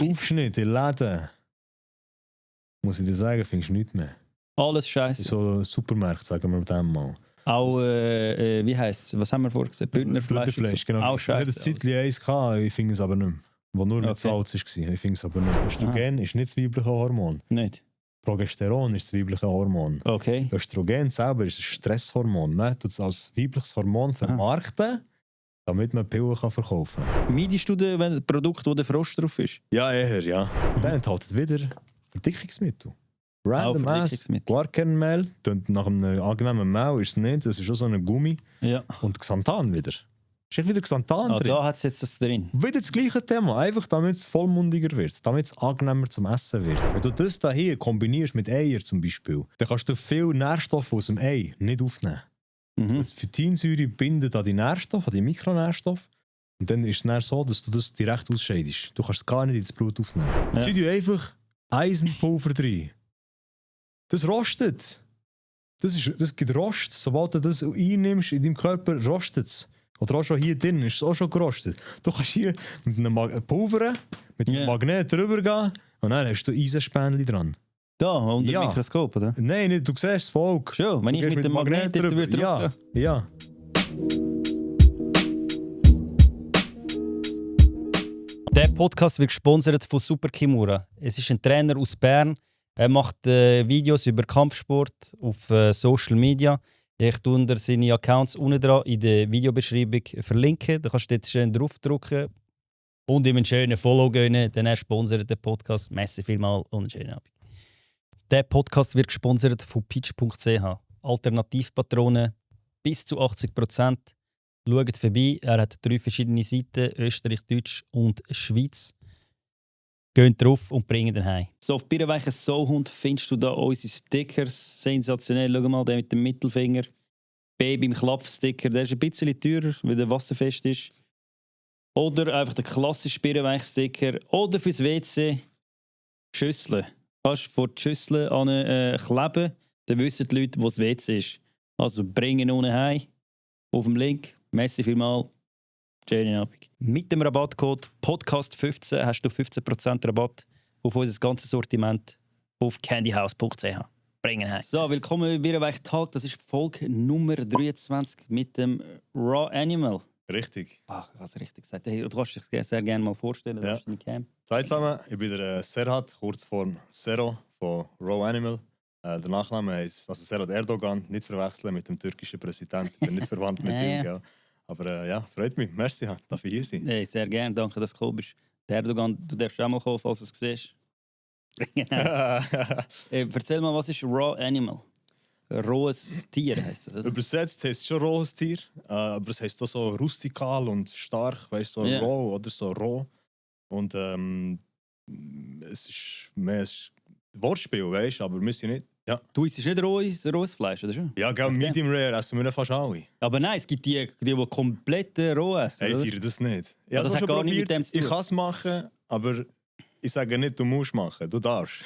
Aufschnitt in Läden, muss ich dir sagen, findest du nichts mehr. Alles scheiße. So Supermärkte, sagen wir dem mal. Auch, wie heisst es? Was haben wir vorgesehen? Bündnerfleisch. Bündnerfleisch, genau. Auch Ich hatte scheiße. das Zeitchen eins gehabt, ich finde es aber nicht mehr. Wo nur mit Okay. Salz war. Ich finde es aber nicht. Östrogen ist nicht das weibliche Hormon. Nicht? Progesteron ist das weibliche Hormon. Okay. Östrogen selber ist ein Stresshormon. Man tut es als weibliches Hormon vermarkten, damit man Pillen verkaufen kann. Meidest du ein Produkt, wo der Frosch drauf ist? Ja, eher, ja. Dann enthält wieder Verdickungsmittel. Random Ass, Verdickungsmittel. Klarkernmehl, nach einem angenehmen Mehl ist es nicht, das ist schon so ein Gummi. Ja. Und Xanthan wieder. Ist echt wieder Xanthan drin. Da hat es jetzt das drin. Wieder das gleiche Thema, einfach damit es vollmundiger wird, damit es angenehmer zum Essen wird. Wenn du das hier kombinierst mit Eier zum Beispiel, dann kannst du viel Nährstoffe aus dem Ei nicht aufnehmen. Die Phytinsäure bindet an die Nährstoffe, an die Mikronährstoffe. Und dann ist es dann so, dass du das direkt ausscheidest. Du kannst es gar nicht ins Blut aufnehmen. Ja. Sie tun einfach Eisenpulver drin. Das rostet. Das gibt Rost. Sobald du das einnimmst in deinem Körper, rostet es. Oder auch schon hier drin ist es auch schon gerostet. Du kannst hier mit einem Pulver, mit einem Magnet drüber gehen und dann hast du Eisenspänchen dran. Da, unter dem Mikroskop, oder? Nein, nicht, du siehst das Volk. Schon, wenn Du ich gehst mit dem Magnet dort drüber. drauf gehe. Ja. Der Podcast wird gesponsert von Super Kimura. Es ist ein Trainer aus Bern. Er macht Videos über Kampfsport auf Social Media. Ich tue unter seine Accounts unten dran in der Videobeschreibung verlinken. Da kannst du jetzt schön draufdrücken und ihm einen schönen Follow gönnen. Dann er sponsert den Podcast. Merci vielmals und einen schönen Abend. Der Podcast wird gesponsert von pitch.ch. Alternativpatronen bis zu 80%. Schaut vorbei. Er hat 3 verschiedene Seiten: Österreich, Deutsch und Schweiz. Geht drauf und bringen den heim. So, auf Birrenweichen Soulhund findest du da unsere Stickers. Sensationell. Schau mal, der mit dem Mittelfinger. Baby im Klapfsticker. Der ist ein bisschen teurer, weil der wasserfest ist. Oder einfach der klassische Birrenweich-Sticker. Oder fürs WC Schüsseln. Du kannst vor die Schüssel an kleben, dann wissen die Leute, wo das WC ist. Also bringen unten heim. Auf dem Link. Merci vielmals. Schönen Abend. Mit dem Rabattcode Podcast15 hast du 15% Rabatt auf unser ganzes Sortiment auf candyhouse.ch. Bringen heim. So, willkommen bei Birrenweich Tag. Das ist Folge Nummer 23 mit dem Raw Animal. Richtig. Ach, ich habe es richtig gesagt. Hey, du kannst dich sehr gerne mal vorstellen. Ja. Hallo zusammen, ich bin der Serhat, Kurzform Sero von Raw Animal. Der Nachname heißt Serhat Erdogan, nicht verwechseln mit dem türkischen Präsidenten. Ich bin nicht verwandt mit ihm. Gell? Aber ja, freut mich. Merci, darf ich hier sein. Hey, sehr gerne, danke, dass du gekommen bist. Der Erdogan, du darfst auch mal kommen, falls du es siehst. Erzähl mal, was ist Raw Animal? Rohes Tier heisst das, oder? Übersetzt heisst es schon rohes Tier, aber es heisst auch so rustikal und stark, weißt so roh oder so roh. Und es ist mehr ein Wortspiel, weißt aber wir sind nicht. Ja. Du isst nicht rohes Fleisch, oder schon? Ja, genau, Medium Rare essen wir fast alle. Aber nein, es gibt die komplett roh essen. Hey, ich feiere das nicht. Ja, das hat gar nichts mit dem zu tun. Ich kann es machen, aber ich sage nicht, du musst machen, du darfst.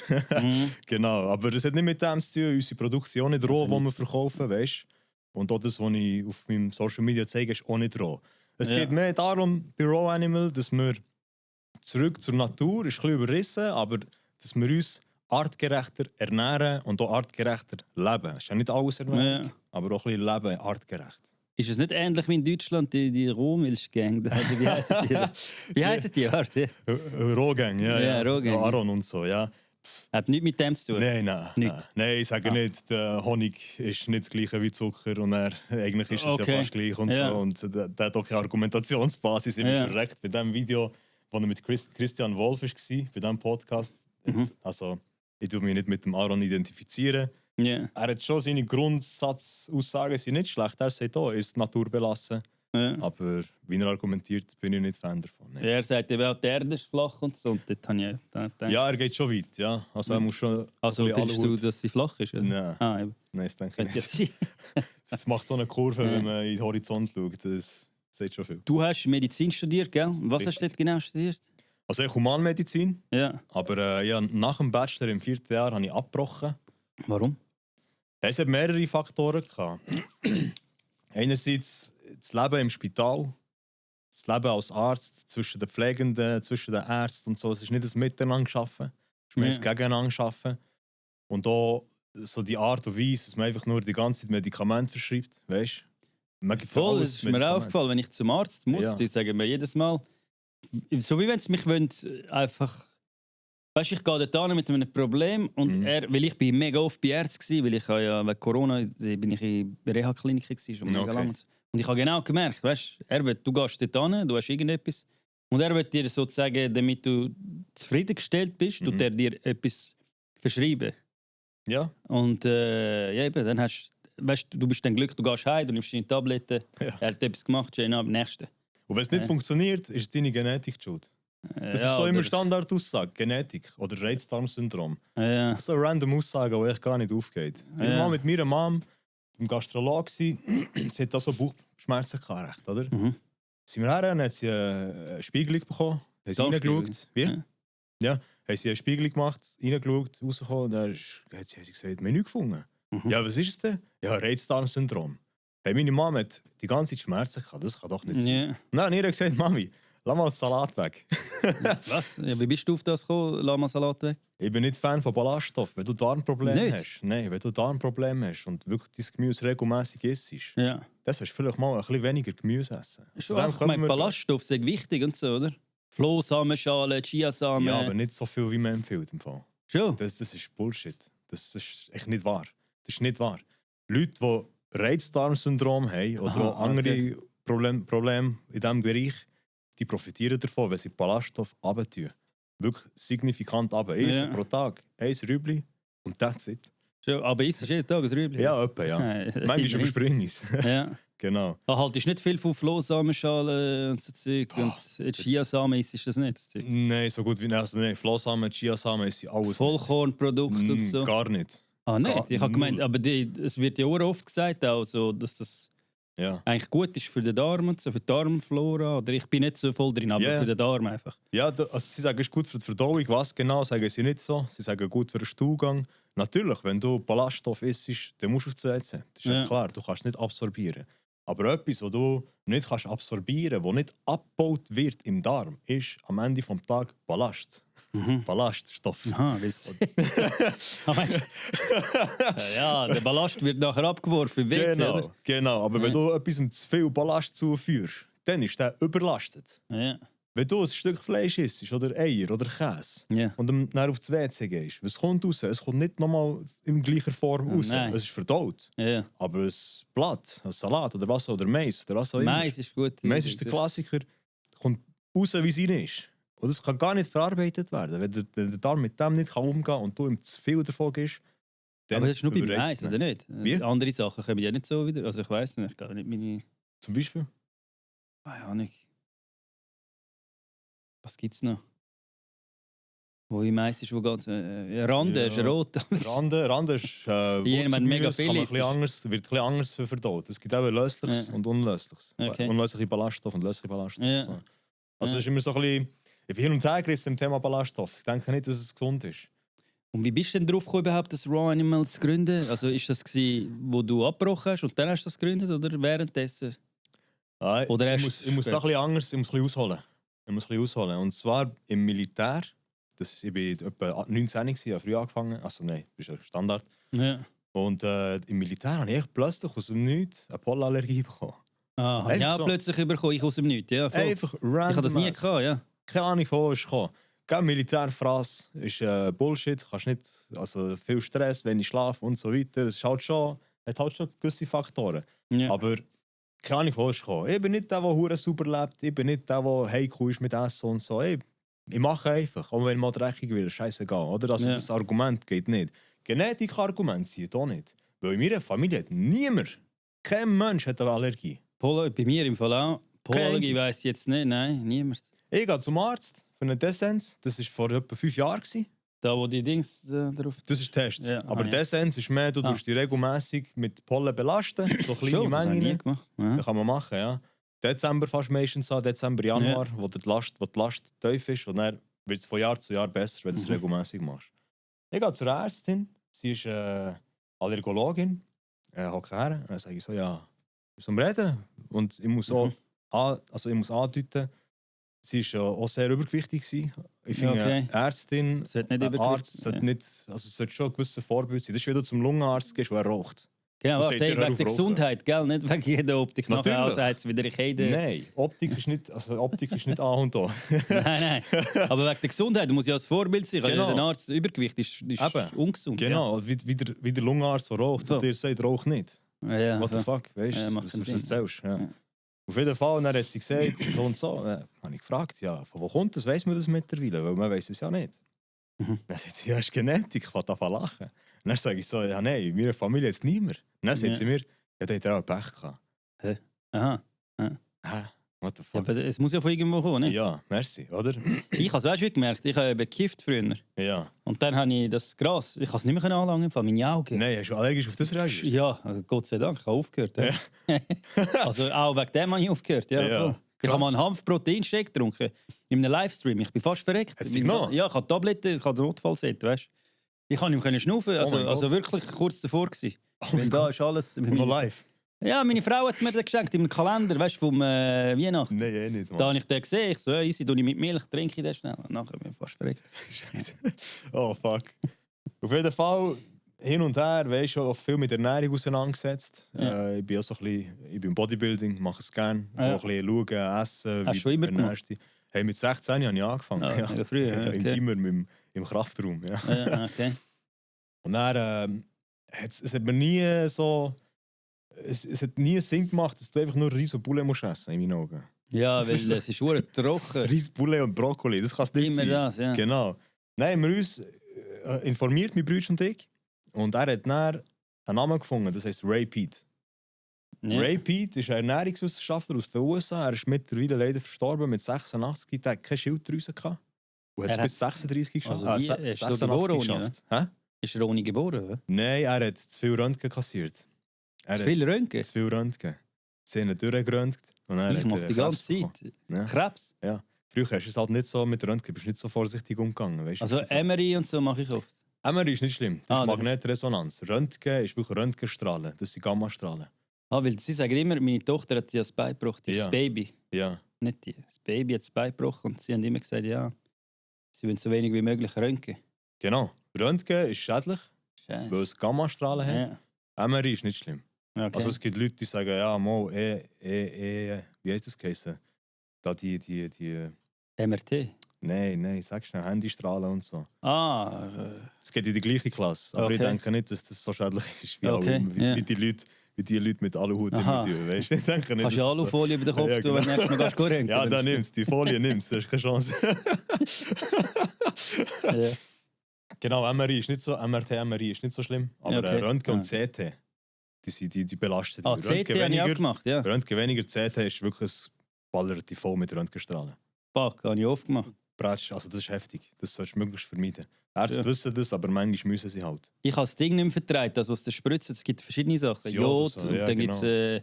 Genau, aber es hat nicht mit dem zu tun. Unsere Produktion ist nicht roh, die wir verkaufen, weißt. Und auch das, was ich auf meinem Social Media zeige, ist auch nicht roh. Es geht mehr darum, bei Raw Animal, dass wir zurück zur Natur, ist ein bisschen überrissen, aber dass wir uns artgerechter ernähren und auch artgerechter leben. Es ist ja nicht alles Ernährung, aber auch ein bisschen leben artgerecht. Ist es nicht ähnlich wie in Deutschland, die Rohmilchgang? Wie heißen die? Wie heißen die? Rohgang, ja. Rohgang. Aron und so, ja. Hat nichts mit dem zu tun? Nein, ich sage nicht, der Honig ist nicht das gleiche wie Zucker und eigentlich ist es ja fast gleich und so. Und der hat auch keine Argumentationsbasis. Ich bin verreckt bei dem Video, wo er mit Christian Wolf war, bei diesem Podcast. Also, ich tue mich nicht mit dem Aron identifizieren. Er hat schon seine Grundsatzaussagen sind nicht schlecht. Er sagt auch, ist naturbelassen. Aber wie er argumentiert, bin ich nicht Fan davon. Nee. Er sagt eben auch, die Erde ist flach und so. Und dort habe ich gedacht, ja, er geht schon weit. Ja. Also, er muss schon. Also, findest du, dass sie flach ist? Nein. Nein, das denke ich nicht. Das macht so eine Kurve, wenn man in den Horizont schaut. Das sagt schon viel. Du hast Medizin studiert, gell? Was hast du dort genau studiert? Also, ich Humanmedizin. Ja. Aber nach dem Bachelor im 4. Jahr habe ich abgebrochen. Warum? Es hat mehrere Faktoren gehabt. Einerseits das Leben im Spital, das Leben als Arzt zwischen den Pflegenden, zwischen den Ärzten und so, es ist nicht das Miteinander geschaffen, es ist mehr das Gegeneinander geschaffen. Und auch so die Art und Weise, dass man einfach nur die ganze Zeit Medikamente verschreibt, weißt du? Voll, das ist mir aufgefallen, wenn ich zum Arzt muss, Ja. die sagen mir jedes Mal, so wie wenn sie mich wollen, einfach... Weißt du, ich gehe dort hin mit einem Problem und weil ich bin mega oft bei Ärzten war, weil ich ja wegen Corona bin ich in der Reha-Klinik schon mega lange. Und ich habe genau gemerkt, weißt du gehst dort hin, du hast irgendetwas und er wird dir sozusagen, damit du zufriedengestellt bist, tut er dir etwas verschreiben. Ja. Und ja, eben, dann weißt du, bist dann glücklich, du gehst heim, du nimmst deine Tabletten, Ja. er hat etwas gemacht, schön ab, nächste. Und wenn es nicht funktioniert, ist deine Genetik die schuld. Das ist so immer Standardaussage, Genetik oder Reizdarmsyndrom. Ja. So eine random Aussage, die echt gar nicht aufgeht. Ich war mal mit meiner Mom beim Gastrolog, sie hat da so Bauchschmerzen gehabt, recht, oder? Sind wir her, dann hat sie eine Spiegelung bekommen, haben sie reingeschaut. Wie? Ja, haben sie eine Spiegelung gemacht, reingeschaut, rausgekommen, dann hat sie gesagt, wir haben nichts gefunden. Ja, was ist es denn? Ja, Reizdarmsyndrom. Hey, meine Mom hat die ganze Zeit Schmerzen gehabt, das kann doch nicht sein. Ja. Und dann hat ihr gesagt, Mami, lass mal den Salat weg. Was? Ja, wie bist du auf das gekommen? Lass mal Salat weg. Ich bin nicht Fan von Ballaststoffen. Wenn du Darmprobleme Nicht? hast, nein, wenn du Darmprobleme hast und wirklich dein Gemüse regelmäßig isst, Ja. dann sollst du vielleicht mal ein bisschen weniger Gemüse essen. Schon einfach, ich meine, Ballaststoffe sind wichtig und so, oder? Flohsamenschalen, Chiasamen. Ja, aber nicht so viel, wie man empfiehlt. Im Fall. Schon? Das ist Bullshit. Das ist echt nicht wahr. Das ist nicht wahr. Leute, die Reizdarmsyndrom haben oder auch andere Probleme in diesem Bereich, die profitieren davon, wenn sie Ballaststoffe runtertun. Wirklich signifikant runter. Ich esse pro Tag 1 Rüebli und that's it. Schon, aber isst du jeden Tag ein Rüebli? Ja, etwa, ja. Manchmal überspringe ich es. Ja. Genau. Da haltest du nicht viel von Flohsamenschalen und so Zeug. Und Chiasamen isst das nicht? Das Zeug. Nein, so gut wie nicht. Also, nein, Flohsamen, Chiasamen ist alles. Vollkornprodukte und so? Gar nicht. Ah, nicht? Ich habe gemeint, aber es wird ja auch oft gesagt, auch so, dass das eigentlich gut ist für den Darm und so, für die Darmflora. Oder ich bin nicht so voll drin, aber für den Darm einfach. Ja, also sie sagen, es ist gut für die Verdauung. Was genau, sagen sie nicht so. Sie sagen, gut für den Stuhlgang. Natürlich, wenn du Ballaststoff isst, dann musst du auf die WC. Das ist ja klar, du kannst es nicht absorbieren. Aber etwas, was du nicht kannst absorbieren kannst, das nicht abgebaut wird im Darm, ist am Ende des Tages Ballast. Ballaststoff. Aha, das ja, der Ballast wird nachher abgeworfen im WC, oder? Genau, aber wenn du etwas zu viel Ballast zuführst, dann ist der überlastet. Ja. Wenn du ein Stück Fleisch isst oder Eier oder Käse und dann auf das WC gehst, was kommt raus? Es kommt nicht nochmal in gleicher Form raus. Es ist verdaut. Ja. Aber ein Blatt, ein Salat oder was oder Mais oder was auch immer. Mais ist gut. Mais ist der Klassiker. Kommt raus, wie es ist. Und das kann gar nicht verarbeitet werden. Wenn der Darm mit dem nicht umgehen kann und du ihm zu viel davon gibst, dann aber das ist nur beim Mais, oder nicht? Wie? Andere Sachen kommen ja nicht so wieder. Also ich weiss nicht, ich kann nicht meine... Zum Beispiel? Ja, nicht. Was gibt's noch? Wo im Mais ist, wo ganz... Rande ist rot. Rande ist mega viel wird ein bisschen anders für verdaut. Es gibt eben Lösliches und Unlösliches. Okay. Unlösliche Ballaststoffe und lösliche Ballaststoffe. Ja. So. Also es ist immer so ein bisschen... Ich bin hin und her gerissen im Thema Ballaststoff. Ich denke nicht, dass es gesund ist. Und wie bist du denn drauf gekommen, überhaupt das Raw Animals zu gründen? Also ist das wo du abgebrochen hast und dann hast du das gegründet oder währenddessen? Oder ich muss da ein bisschen anders, ich muss ein bisschen ausholen. Und zwar im Militär. Ich war etwa 19, ich habe früh angefangen. Also nein, das ist ein Standard. Ja. Und im Militär habe ich plötzlich aus dem Nichts eine Pollenallergie bekommen. Ah, ja, so. Plötzlich bekommen, ich aus dem Nichts. Ja, einfach random. Ich habe das nie gehabt, ja. Keine Ahnung, von wo es kam. Militärfraß ist Bullshit. Kannst nicht, also viel Stress, wenig Schlaf und so weiter. Das ist halt schon, hat halt schon gewisse Faktoren. Ja. Aber keine Ahnung, wo es kam. Ich bin nicht der, der hure super lebt. Ich bin nicht der, der heikel ist mit Essen und so. Ich mache einfach, auch wenn ich mal dreckig will, scheißegal. Oder? Also das Argument geht nicht. Genetik-Argument zieht auch nicht. Weil in meiner Familie hat niemand, kein Mensch hat eine Allergie. Bei mir im Fall auch. Pollenallergie weiss ich jetzt nicht. Nein, niemand. Ich gehe zum Arzt für eine Descens. Das war vor etwa 5 Jahren. Da, wo die Dings drauf... Das ist Test. Ja, aber Descens ist mehr, du tust dich regelmäßig mit Pollen belasten. So kleine Schon, das Mengen. Nie gemacht. Ja. Das kann man machen, ja. Dezember fast meistens an, Dezember, Januar, wo die Last tief ist. Und dann wird es von Jahr zu Jahr besser, wenn du es regelmäßig machst. Ich gehe zur Ärztin. Sie ist Allergologin. Hocke her. Dann sage ich so, ja, ich muss reden. Und ich muss auch also ich muss andeuten, sie war auch sehr übergewichtig gewesen. Ich finde, Okay. Ärztin, Sollte nicht Arzt sollte nicht, also sollte schon ein gewisser Vorbild sein. Das ist, wenn du zum Lungenarzt gehst, und er raucht. Genau, Und warte, sagt dir, hör wegen auf der rauchen. Gesundheit, gell? Nicht wegen jeder Optik. Nachher Natürlich. aussagt es wieder, ich hätte... Nein, Optik ist nicht, A und O. Nein. Aber wegen der Gesundheit, du musst ja als Vorbild sein. Genau. Der Arzt Übergewicht ist Eben. ungesund. Genau, wie der Lungenarzt, der raucht, So. und dir sagt, rauch nicht. Ja, ja, What the so. fuck, weißt Ja, du, macht was keinen du Sinn. erzählst. Ja. Ja. Auf jeden Fall, und dann hat sie gesagt, so und so. Dann habe ich gefragt, ja, von wo kommt das, weiss man das mittlerweile, weil man weiss es ja nicht. Mhm. Dann sagt sie, ja, es ist Genetik, ich will davon lachen. Und dann sage ich so, ja nein, in meiner Familie jetzt niemand. Und dann sagt Ja. sie mir, ja, der hat ja auch Pech gehabt. Aha. Hä? What the Ja, fuck? aber es muss ja von irgendwo kommen, ne? Ja, merci, oder? Ich habe es auch schon gemerkt, ich habe eben gekifft früher. Ja. Und dann habe ich das Gras, ich kann es nicht mehr anlangen, von meine Augen. Nein, hast du allergisch auf das reagiert? Ja, Gott sei Dank, ich habe aufgehört. Ja. Also auch wegen dem habe ich aufgehört. Ja, Ja, voll. Ich krass. habe mal einen Hanf-Protein-Shake getrunken. In einem Livestream. Ich bin fast verreckt. Hat's dich genommen? Ja, ich hatte Tabletten, ich hatte Notfallset, weißt du. Ich konnte nicht mehr schnaufen, also, mein also Gott. wirklich kurz davor gewesen. mein Weil da ist alles... Noch live? Ja, meine Frau hat mir den geschenkt in einem Kalender, weißt du, vom Weihnachten. Nein, eh nicht, Da Mann. habe ich den gesehen. Ich so, ja, easy, tue ich mit Milch, trinke ich den schnell. Und nachher bin ich fast verreckt. Scheiße. Oh, fuck. Auf jeden Fall, hin und her, weißt du, auch viel mit Ernährung auseinandergesetzt. Ja. Ich bin auch so ein bisschen, ich bin im Bodybuilding, mache es gerne. Ja. Auch ein bisschen schauen, essen. Hast du schon immer ernährst dich. Hey, mit 16 habe ich angefangen. Ah, mega früh, ja, Im okay. Gimmer, im Kraftraum. Ja. Ja, okay. Und dann, es hat mir nie so... Es hat nie Sinn gemacht, dass du einfach nur Reis und Poulet musst essen, in meinen Augen. Ja, Das weil ist- es ist verdammt trocken. Reis, Poulet und Brokkoli, das kann es nicht Immer sein. das, ja. Genau. Nein, haben wir uns informiert, mein Bruder und ich. Und er hat dann einen Namen gefunden, das heisst Ray Pete. Ja. Ray Pete ist ein Ernährungswissenschaftler aus den USA. Er ist mittlerweile leider verstorben mit 86. Der hat keine Schilddrüse gehabt. Und hat es Er bis 36 geschafft. Also wie? Ist er so geboren ohne, Hä? Ist er ohne geboren? Oder? Nein, er hat zu viel Röntgen kassiert. Er Zu hat viel Röntgen? zu viel Röntgen. Sie haben ihn durchgeröntgt. Und dann Ich hat mache er die ganze Krebs Zeit. bekommen. Ja. Krebs? Früher hast du es halt nicht so mit Röntgen, bist nicht so vorsichtig umgegangen. Weißt du? Also MRI und so mache ich oft. MRI ist nicht schlimm. Das Ah, ist das ist- Magnetresonanz. Röntgen ist wirklich Röntgenstrahlen. Das sind Gammastrahlen. Ah, weil sie sagen immer, meine Tochter hat ja das Bein gebrochen, Ja. das Baby. Ja. Nicht die. Das Baby hat das Bein gebrochen und sie haben immer gesagt, ja, sie wollen so wenig wie möglich röntgen. Genau. Röntgen ist schädlich, weil Scheiße. es Gammastrahlen hat. Ja. MRI ist nicht schlimm. Okay. Also es gibt Leute, die sagen, ja, mal, wie heißt das geheißen? Da die, MRT. nein, sag schnell, Handystrahlen und so. Ah, Es geht in die gleiche Klasse. Aber ich Okay. denke nicht, dass das so schädlich ist, wie, Okay, alle, ja. wie die Leute mit Aluhut immer Aha. tun. Weißt du? Ich denke nicht, kannst du dass es so- Alufolie über den Kopf Ja, tun, wenn du genau. nächstes Mal gehst röntgen? Ja, dann nimm's. Die Folie nimm's. Das ist keine Chance. Ja. Genau, MRI ist nicht so, MRI ist nicht so schlimm. Aber Okay. Röntgen und Ah. CT, die belasten dich. Ah, CT habe ich auch gemacht, ja. Röntgen weniger, CT ist wirklich ein ballert dich voll mit Röntgenstrahlen. Fuck, habe ich oft gemacht. Bratsch, also das ist heftig. Das sollst du möglichst vermeiden. Ärzte Ja. wissen das, aber manchmal müssen sie halt. Ich habe das Ding nicht mehr vertreibt, das, was du spritzt. Es gibt verschiedene Sachen. Das Jod, so, und ja, dann gibt genau.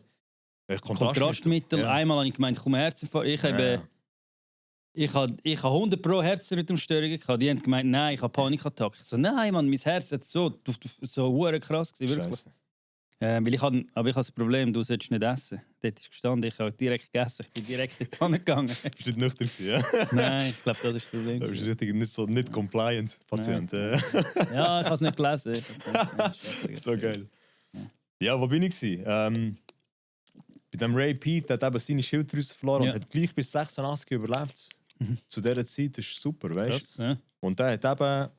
es Kontrastmittel. Ja. Einmal habe ich gemeint, ich komme Herzinfarkt. Ich habe ich habe 100 pro Herzrhythmusstörungen gehabt. Die haben gemeint, nein, ich habe Panikattacke. Ich so, nein, Mann, mein Herz hat so hure krass gewesen, wirklich. Scheiße. Weil ich habe das Problem, du solltest nicht essen. Dort ist gestanden, ich habe direkt gegessen. Ich bin direkt in die Pfanne gegangen. Bist du nicht nüchtern gewesen, ja? Nein, ich glaube, das ist das Problem. Du bist gewesen. richtig nicht compliant Patient. Ja, ich habe es nicht gelesen. So geil. Ja, wo bin ich gewesen? Bei dem Ray Pete, der hat eben seine Schilddrüse verloren Ja. und hat gleich bis 86 überlebt. Zu dieser Zeit, das ist super, weißt Krass, ja. du? Und der hat eben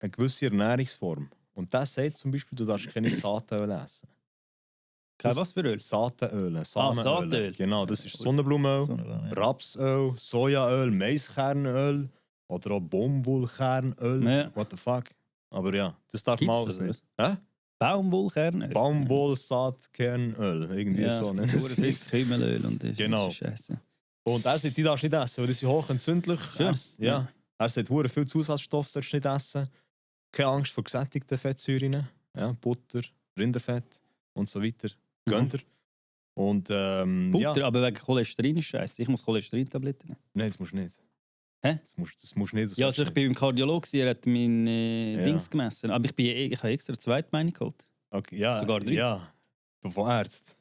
eine gewisse Ernährungsform. Und der sagt zum Beispiel, du darfst keine Saatenöl essen. Kein was für Öl? Saatenöl, Samenöl. Saatenöl. Genau, das ist Sonnenblumenöl, Ja. Rapsöl, Sojaöl, Maiskernöl oder auch Baumwollkernöl. Ja. What the fuck? Aber ja, das darf Gibt's man das, alles nicht. Hä? Baumwollkernöl. Baumwollsaatkernöl, irgendwie Ja, so. es nennen gibt sie viel es. Kümmelöl und das ist Genau. Scheiße. Und er sagt, die darfst du nicht essen, weil die sind hochentzündlich. Schon? Ja. Er sagt, hure viel Zusatzstoffe sollst du nicht essen. Keine Angst vor gesättigten Fettsäuren. Ja, Butter, Rinderfett und so weiter. Gönnt ihr. Und Butter, ja. aber wegen Cholesterin ist scheiße. Ich muss Cholesterintabletten nehmen. Nein, das musst du nicht. Hä? Das musst du nicht. Das Ja, also sollst ich du bin beim Kardiologen, er hat mein Ja. Dings gemessen. Aber ich habe extra eine zweite Meinung geholt. nicht. Okay, ja, sogar 3. Ja, von Ärzten.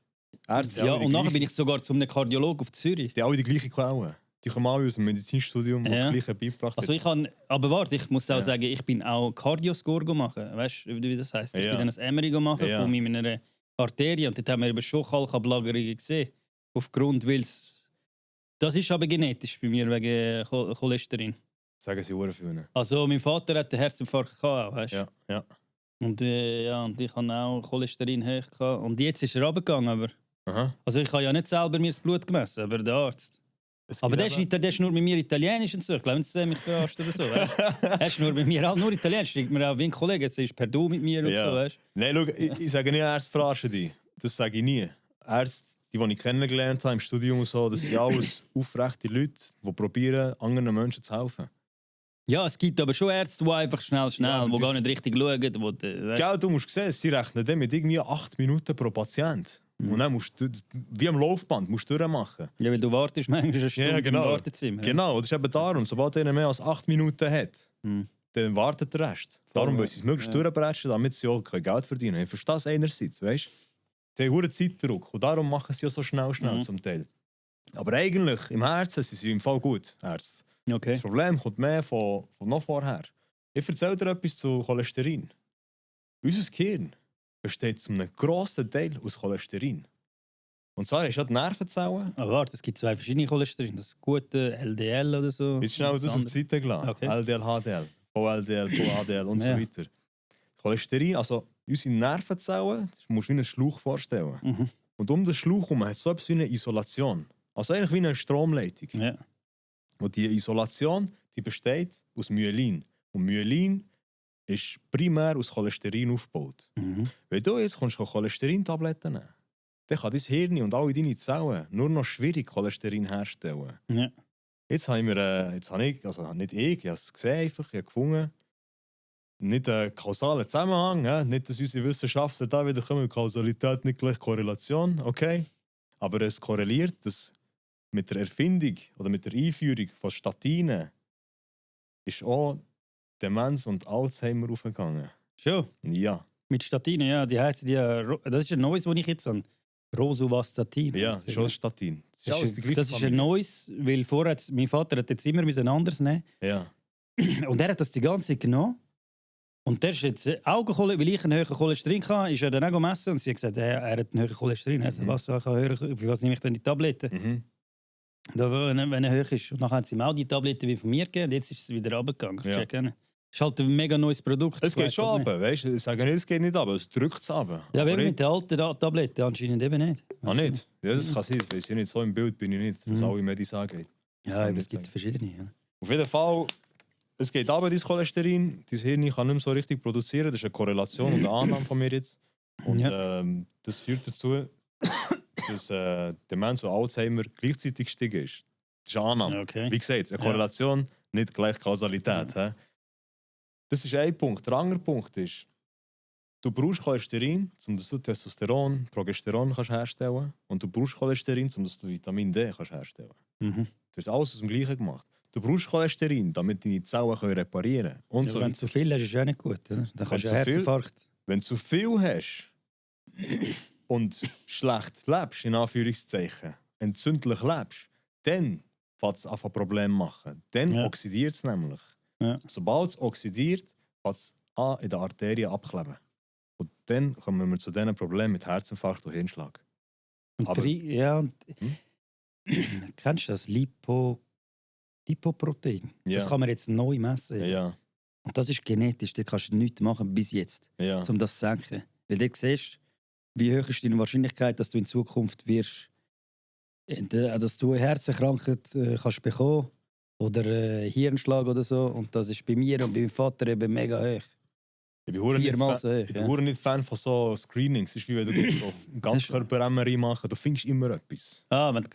Ärzte Ja, haben alle und die nachher gleiche- bin ich sogar zu einem Kardiologen auf Zürich. Die haben alle die gleiche Quelle. Die kommen alle aus dem Medizinstudium, die Ja. das Gleiche beigebracht Also haben. aber warte, ich muss auch Ja. sagen, ich bin auch Cardioscore machen. Weißt du, wie das heisst? Ich Ja. bin dann ein MRI machen Ja. von meiner Arterie und dort haben wir eben schon Kalkablagerungen gesehen. Aufgrund, weil das ist aber genetisch bei mir wegen Cholesterin. Sagen sie sehr viele. Also mein Vater hat einen Herzinfarkt gehabt, weißt du? Ja, ja. Und, und ich hatte auch Cholesterin hoch gehabt. Und jetzt ist er runtergegangen, aber... Aha. Also ich habe ja nicht selber mir das Blut gemessen, aber der Arzt. Aber der ist nur mit mir Italienisch und so. Ich glaube nicht, dass er mich verarscht oder so. Weißt? Er ist nur mit mir nur Italienisch. Schreibt mir auch wie ein Kollege, jetzt ist per Du mit mir und Ja. so. Weißt? Nein, schau, ich sage nicht, Ärzte verarschen dich. Das sage ich nie. Ärzte, die ich kennengelernt habe im Studium und so, das sind alles aufrechte Leute, die probieren, anderen Menschen zu helfen. Ja, es gibt aber schon Ärzte, die einfach schnell, Ja, die das- gar nicht richtig schauen. Weißt? Gell, du musst sehen, sie rechnen dann mit irgendwie 8 Minuten pro Patient. Und dann musst du, wie am Laufband, musst du durchmachen. Ja, weil du wartest manchmal eine Stunde genau. im Wartezimmer. Genau, das ist eben darum. Sobald einer mehr als 8 Minuten hat, Mhm. dann wartet der Rest. Darum ja. wollen sie es möglichst durchbrechen, damit sie auch Geld verdienen können. Ich verstehe das einerseits, weißt du? Sie haben hohen Zeitdruck und darum machen sie ja so schnell zum Teil. Aber eigentlich, im Herzen sind sie im Fall gut, Ärzte. Okay. Das Problem kommt mehr von noch vorher. Ich erzähle dir etwas zu Cholesterin. Unser Gehirn besteht zu einem grossen Teil aus Cholesterin. Und zwar ist ja die Nervenzellen. Aber warte, es gibt zwei verschiedene Cholesterin. Das gute LDL oder so. Jetzt schnell das auf die andere. Seite gelassen. Okay. LDL, HDL, VLDL, VHDL und so Ja. weiter. Cholesterin, also unsere Nervenzellen, das musst du wie einen Schlauch vorstellen. Mhm. Und um den Schlauch herum hat es so etwas wie eine Isolation. Also eigentlich wie eine Stromleitung. Ja. Und die Isolation, die besteht aus Myelin. Und Myelin ist primär aus Cholesterin aufgebaut. Mhm. Wenn du jetzt Cholesterintabletten nehmen, dann kann dein Hirn und alle deine Zellen nur noch schwierig Cholesterin herstellen. Ja. Jetzt habe ich, also nicht ich habe es gesehen, einfach, ich habe gefunden, nicht einen kausalen Zusammenhang, ja? Nicht, dass unsere Wissenschaftler da wieder kommen, Kausalität nicht gleich Korrelation, okay. Aber es korreliert, dass mit der Erfindung oder mit der Einführung von Statinen ist auch Demenz und Alzheimer aufgegangen. Schon. Ja, Mit Statinen, ja. Die heißen das ist ein neues, das ich jetzt an Rosuvastatin. ja, heisst, schon Statin. Das alles ist, die gleiche das ist ein Familie. neues, weil vorher mein Vater hat jetzt immer ein anderes nehmen. Ja, Und er hat das die ganze Zeit genommen. Und der ist jetzt Augencholesterin, weil ich einen höheren Cholesterin hatte, ist er dann auch gemessen und sie hat gesagt, er hat einen höheren Cholesterin. Also, was, für was nehme ich denn die Tabletten? mhm. Da, wenn er hoch ist. Und dann haben sie ihm auch die Tabletten wie von mir gegeben und jetzt ist es wieder runtergegangen. Ich Ja. check nicht. Es ist halt ein mega neues Produkt. Es ich geht weiss schon halt nicht. runter, weißt du? Ich sage nicht, es geht nicht runter, es drückt es runter. Ja, Aber aber mit den alten Tabletten anscheinend eben nicht. Ah, nicht? Ja, das kann sein, das weiss ich nicht. So im Bild bin ich nicht, was alle Medis sagen. Das Ja, kann aber ich es gibt nicht verschiedene. Ja. Auf jeden Fall, es geht runter, dein Cholesterin. Dein Hirn kann nicht mehr so richtig produzieren. Das ist eine Korrelation und eine Annahme von mir jetzt. Und das führt dazu, dass Demenz und Alzheimer gleichzeitig gestiegen ist. Das ist eine Annahme. Okay. Wie gesagt, eine Korrelation, nicht gleich Kausalität. hä? Das ist ein Punkt. Der andere Punkt ist, du brauchst Cholesterin, um dass du Testosteron, Progesteron kannst herstellen. Und du brauchst Cholesterin, um dass du Vitamin D kannst herstellen. Mhm. Du hast alles aus dem Gleichen gemacht. Du brauchst Cholesterin, damit deine Zellen reparieren können. Und Ja, so wenn weiter. du zu viel hast, ist ja nicht gut. Oder? Dann kannst du zu einen viel- Herzinfarkt. Wenn du zu viel hast und schlecht lebst, in Anführungszeichen, entzündlich lebst, dann fängt es an Probleme machen. Dann Ja. oxidiert es nämlich. Ja. Sobald es oxidiert, fängt es an, in der Arterie abkleben. Und dann kommen wir zu diesen Problemen mit Herzinfarkt und Hirnschlag. Und Aber- und kennst du das Lipoprotein? Ja. Das kann man jetzt neu messen. Ja, Und das ist genetisch, da kannst du nichts machen bis jetzt, ja. um das zu senken. Weil du siehst, wie hoch ist deine Wahrscheinlichkeit, dass du in Zukunft wirst, dass du eine Herzenkrankheit kannst bekommen oder Hirnschlag oder so. Und das ist bei mir und bei meinem Vater eben mega hoch. Ich bin hure nicht Viermal Fan- so hoch. ich bin Ja. hure nicht Fan von so Screenings. Es ist wie wenn du so Ganzkörper-MRI machen, du findest immer etwas.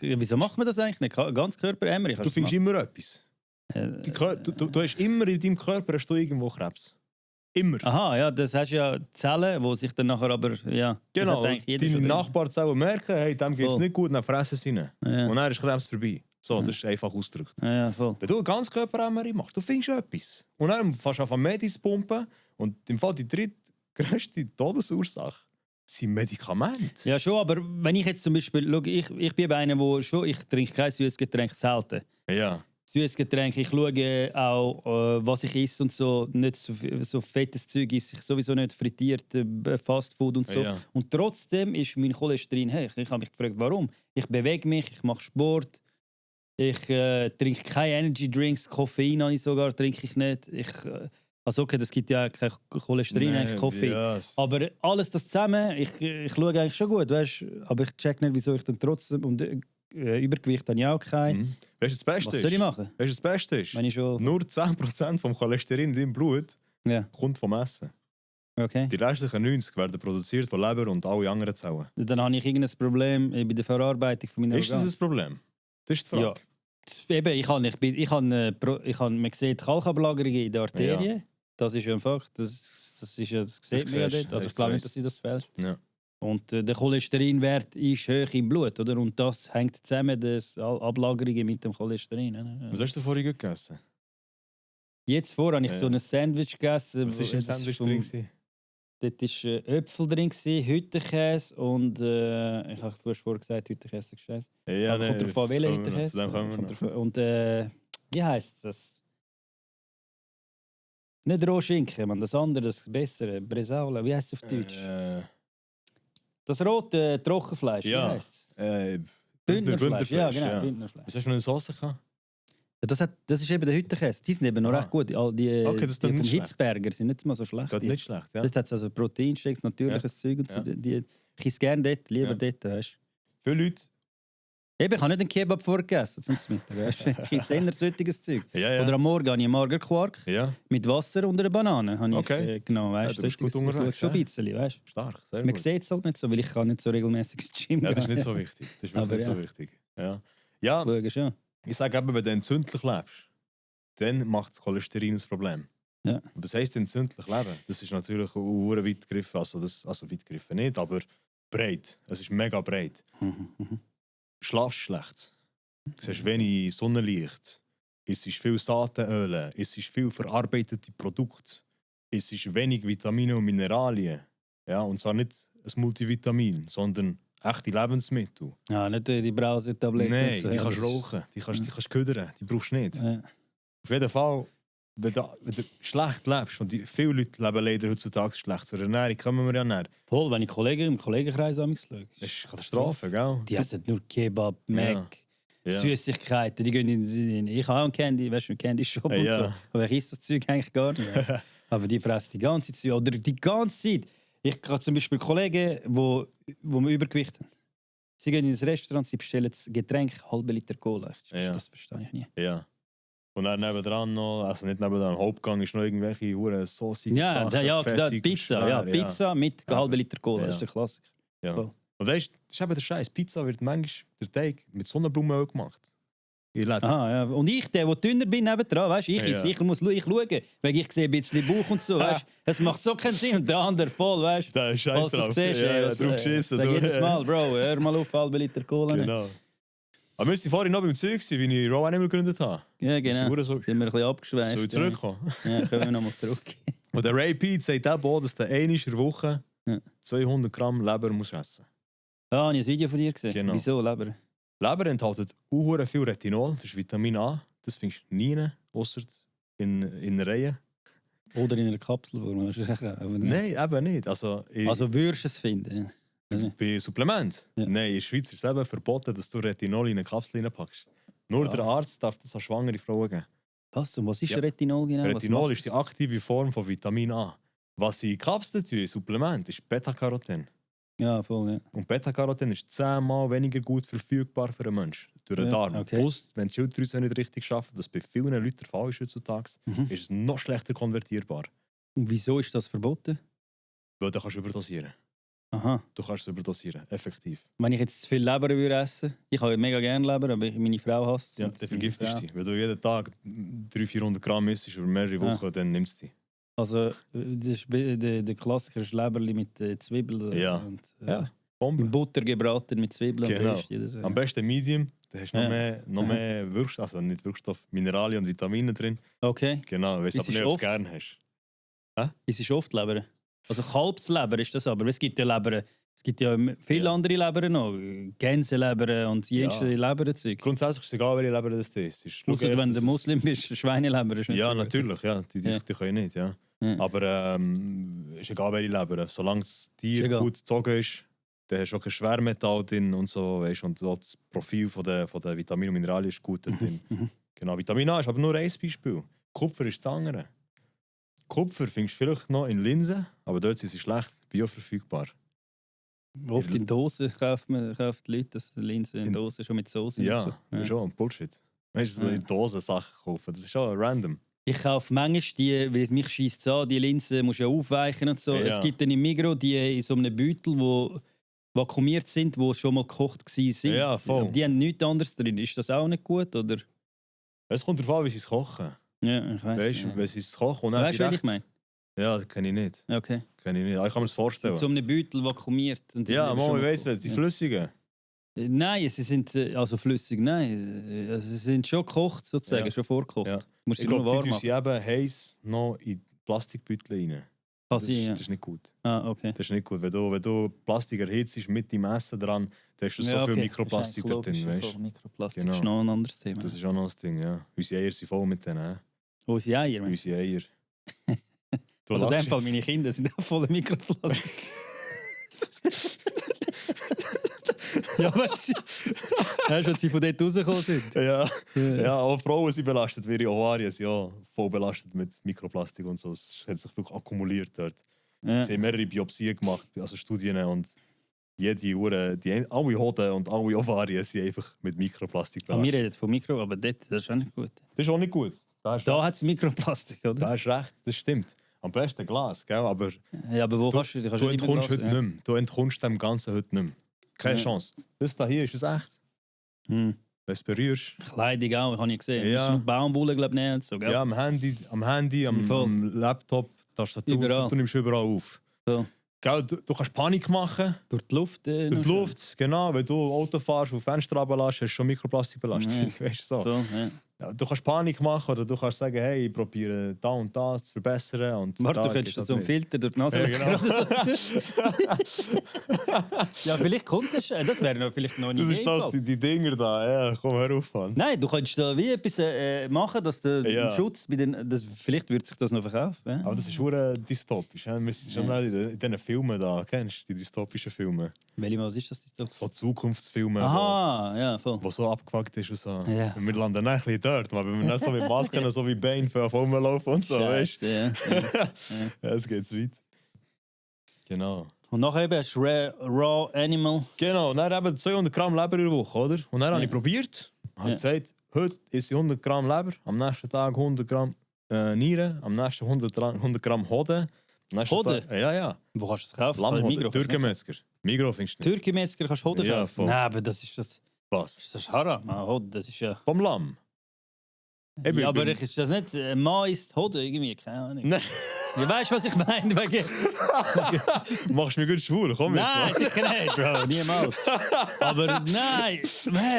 Wieso macht man das eigentlich nicht? Ganz Körper-MRI? Du findest immer etwas. Du hast immer in deinem Körper hast du irgendwo Krebs. Immer. Aha, ja, das hast ja Zellen, die sich dann nachher aber, ja... das Genau. hat eigentlich jeder Deine schon drin. Nachbarzellen merken, hey, dem geht es Voll. nicht gut, dann fressen sie ihn. Ja. Und dann ist Krebs vorbei. So, das ist einfach ausgedrückt. Ja, voll. Wenn du einen Ganzkörper-MRI machst, du findest etwas. Und dann fängst du an Medis pumpen und im Fall die drittgrößte Todesursache sind Medikamente. Ja, schon, aber wenn ich jetzt zum Beispiel, schau, ich bin einer, wo schon, ich trinke kein süßes Getränk, selten. Ja. Süßes Getränk, ich schaue auch, was ich esse und so, nicht so fettes Zeug esse ich sowieso nicht, frittiert, Fastfood und so. Ja. Und trotzdem ist mein Cholesterin hoch. Ich habe mich gefragt, warum? Ich bewege mich, ich mache Sport, ich trinke keine Energy Drinks, Koffein habe ich sogar, trinke ich nicht. Also okay, das gibt ja kein Cholesterin, eigentlich Koffein. Ja. Aber alles das zusammen, ich schaue eigentlich schon gut, weißt? Aber ich check nicht, wieso ich dann trotzdem... Und Übergewicht habe ich auch kein. Weißt du, das Beste Was soll ich machen? Weißt du, das Beste ist? Wenn ich schon... Nur 10% vom Cholesterin in deinem Blut Ja, kommt vom Essen. okay. Die restlichen 90 werden produziert von Leber und alle anderen Zellen. Dann habe ich irgendein Problem bei der Verarbeitung von meiner Ist das ein Problem? Das ist die Frage. Ja. Eben, man sieht Kalkablagerungen in der Arterie. Ja. Das ist ja ein Fakt. Das sieht man ja siehst, dort. Also ich weißt glaube du, nicht, dass ich das falsch. Ja. Und der Cholesterinwert ist hoch im Blut, oder? Und das hängt zusammen, das Ablagerungen mit dem Cholesterin. Oder? Was hast du vorhin gegessen? Jetzt vorher habe ich Ja. so ein Sandwich gegessen. Was war im Sandwich drin? Dort war Äpfel drin, Hüttenkäse und ich habe vorher gesagt, Hüttenkäse ist scheiße. Ja, Aber kommt drauf an, welcher Hüttenkäse. Zu dem kommen wir Kommt noch. drauf an. Und wie heisst das? Nicht Rohschinken, man, das andere, das bessere, Bresaola, wie heisst es auf Deutsch? Das rote Trockenfleisch, wie ja. heisst es? Bündnerfleisch. Ja, genau, Bündnerfleisch. Was hast du für eine Sauce gehabt? Das ist eben der Hüttenkäse. Die sind eben noch Ah. recht gut. All die, Okay, das ist die dann vom nicht schlecht. Hitzberger sind nicht mal so schlecht. Das ist Die. nicht schlecht, ja. Das hat also Proteinshakes, natürliches Zeug und so. Ja. Ich esse gerne dort, lieber Ja. dort, weißt du. Viele Leute... Eben, ich habe nicht einen Kebab vorgegessen zum Mittag, weißt du. Ich esse eher solches Zeug. Ja, ja. Oder am Morgen habe ich einen Magerquark Ja, mit Wasser und einer Banane. Habe Okay. ich, genau, weißt Ja, du bist gut solches- ich unterwegs, schaue schon ja. ein bisschen, weißt du. stark, sehr Man gut. sieht es halt nicht so, weil ich kann nicht so regelmäßig ins Gym Ja, das ist gehen. nicht so wichtig. Das ist Aber wirklich nicht ja. so wichtig. Ja, ja Schauen schon. ich sage eben, wenn du entzündlich lebst, dann macht das Cholesterin ein Problem. Ja. Und das heisst entzündlich leben. Das ist natürlich auch weit gegriffen. Also weit gegriffen nicht, aber breit. Es ist mega breit. Schlafst schlecht. Du siehst wenig Sonnenlicht. Es ist viel Saatenöl. Es ist viel verarbeitete Produkte. Es ist wenig Vitamine und Mineralien. Ja, und zwar nicht ein Multivitamin, sondern echte Lebensmittel. Ja, nicht die Brausetabletten. Nein, und so, die ja, kannst du das- rauchen, die kannst ködern, die brauchst du nicht. Ja. Auf jeden Fall, wenn du schlecht lebst, und viele Leute leben leider heutzutage schlecht, zur Ernährung kommen wir ja näher. Voll, wenn ich Kollegen im Kollegenkreis schaue. Das ist Katastrophe, gell? Die essen nur Kebab, Mac, Ja. Süßigkeiten. Die gehen ich habe auch einen Candy, weißt du, einen Candy Shop und Ja. so. Aber ich esse das Zeug eigentlich gar nicht. Aber die fressen die ganze Zeit. Oder die ganze Zeit. Ich habe zum Beispiel Kollegen, wo Übergewicht haben. Sie gehen ins Restaurant, sie bestellen das Getränk, halbe Liter Cola. Ja. Das verstehe ich nie. Ja. Und dann nebendran noch, also nicht nebendran, Hauptgang ist noch irgendwelche Huren saucige Ja, Sachen, ja, fettig und Pizza. schwer, Ja, Pizza mit Ja. halbe Liter Cola. Ja. Das ist der Klassiker. Ja. Voll. Und weißt du, das ist eben der Scheiß. Pizza wird manchmal der Teig mit Sonnenblumenöl gemacht. In Läden. Aha, ja. Und ich, der dünner bin, nebendran, weißt du, ich Ja. muss schauen, weil ich sehe ein bisschen Bauch und so, weißt du. Es macht so keinen Sinn. Und der andere voll, weißt du. Da ist Scheiß Was du drauf. siehst, ja, was, drauf geschissen. sag du. jedes Mal, Bro, hör mal auf, halbe Liter Cola. nicht. Genau. Aber wir waren vorhin noch beim Zeug, wie ich Raw Animal gegründet habe. Ja, genau. So, Sind wir ein bisschen abgeschweißt. soll ich zurückkommen? Ja, kommen wir nochmal zurück. Und der Ray Pete sagt auch, dass du einmal in der Woche Ja. 200 Gramm Leber musst essen. Ah, habe ich ein Video von dir gesehen? Genau. Wieso, Leber? Leber enthält auch viel Retinol, das ist Vitamin A. Das findest du nie, ausser in der Reihe. Oder in einer Kapsel, wo man Nein, eben nicht. Also würdest du es finden? Ja. bei Supplement. Ja. Nein, in der Schweiz ist es eben verboten, dass du Retinol in eine Kapsel reinpackst. Nur der Arzt darf das an schwangere Frauen geben. Was? Und was ist Ja. Retinol genau? Was Retinol macht ist die es? aktive Form von Vitamin A. Was sie in Kapseln tun, in Supplement, ist Beta-Caroten. Ja, voll, ja. Und Beta-Caroten ist 10-mal weniger gut verfügbar für einen Menschen. Durch den Ja, Darm. okay. Plus, wenn die Schilddrüse nicht richtig schafft, was bei vielen Leuten der Fall ist heutzutage, Mhm. ist es noch schlechter konvertierbar. Und wieso ist das verboten? Weil du kannst überdosieren. Aha. Du kannst es überdosieren, effektiv. Wenn ich jetzt zu viel Leber würde essen, ich habe mega gerne Leber, aber meine Frau hasst es. Ja, Und dann meine vergiftest Frau- du dich. Wenn du jeden Tag 300-400 Gramm isst über mehrere Wochen, dann nimmst du dich. Also, der Klassiker ist Leberli mit Zwiebeln. Ja. Und, Ja. Bombe. in Butter gebraten mit Zwiebeln Genau. und Rösti oder so. Am besten Medium. Da hast du Ja. noch mehr Wirkstoff, also nicht Wirkstoff, Mineralien und Vitamine drin. Okay. Genau, weißt Es aber ist nicht, ob du es oft- gerne hast. Es ist oft Leber. Also Kalbsleber ist das aber. Es gibt ja Leber Es gibt ja viele andere Leber noch. Gänseleber und jenste Leberzeug. Grundsätzlich ist es egal, welche Leber das ist. Ausser wenn du Muslim bist, Schweineleber ist nicht ja, so gut. natürlich, ja. Die können nicht, ja. Aber ist egal, welche Leber. Solange das Tier gut gezogen ist, dann hast du auch kein Schwermetall drin und so, weißt, und auch das Profil von der Vitamine und Mineralien ist gut drin. Genau, Vitamin A ist aber nur ein Beispiel. Kupfer ist das andere. Kupfer findest du vielleicht noch in Linsen, aber dort sind sie schlecht bioverfügbar. Oft in Dosen kaufen die Leute das Linsen in Dosen schon mit Soße. Ja, so. das ist schon Bullshit. Weißt du, so in Dosen Sachen kaufen, das ist schon random. Ich kaufe manchmal die, weil es mich scheisst an, die Linsen musst du ja aufweichen und so. Ja. Es gibt dann im Migros die in so einem Beutel, wo vakuumiert sind, die schon mal gekocht waren. Ja, voll. Die haben nichts anderes drin. Ist das auch nicht gut, oder? Es kommt darauf an, wie sie es kochen. Ja, ich weiss. Weißt du, wenn sie es kochen und weißt du, was ich meine? Ja, das kenne ich nicht. Okay. Kenn ich nicht. Ich kann mir das vorstellen. In so einem Beutel vakuumiert. Und ja, ich weiss, die flüssigen. Nein, sie sind also flüssig, nein. Also, sie sind schon gekocht, sozusagen, schon vorgekocht. Ja. Musst ich glaube, die tun sie eben heiß noch in Plastikbeutel rein. Das ist nicht gut. Ah, okay. Das ist nicht gut. Wenn du Plastik erhitzt mit dem Essen dran, dann hast du so viel Mikroplastik da drin. Weißt? Mikroplastik ist noch ein anderes Thema. Das ist auch noch ein Ding, ja. Unsere Eier sind voll mit denen. Unsere Eier? Unsere Eier. Also in dem Fall, meine Kinder sind auch voller Mikroplastik. Ja, weißt du, wenn sie von dort rausgekommen sind. Ja, auch Frauen sind belastet, ihre Ovarien sind ja voll belastet mit Mikroplastik und so. Es hat sich wirklich akkumuliert dort. Ja. Sie haben mehrere Biopsien gemacht, also Studien, und jede Uhr, alle Hoden und alle Ovarien sind einfach mit Mikroplastik belastet. Wir reden jetzt von Mikro, aber dort, das ist auch nicht gut. Das ist auch nicht gut. Da hat es Mikroplastik, oder? Da hast recht, das stimmt. Am besten Glas, gell? Aber, ja, aber wo kannst du entkommst heute nicht mehr. Du entkommst dem Ganzen heute nicht mehr. Keine Chance. Das hier ist es echt. Wenn du es berührst. Kleidung auch, habe ich gesehen. Ja. Das ist nur Baumwolle, glaube ich, nicht so, gell? Ja, am Handy, am Laptop, Tastatur, du nimmst überall auf. So. Gell, du kannst Panik machen. Durch die Luft. Durch die Luft, genau. Wenn du Auto fährst und Fenster runterlässt, hast du schon Mikroplastikbelastung. Ja. Weißt du, so. So, ja. Ja, du kannst Panik machen oder du kannst sagen, hey, ich probiere da und da zu verbessern. Und Warte, du könntest so einen Filter durch die Nase genau. Ja, vielleicht kommt das. Das wäre noch vielleicht noch nicht. Das ist doch die Dinger da. Ja, komm, hör auf, Mann. Nein, du könntest da wie etwas machen, dass der Schutz bei den. Vielleicht würde sich das noch verkaufen. Ja? Aber das ist schon dystopisch. Ja? Wir sind schon in diesen Filmen da. Kennst du die dystopischen Filme? Was ist das dystopisch? So Zukunftsfilme. Aha, ja, voll. Wo so abgefuckt ist und so. Ja. Und wir landen ein bisschen dort. Aber wenn wir nicht so mit Masken, so wie Bane für rumlaufen und so, weißt du? Ja, es geht weit. Genau. Und nachher eben hast du Raw Animal. Genau, und dann eben 200 Gramm Leber in der Woche, oder? Und dann habe ich probiert. Habe gesagt, heute esse ich 100 Gramm Leber, am nächsten Tag 100 Gramm Nieren, am nächsten 100 Gramm Hoden. Hoden? Ja. Wo kannst du es kaufen? Lammhoden, Türkenmetzger. Migros findest du nicht. Türkenmetzger kannst du Hoden Ja, kaufen? voll. Nein, aber das ist das... Was? Das ist Haram. Hoden, das ist ja... Vom Lamm? Ja, aber ist das nicht... Ein Mann isst Hoden irgendwie? Keine Ahnung. Nein. Ja, weißt du, was ich meine? Machst du mich gut schwul? Komm jetzt. Nein, sicher nicht, Bro. Niemals. Aber nein.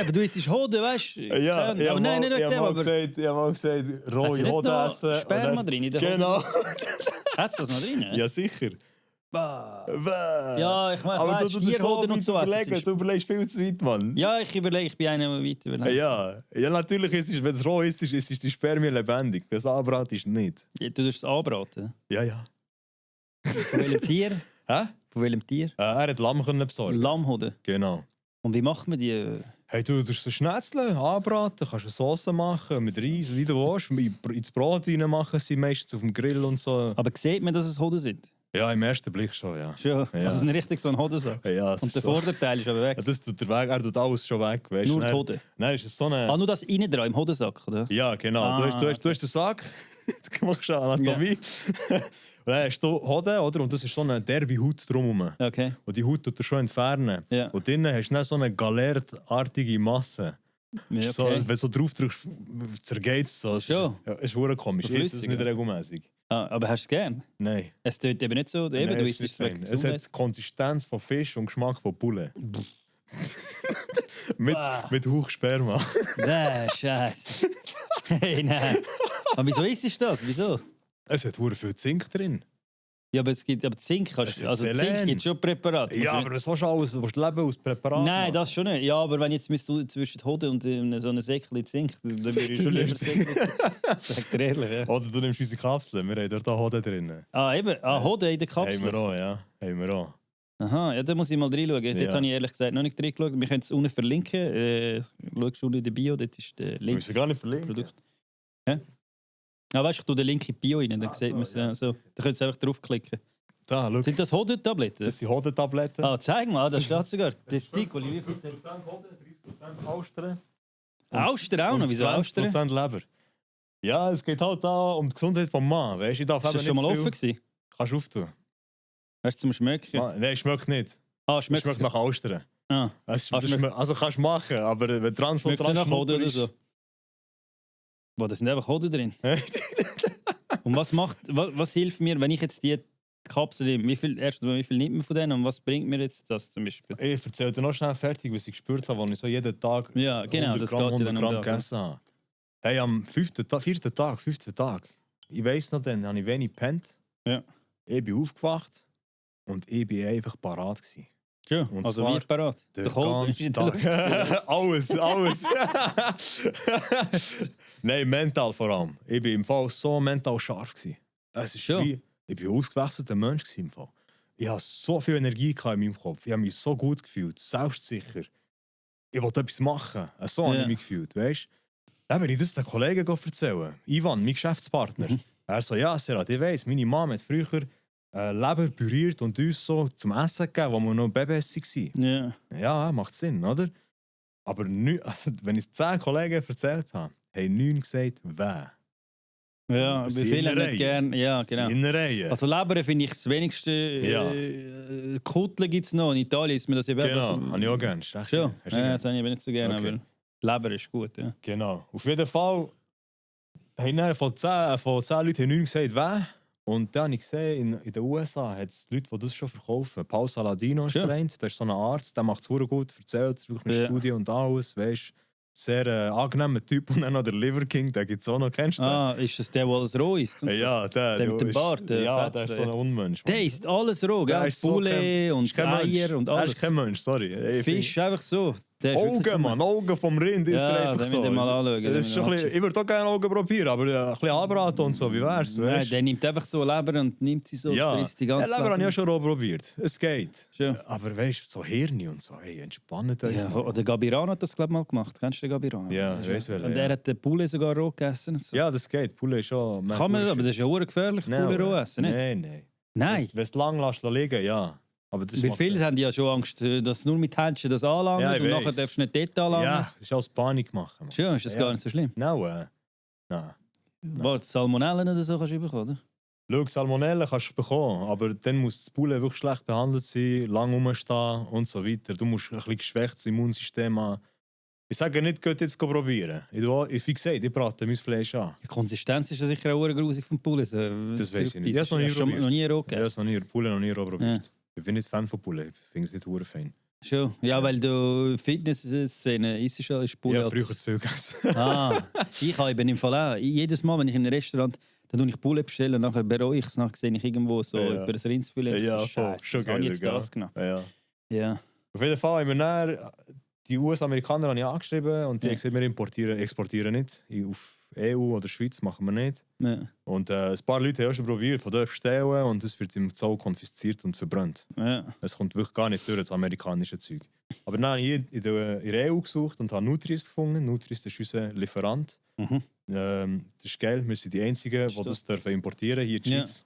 Aber du isst Hoden, weißt du? Ja, ich habe nein, nicht wegen dem, mal aber... gesagt, rohe Hoden essen. Sperma drin in der Hoden? Genau. Hat es das noch drin? Ja, sicher. Ja, ich meine, aber weißt, Tierhoden und so essen. Du überlegst viel zu weit, Mann. Ja, ich bin einer, der weit überlegt. Ja, natürlich ist es, wenn es roh ist die Spermie lebendig. Wenn es anbraten ist, nicht. Ja, du tust es anbraten? Ja. Von welchem Tier? Hä? Von welchem Tier? Er hat Lamm können besorgen. Lammhoden? Genau. Und wie macht man die? Hey, du tust so Schnetzel anbraten, kannst eine Sauce machen mit Reis, wie du willst. Ins Brot rein machen sie meistens auf dem Grill und so. Aber sieht man, dass es Hoden sind? Ja, im ersten Blick schon, ja. Schon? Ja. Also es ist nicht richtig so ein Hodensack? Ja, und der Vorderteil ist aber weg? Ja, das tut der Weg, er tut alles schon weg. Weißt? Nur die Hoden? Nein, ist es so eine... nur das innen dran, im Hodensack, oder? Ja, genau. Du hast den Sack, du machst schon Anatomie. Ja. Und dann hast du Hoden, oder? Und das ist so eine derbe Haut drumherum. Okay. Und die Haut tut er schon entfernen. Ja. Und drinnen hast du dann so eine galertartige Masse. Ja, okay. So, wenn du so drauf drückst, zergeht es so. Schon? Ja, ist verdammt komisch. Ist es nicht regelmäßig? Aber hast du es gern? Nein. Es tut eben nicht so, eben, Nein, du isst es weg. Es hat die Konsistenz von Fisch und Geschmack von Bulle. mit Hochsperma. Nein, Scheiße. Hey, nein. Aber wieso isst du das? Wieso? Es hat verdammt viel Zink drin. Ja, aber Zink kannst du. Also Selen. Zink gibt schon Präparate. Ja, aber das willst du alles. Willst du leben aus Präparaten? Nein, das schon nicht. Ja, aber wenn jetzt du zwischen Hoden und so einem Säckchen Zink, dann würde ich schon lieber Säckchen. Sag dir ehrlich, ja. Oder du nimmst unsere Kapseln, wir haben dort auch Hoden drin. Ah, eben. Ah, Hoden in der Haben Kapsel. wir auch, ja. Haben wir auch. Aha, ja, da muss ich mal reinschauen. Ja. Dort habe ich ehrlich gesagt noch nicht reingeschaut. Wir können es unten verlinken. Schau schon in der Bio, dort ist der Wir Link. müssen gar nicht verlinken. Produkt. Ja? Ah, weißt du, ich tue den Link in die Bio rein, dann sieht man es. Ja. So. Da könnt ihr einfach draufklicken. Da, schau. Sind das Hoden-Tabletten? Das sind Hodentabletten. Ah, zeig mal, da steht sogar. Das Stick, wie viel? 30% Hoden, 30% Austern. Austern auch noch? Wieso Austern? 20% Leber. Ja, es geht halt da um die Gesundheit des Mannes. Weißt du, ich darf Ist das schon mal offen gewesen? Kannst du auftun. Weißt du, zum Schmecken? Nein, schmeckt nicht. Ah, schmeckt Schmeckt nach Austern. Ah, Also kannst du machen, aber wenn dran so schmeckt es nach Hoden oder so? Boah, da sind einfach Hoden drin. Und was hilft mir, wenn ich jetzt die Kapsel nehme? Wie viel nimmt man von denen und was bringt mir jetzt das zum Beispiel? Ich erzähle dir noch schnell fertig, was ich gespürt habe, als ich so jeden Tag Ja, genau, 100 das Gramm, geht ja 100 dann Gramm um gegessen habe. Hey, am 4. Tag, ich weiss noch, dann habe ich wenig gepennt. Ja. Ich bin aufgewacht und ich bin einfach parat gewesen. Ja, Und also zwar wie parat? Den Der Kohl ist ganzen in der Luft. Tag. alles. Nein, mental vor allem. Ich bin im Fall so mental scharf gewesen. Es ist Ja. wie, ich bin ein ausgewechselter Mensch gewesen im Fall. Ich hatte so viel Energie in meinem Kopf. Ich habe mich so gut gefühlt, selbstsicher. Ich wollte etwas machen. So habe ich mich gefühlt, weißt du? Dann bin ich das den Kollegen erzählen. Ivan, mein Geschäftspartner. Er so, ja, Serat, ich weiss, meine Mama hat früher Leber püriert und uns so zum Essen gegeben, als wir noch Babys waren. Ja. Ja, macht Sinn, oder? Aber also, wenn ich es 10 Kollegen erzählt habe, haben 9 gesagt, wer? Ja, wie viele nicht gern. Ja, genau. Sinnereien. Also Leber finde ich das wenigste. Ja. Kuttle gibt es noch. In Italien ist mir das eben. Genau, habe ich auch gerne. Schon. Hast du Ja, gern? das habe ich aber nicht so gerne. Okay. Aber Leber ist gut, ja. Genau. Auf jeden Fall haben dann von 10 Leuten 9 gesagt, wer? Und dann habe ich gesehen, in den USA hat es Leute, die das schon verkaufen. Paul Saladino ist Ja. der, der ist so ein Arzt, der macht es sehr gut, erzählt durch eine Ja. Studie und alles, weißt du. Sehr angenehmer Typ. Und dann noch der Liver King, den gibt es auch noch, kennst du den? Ah, ist das der alles roh ist? Und so? Ja, der mit dem ist- Bart, der Ja, Fetzer, der ist so ein ja. Unmensch. Der isst alles roh, Der gell? ist so Poulet und ist kein Mensch. Eier und Er ist alles. kein Mensch, sorry. Ich Fisch einfach so. Der ist find- wirklich so- Augen, Mann, Augen vom Rind ist Ja, der einfach den so. müssen wir mal anschauen, den Das ist müssen schon wir ein bisschen, ich würde auch gerne Augen probieren, aber ein bisschen anbraten und so, wie wär's? Nein, weißt? der nimmt einfach so Leber und nimmt sie so, Ja, frisst die ganze Leber habe ich auch schon roh probiert. Es geht. Schon. Aber weißt du, so Hirn und so, hey, entspannt euch. Ja, Mann. der Gabirano hat das, glaube ich, mal gemacht. Kennst du den Gabirano? Ja, ich weiss welchen, Und der ja. hat den Poulet sogar roh gegessen. Und so. Ja, das geht. Poulet ist schon... Kann man, aber das ist ja hure gefährlich, Poulet roh essen, nicht? Nein. Nein. Wenn du es lang lässt liegen, ja. Aber das Weil macht viele Sinn. haben ja schon Angst, dass du nur mit Händchen das anlangen Ja, ich und nachher weiss. darfst du nicht dort anlangen. Ja, das ist alles Panik machen. Mann. Schön, ist das Ja. gar nicht so schlimm. Nein. Warte, Salmonellen oder so kannst du bekommen, oder? Schau, Salmonellen kannst du bekommen, aber dann muss das Poulet wirklich schlecht behandelt sein, lang rumstehen und so weiter. Du musst ein bisschen geschwächtes Immunsystem haben. Ich sage nicht, geht jetzt probieren. Wie gesagt, ich brate mein Fleisch an. Die Konsistenz ist ja sicher auch grusig vom Poulet. So, Das weiss ich nicht. Ich habe es noch nie Hast du probiert. noch nie roh Ich habe es gegessen? noch nie, Poulet noch nie roh probiert. Ich bin nicht Fan von Poulet. Ich finde es nicht hure fein. Schon. Ja, weil du Fitnessszene isst ja ist Ich Poulet. habe früher zu viel gegessen. Ah, ich habe eben im Fall auch. Jedes Mal, wenn ich in einem Restaurant dann tue ich Poulet bestellen und nachher bereue ich es. Nachher sehe ich irgendwo so Ja. über das Rindsfilet. Ja, Das ist voll. Scheiße. Schon Was habe ich geil, jetzt gell? das genommen? Ja. Ja. Auf jeden Fall haben wir dann die US-Amerikaner habe ich angeschrieben und die Ja. haben gesagt, wir exportieren nicht. Auf EU oder Schweiz machen wir nicht. Ja. Und ein paar Leute haben auch schon probiert, von dort stellen und es wird im Zoll konfisziert und verbrannt. Ja. Es kommt wirklich gar nicht durch, das amerikanische Zeug. Aber dann habe ich in der EU gesucht und habe Nutris gefunden. Nutris ist unser Lieferant. Mhm. Das ist geil, wir sind die Einzigen, die das dürfen importieren hier in der Ja. Schweiz.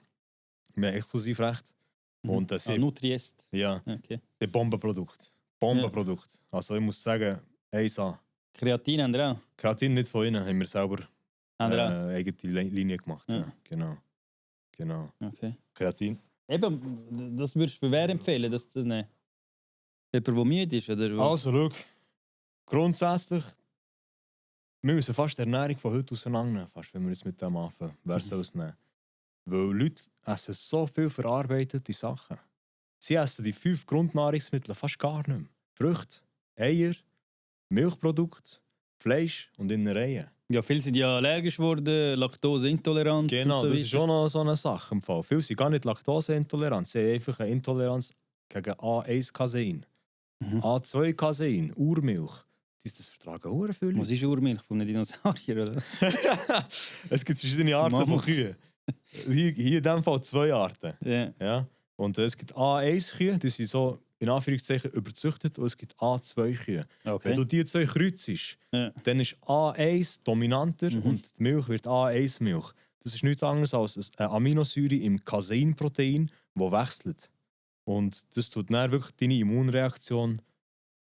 Wir haben Exklusivrecht. Und das Ah, Nutriest. ja, Okay. ein Bombenprodukt. Bombenprodukt. Also ich muss sagen, 1A. Kreatin haben wir auch. Kreatin nicht von ihnen, haben wir selber Haben wir auch. eigene Linie gemacht. Ja. Ja. Genau. Okay. Kreatin. Eben, das würdest du für wer empfehlen, dass das nicht? Jemand, der müde ist? Oder? Also, schau. Grundsätzlich, wir müssen fast die Ernährung von heute auseinandernehmen, fast, wenn wir jetzt mit dem anfangen. Wer soll es nehmen? Weil Leute essen so viel verarbeitete Sachen. Sie essen die 5 Grundnahrungsmittel fast gar nicht mehr. Früchte, Eier, Milchprodukte, Fleisch und Innereien. Ja, viele sind ja allergisch geworden, laktoseintolerant. Genau, und so das weiter. ist schon noch so eine Sache im Fall. Viele sind gar nicht laktoseintolerant, sie haben einfach eine Intoleranz gegen A1-Casein. Mhm. A2-Casein, Urmilch. Das vertragen hure viele. Was ist Urmilch von einem Dinosaurier? Oder? Es gibt verschiedene Arten von Mammut. Kühen. Hier in diesem Fall 2 Arten. Ja. Ja? Und es gibt A1-Kühe, die sind so in Anführungszeichen überzüchtet, und es gibt A2-Kühe. Okay. Wenn du die 2 kreuzest, Ja. dann ist A1 dominanter und die Milch wird A1-Milch. Das ist nichts anderes als eine Aminosäure im Caseinprotein, die wechselt. Und das tut dann wirklich deine Immunreaktion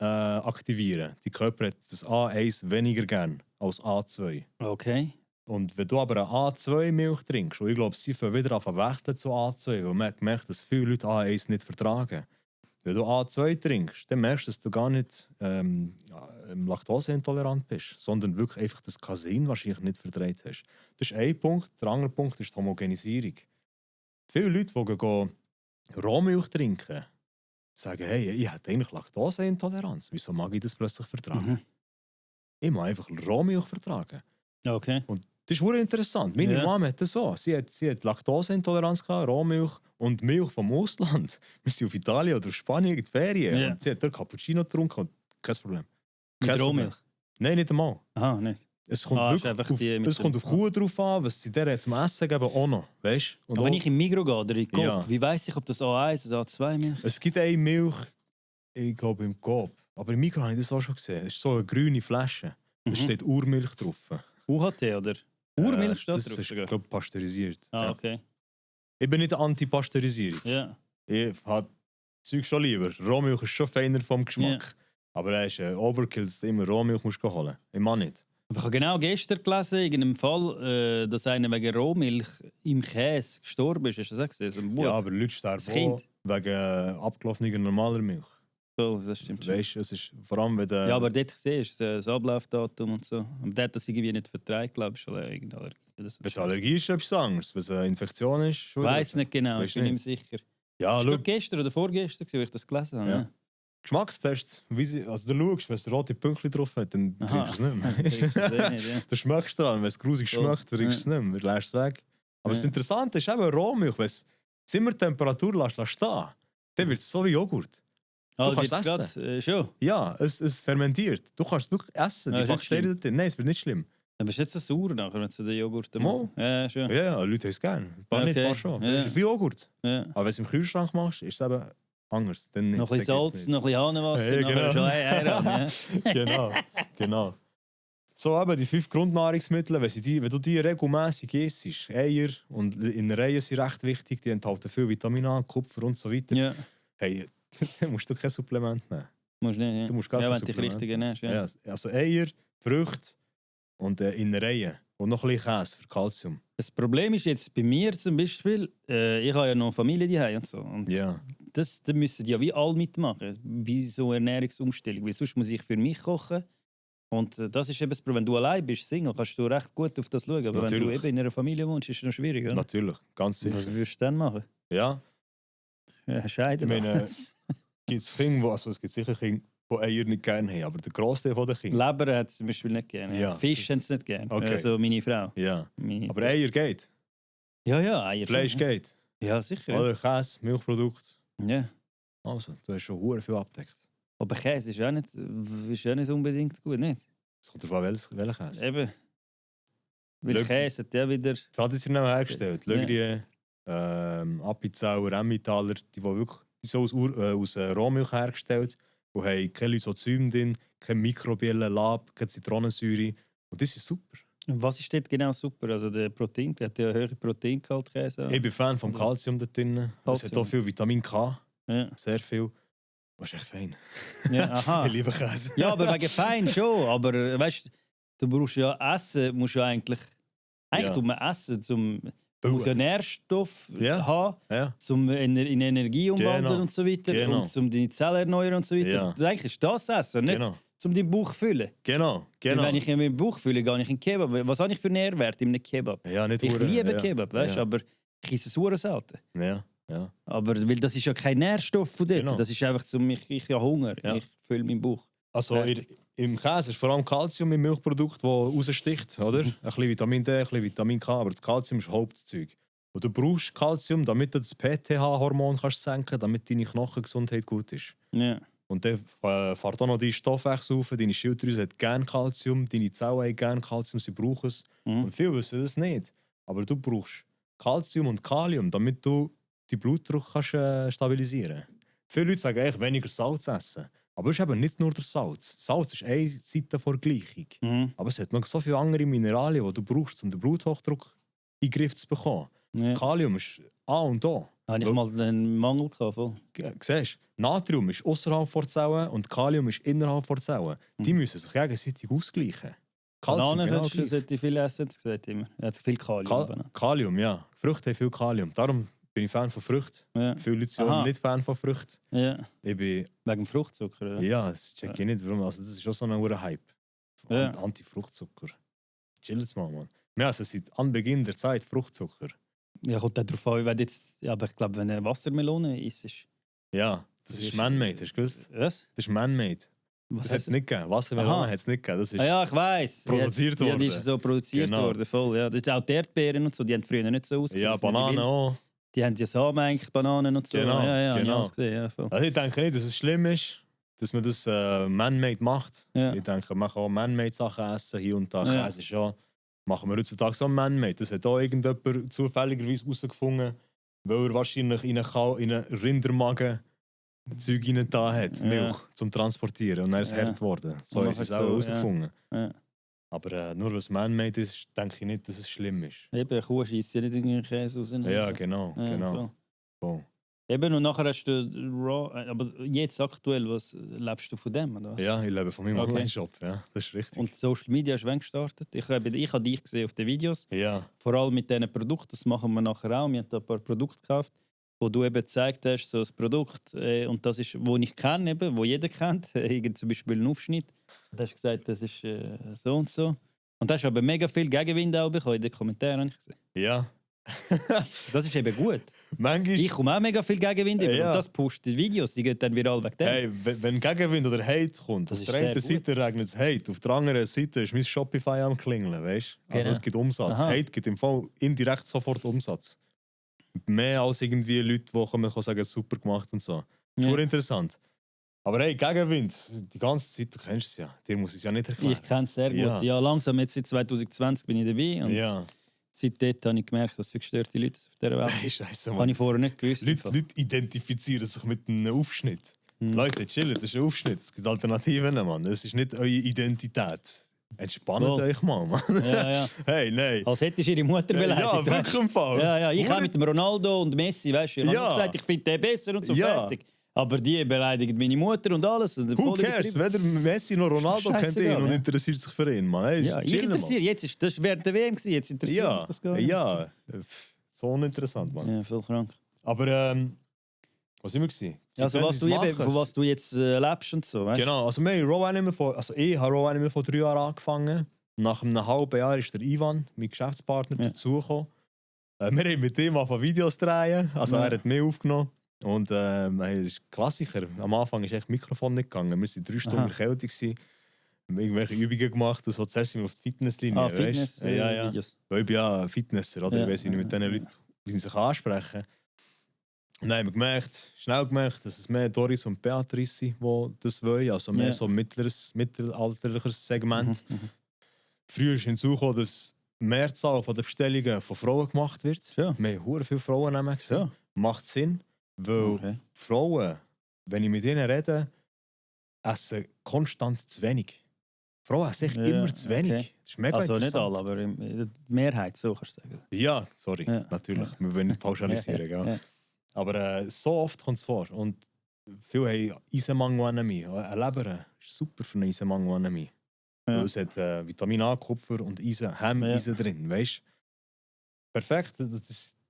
aktivieren. Die Körper hat das A1 weniger gern als A2. Okay. Und wenn du aber eine A2-Milch trinkst, und ich glaube, sie fangen wieder an zu wechseln zu A2, weil man hat gemerkt, dass viele Leute A1 nicht vertragen. Wenn du A2 trinkst, dann merkst du, dass du gar nicht laktoseintolerant bist, sondern wirklich einfach das Casein wahrscheinlich nicht verträgt hast. Das ist ein Punkt. Der andere Punkt ist die Homogenisierung. Viele Leute, die gehen Rohmilch trinken, sagen, hey, ich habe eigentlich Laktoseintoleranz. Wieso mag ich das plötzlich vertragen? Mhm. Ich mag einfach Rohmilch vertragen. Okay. Und das ist wirklich interessant. Meine Ja. Mama hat das so. Sie hat Laktoseintoleranz gehabt, Rohmilch und Milch vom Ausland. Wir sind auf Italien oder auf Spanien in die Ferien. Ja. Und sie hat dort Cappuccino getrunken und kein Problem. Mit Kein Rohmilch? Problem. Nein, nicht einmal. Aha, nicht. Es kommt Ah, ist wirklich einfach auf, die mit es kommt dem- auf Kuh drauf an, was sie der zum Essen geben, auch noch. Weißt? Und Aber wenn auch- ich im Migros gehe oder in Coop, Ja. wie weiss ich, ob das A1 oder A2 Milch? Es gibt eine Milch, ich glaube im Coop. Aber im Mikro habe ich das auch schon gesehen. Es ist so eine grüne Flasche. Da Mhm. steht Urmilch drauf. UHT oder? Urmilch steht das drauf ist, sogar. glaube ich, pasteurisiert. Ah, Ja. okay. Ich bin nicht anti-Pasteurisierung. Ja. Ich habe Zeug schon lieber. Rohmilch ist schon feiner vom Geschmack. Aber er ist ein Overkill, dass du immer Rohmilch musst holen. Ich mag nicht. Aber ich habe genau gestern gelesen, in einem Fall, dass einer wegen Rohmilch im Käse gestorben ist. Hast du das auch gesehen? So ein Bub. Ja, aber Leute sterben Das Kind. auch wegen abgelaufener normaler Milch. Oh, das stimmt schon. Weißt du, es ist vor allem, wenn der... Ja, aber dort gesehen ist das Ablaufdatum und so. Aber der hat das irgendwie nicht vertreibt, glaube ich, schon irgendeine Allergie. oder so. wenn es Allergie ist, ist etwas anderes. Wenn es eine Infektion ist, Ich weiß nicht genau, Weisst ich bin nicht. nicht mehr sicher. Ja, Das schau, war gestern oder vorgestern, als ich das gelesen habe. Ja. Ja. Geschmackstests. Also du schaust, wenn es rote Pünktchen drauf hat, dann Aha. trinkst du es nicht Trinkst du es eh mehr. nicht, ja. Du schmeckst dran. Wenn es grusig Voll. schmeckt, trinkst du es nicht mehr. Du lässt es weg. Aber das Ja. Interessante ist eben Rohmilch. Wenn es Zimmertemperatur lässt stehen, dann wird es so wie Joghurt. Ah, kannst jetzt essen. grad, schon. Ja, es fermentiert. Du kannst es wirklich essen. Ja, Die ist nicht Bakterien drin. Nein, es wird nicht schlimm. Aber ist jetzt so sauer nachher, wenn du den Joghurt Mal. machst? Ja, schon. Ja, ja, Leute haben es gerne. Ein paar nicht, ein Okay. paar schon. Ja. Es ist wie Joghurt. Ja. Aber wenn du es im Kühlschrank machst, ist es eben anders. Dann nicht. Noch ein bisschen Dann geht's Salz, nicht. noch ein bisschen Hahnenwasser, Ja, nachher genau. schon Eier. Ja. Genau, genau. So eben die 5 Grundnahrungsmittel, wenn du die regelmäßig isst, Eier und Innereien sind recht wichtig, die enthalten viel Vitamin A, Kupfer und so weiter. Ja, Hey, dann musst du kein Supplement nehmen. musst nicht. Ja, Du musst gar ja kein wenn du dich Supplement richtig ernährst. Ja. Ja, also Eier, Früchte und Innereien. Und noch ein bisschen Käse für Kalzium. Das Problem ist jetzt bei mir zum Beispiel, ich habe ja noch Familie daheim und so. Und Ja. da müssen ja wie alle mitmachen, bei so einer Ernährungsumstellung. Weil sonst muss ich für mich kochen. Und das ist eben das Problem. Wenn du allein bist, Single, kannst du recht gut auf das schauen. Aber wenn du Natürlich. eben in einer Familie wohnst, ist es noch schwierig. Oder? Natürlich, ganz sicher. Was würdest du dann machen? Ja, Ja, scheiden. Ich meine, gibt es Kinder, also es gibt sicher Kinder, die Eier nicht gerne haben, aber der Großteil der Kinder. Leber hat es zum Beispiel nicht gerne. Ja. Fisch haben es nicht gerne. Okay. Also meine Frau. Ja, Meine aber Eier geht. ja, Eier Fleisch schon. geht. Ja, sicher. Ja. Oder Käse, Milchprodukt. Ja. Also, du hast schon hure viel abgedeckt. Aber Käse ist auch nicht unbedingt gut, nicht? Es kommt darauf an, welcher Käse. Eben. Weil Lö- Käse hat ja wieder... Traditionell hergestellt. Ja. Lögrie, Appenzeller, Emmentaler, die wirklich die sind aus Rohmilch hergestellt. Die haben keine Lysozyme drin, kein Mikrobiellen, Lab, keine Zitronensäure. Und das ist super. Und was ist dort genau super? Also der Protein, der hat ja höhere Proteingehalt Käse. Ich bin Fan vom Kalzium da drin. Es hat Calcium. auch viel Vitamin K, Ja. sehr viel. Das ist echt fein. Ja, aha. Ich liebe Käse. Ja, aber wegen fein schon. Aber weißt du, brauchst ja Essen, musst ja eigentlich Ja. tut man Essen, du musst ja Nährstoff Ja. haben, Ja, zum in Energie umwandeln Genau. und so weiter Genau. und zum deine Zellen erneuern und so weiter. Ja. Eigentlich ist das Essen, nicht genau. zum deinen Bauch füllen. Genau, Weil genau. wenn ich meinen Bauch fülle, gehe ich in Kebab. Was habe ich für Nährwert in einem Kebab? Ja, nicht Ich hure- liebe ja. Kebab, weißt du, Ja. aber ich esse es sehr selten. Ja, ja. Aber weil das ist ja kein Nährstoff von dort. Genau. Das ist einfach ich habe Hunger, Ja. ich fülle meinen Bauch. Also in Fertig. im Käse ist vor allem Kalzium im Milchprodukt, das raussticht, oder? Ein bisschen Vitamin D, ein bisschen Vitamin K, aber das Kalzium ist Hauptzeug. Und du brauchst Kalzium, damit du das PTH-Hormon senken kannst, damit deine Knochengesundheit gut ist. Ja. Und dann fährt auch noch dein Stoffwechsel auf, deine Schilddrüse hat gerne Kalzium, deine Zellen haben gerne Kalzium, sie brauchen es. Und viele wissen das nicht. Aber du brauchst Kalzium und Kalium, damit du deinen Blutdruck kannst, stabilisieren kannst. Viele Leute sagen eigentlich weniger Salz essen. Aber es ist eben nicht nur der Salz. Salz ist eine Seite der Gleichung. Aber es hat noch so viele andere Mineralien, die du brauchst, um den Bluthochdruck in den Griff zu bekommen. Ja. Kalium ist A und O. Habe ich mal einen Mangel gehabt. Voll. Siehst du, Natrium ist außerhalb der Zellen und Kalium ist innerhalb der Zellen. Die müssen sich gegenseitig ausgleichen. Bananen genau sollte ich viel essen, das gesagt immer. Er hat viel Kalium. Kalium, ja. Früchte haben viel Kalium. Darum bin ich Fan von Früchten. Ja. Viele Leute sind nicht Fan von Früchten. Ja. Ich bin, Wegen dem Fruchtzucker. Oder? ja, das check ich nicht. Warum. Also das ist schon so ein hoher Hype. Ja. Anti-Fruchtzucker. Chillt mal, Mann. Ja, also seit Anbeginn der Zeit Fruchtzucker. Ja, kommt auch darauf an, wenn jetzt, ja, aber ich glaube, wenn eine Wassermelone isst, ist. Ja, das ist man-made, hast du gewusst? Was? Das ist man-made. Was Das hat es nicht gegeben. Wassermelone hat es nicht gegeben. Das ist ja, ich weiss. produziert Ja, worden. die ist so produziert Genau. worden, voll. Ja. Das ist auch die Erdbeeren und so, die haben früher nicht so ausgesehen. ja, Das sind die Bananen wild. auch. Die haben ja Samen eigentlich, Bananen und so. Genau, ja, genau. Ich alles gesehen, ja, voll. Also ich denke nicht, dass es schlimm ist, dass man das man-made macht. Ja. Ich denke, man kann auch man-made Sachen essen, hier und da. Ja. Käse ist ja, machen wir heutzutage so man-made. Das hat auch irgendjemand zufälligerweise herausgefunden, weil er wahrscheinlich in einen Rindermagen Zeug rein da hat, Ja. Milch, zum Transportieren. Und dann ist es Ja. hart geworden. So Und ist es nachher auch so, herausgefunden. Ja. Aber nur weil es man-made ist, denke ich nicht, dass es schlimm ist. Eben, eine Kuh scheisst ja nicht in den Käse raus. Ja, Also. genau. Ja, genau. voll. Voll. Eben, und nachher hast du Raw. Aber jetzt aktuell, was lebst du von dem? Oder was? Ja, ich lebe von meinem Okay. Online-Shop. Ja, das ist richtig. Und Social Media ist wann gestartet? Ich habe dich gesehen auf den Videos. ja, Vor allem mit diesen Produkten, das machen wir nachher auch. Wir haben da ein paar Produkte gekauft, wo du eben gezeigt hast, so ein Produkt. Und das ist, wo ich kenne, eben, wo jeder kennt. Irgend zum Beispiel einen Aufschnitt. Da hast du gesagt, das ist so und so. Und da hast du aber mega viel Gegenwind auch bekommen in den Kommentaren. Habe ich gesehen. ja. Das ist eben gut. Manchmal, Ich komme auch mega viel Gegenwind über. Ja. Und das pusht die Videos, die gehen dann viral weg dem. hey, wenn Gegenwind oder Hate kommt, Das auf ist der einen sehr gut. Seite regnet es Hate, auf der anderen Seite ist mein Shopify am Klingeln, weißt du? Also Genau. es gibt Umsatz. Aha. Hate gibt im Fall indirekt sofort Umsatz. Mehr als irgendwie Leute, die kommen und sagen, super gemacht und so. Ja. Pur interessant. Aber hey, Gegenwind, die ganze Zeit, du kennst es ja. Dir muss ich es ja nicht erklären. Ich kenne es sehr gut. Ja. Ja, langsam, jetzt seit 2020 bin ich dabei. Und Ja. seitdem habe ich gemerkt, was für gestörte Leute es auf dieser Welt Hey, gibt. Scheiße, Habe Mann. ich vorher nicht gewusst. Leute identifizieren sich mit einem Aufschnitt. Leute, chillen, das ist ein Aufschnitt. Es gibt Alternativen, Mann. Das ist nicht eure Identität. Entspannt Voll. euch mal, Mann. Ja, ja. Hey, nein. Als hättest du ihre Mutter beleidigt. Ja, weißt du? wirklich im Fall. Ja, ja. Ich Hure- auch mit dem Ronaldo und Messi, weißt du. Ich habe Ja. nur gesagt, ich finde den besser und so Ja. fertig. Aber die beleidigen meine Mutter und alles. Und Who voll cares? übertrieben. Weder Messi noch Ronaldo Ist doch kennt ihn scheissegal, und ja. interessiert sich für ihn, Mann. Hey, Ja, ich chillen, interessiere. Jetzt ist das während der WM gewesen. Jetzt Mann. interessiert mich Ja, das gar nicht. ja. So uninteressant, Mann. Ja, voll krank. Aber, was sind wir gewesen? Also, was du eben, von was du jetzt lebst und so, weißt du? Genau, also wir haben Raw Anime ich habe Raw Anime vor 3 Jahren angefangen. Nach einem halben Jahr ist der Ivan, mein Geschäftspartner, Ja. dazugekommen. Wir haben mit ihm angefangen Videos zu drehen. Also Ja. er hat mich aufgenommen. Und es ist ein Klassiker. Am Anfang ist echt das Mikrofon nicht gegangen. Wir waren 3 Stunden Aha. erkältet. Wir haben irgendwelche Übungen gemacht. Und so zuerst sind wir auf die Fitnesslinie. Ah, Fitness, weisst? Ja, ja. Videos. Weil ich bin ja Fitnesser, oder? Ja. Ich weiss nicht mit den Leuten, die sich ansprechen. Und dann haben wir schnell gemerkt, dass es mehr Doris und Beatrice sind, die das wollen. Also mehr Ja. so ein mittelalterliches Segment. Früher ist hinzugekommen, dass die Mehrzahl der Bestellungen von Frauen gemacht wird. Ja. Wir haben hure viele Frauen gesehen. Ja. Macht Sinn, weil Okay. Frauen, wenn ich mit ihnen rede, essen konstant zu wenig. Frauen essen echt Ja, immer zu wenig. okay. Das ist mega Also nicht interessant. alle, aber die Mehrheit, so kannst du sagen. Ja, sorry, Ja. natürlich. Wir wollen nicht pauschalisieren. Ja, gell? ja. Aber so oft kommt es vor. Und viele haben Eisenmangel-Anämie. Eine Leber ist super für eine Eisenmangel-Anämie. Ja. Weil es hat Vitamin A, Kupfer und Eisen, Eisen drin. Weißt? Perfekt.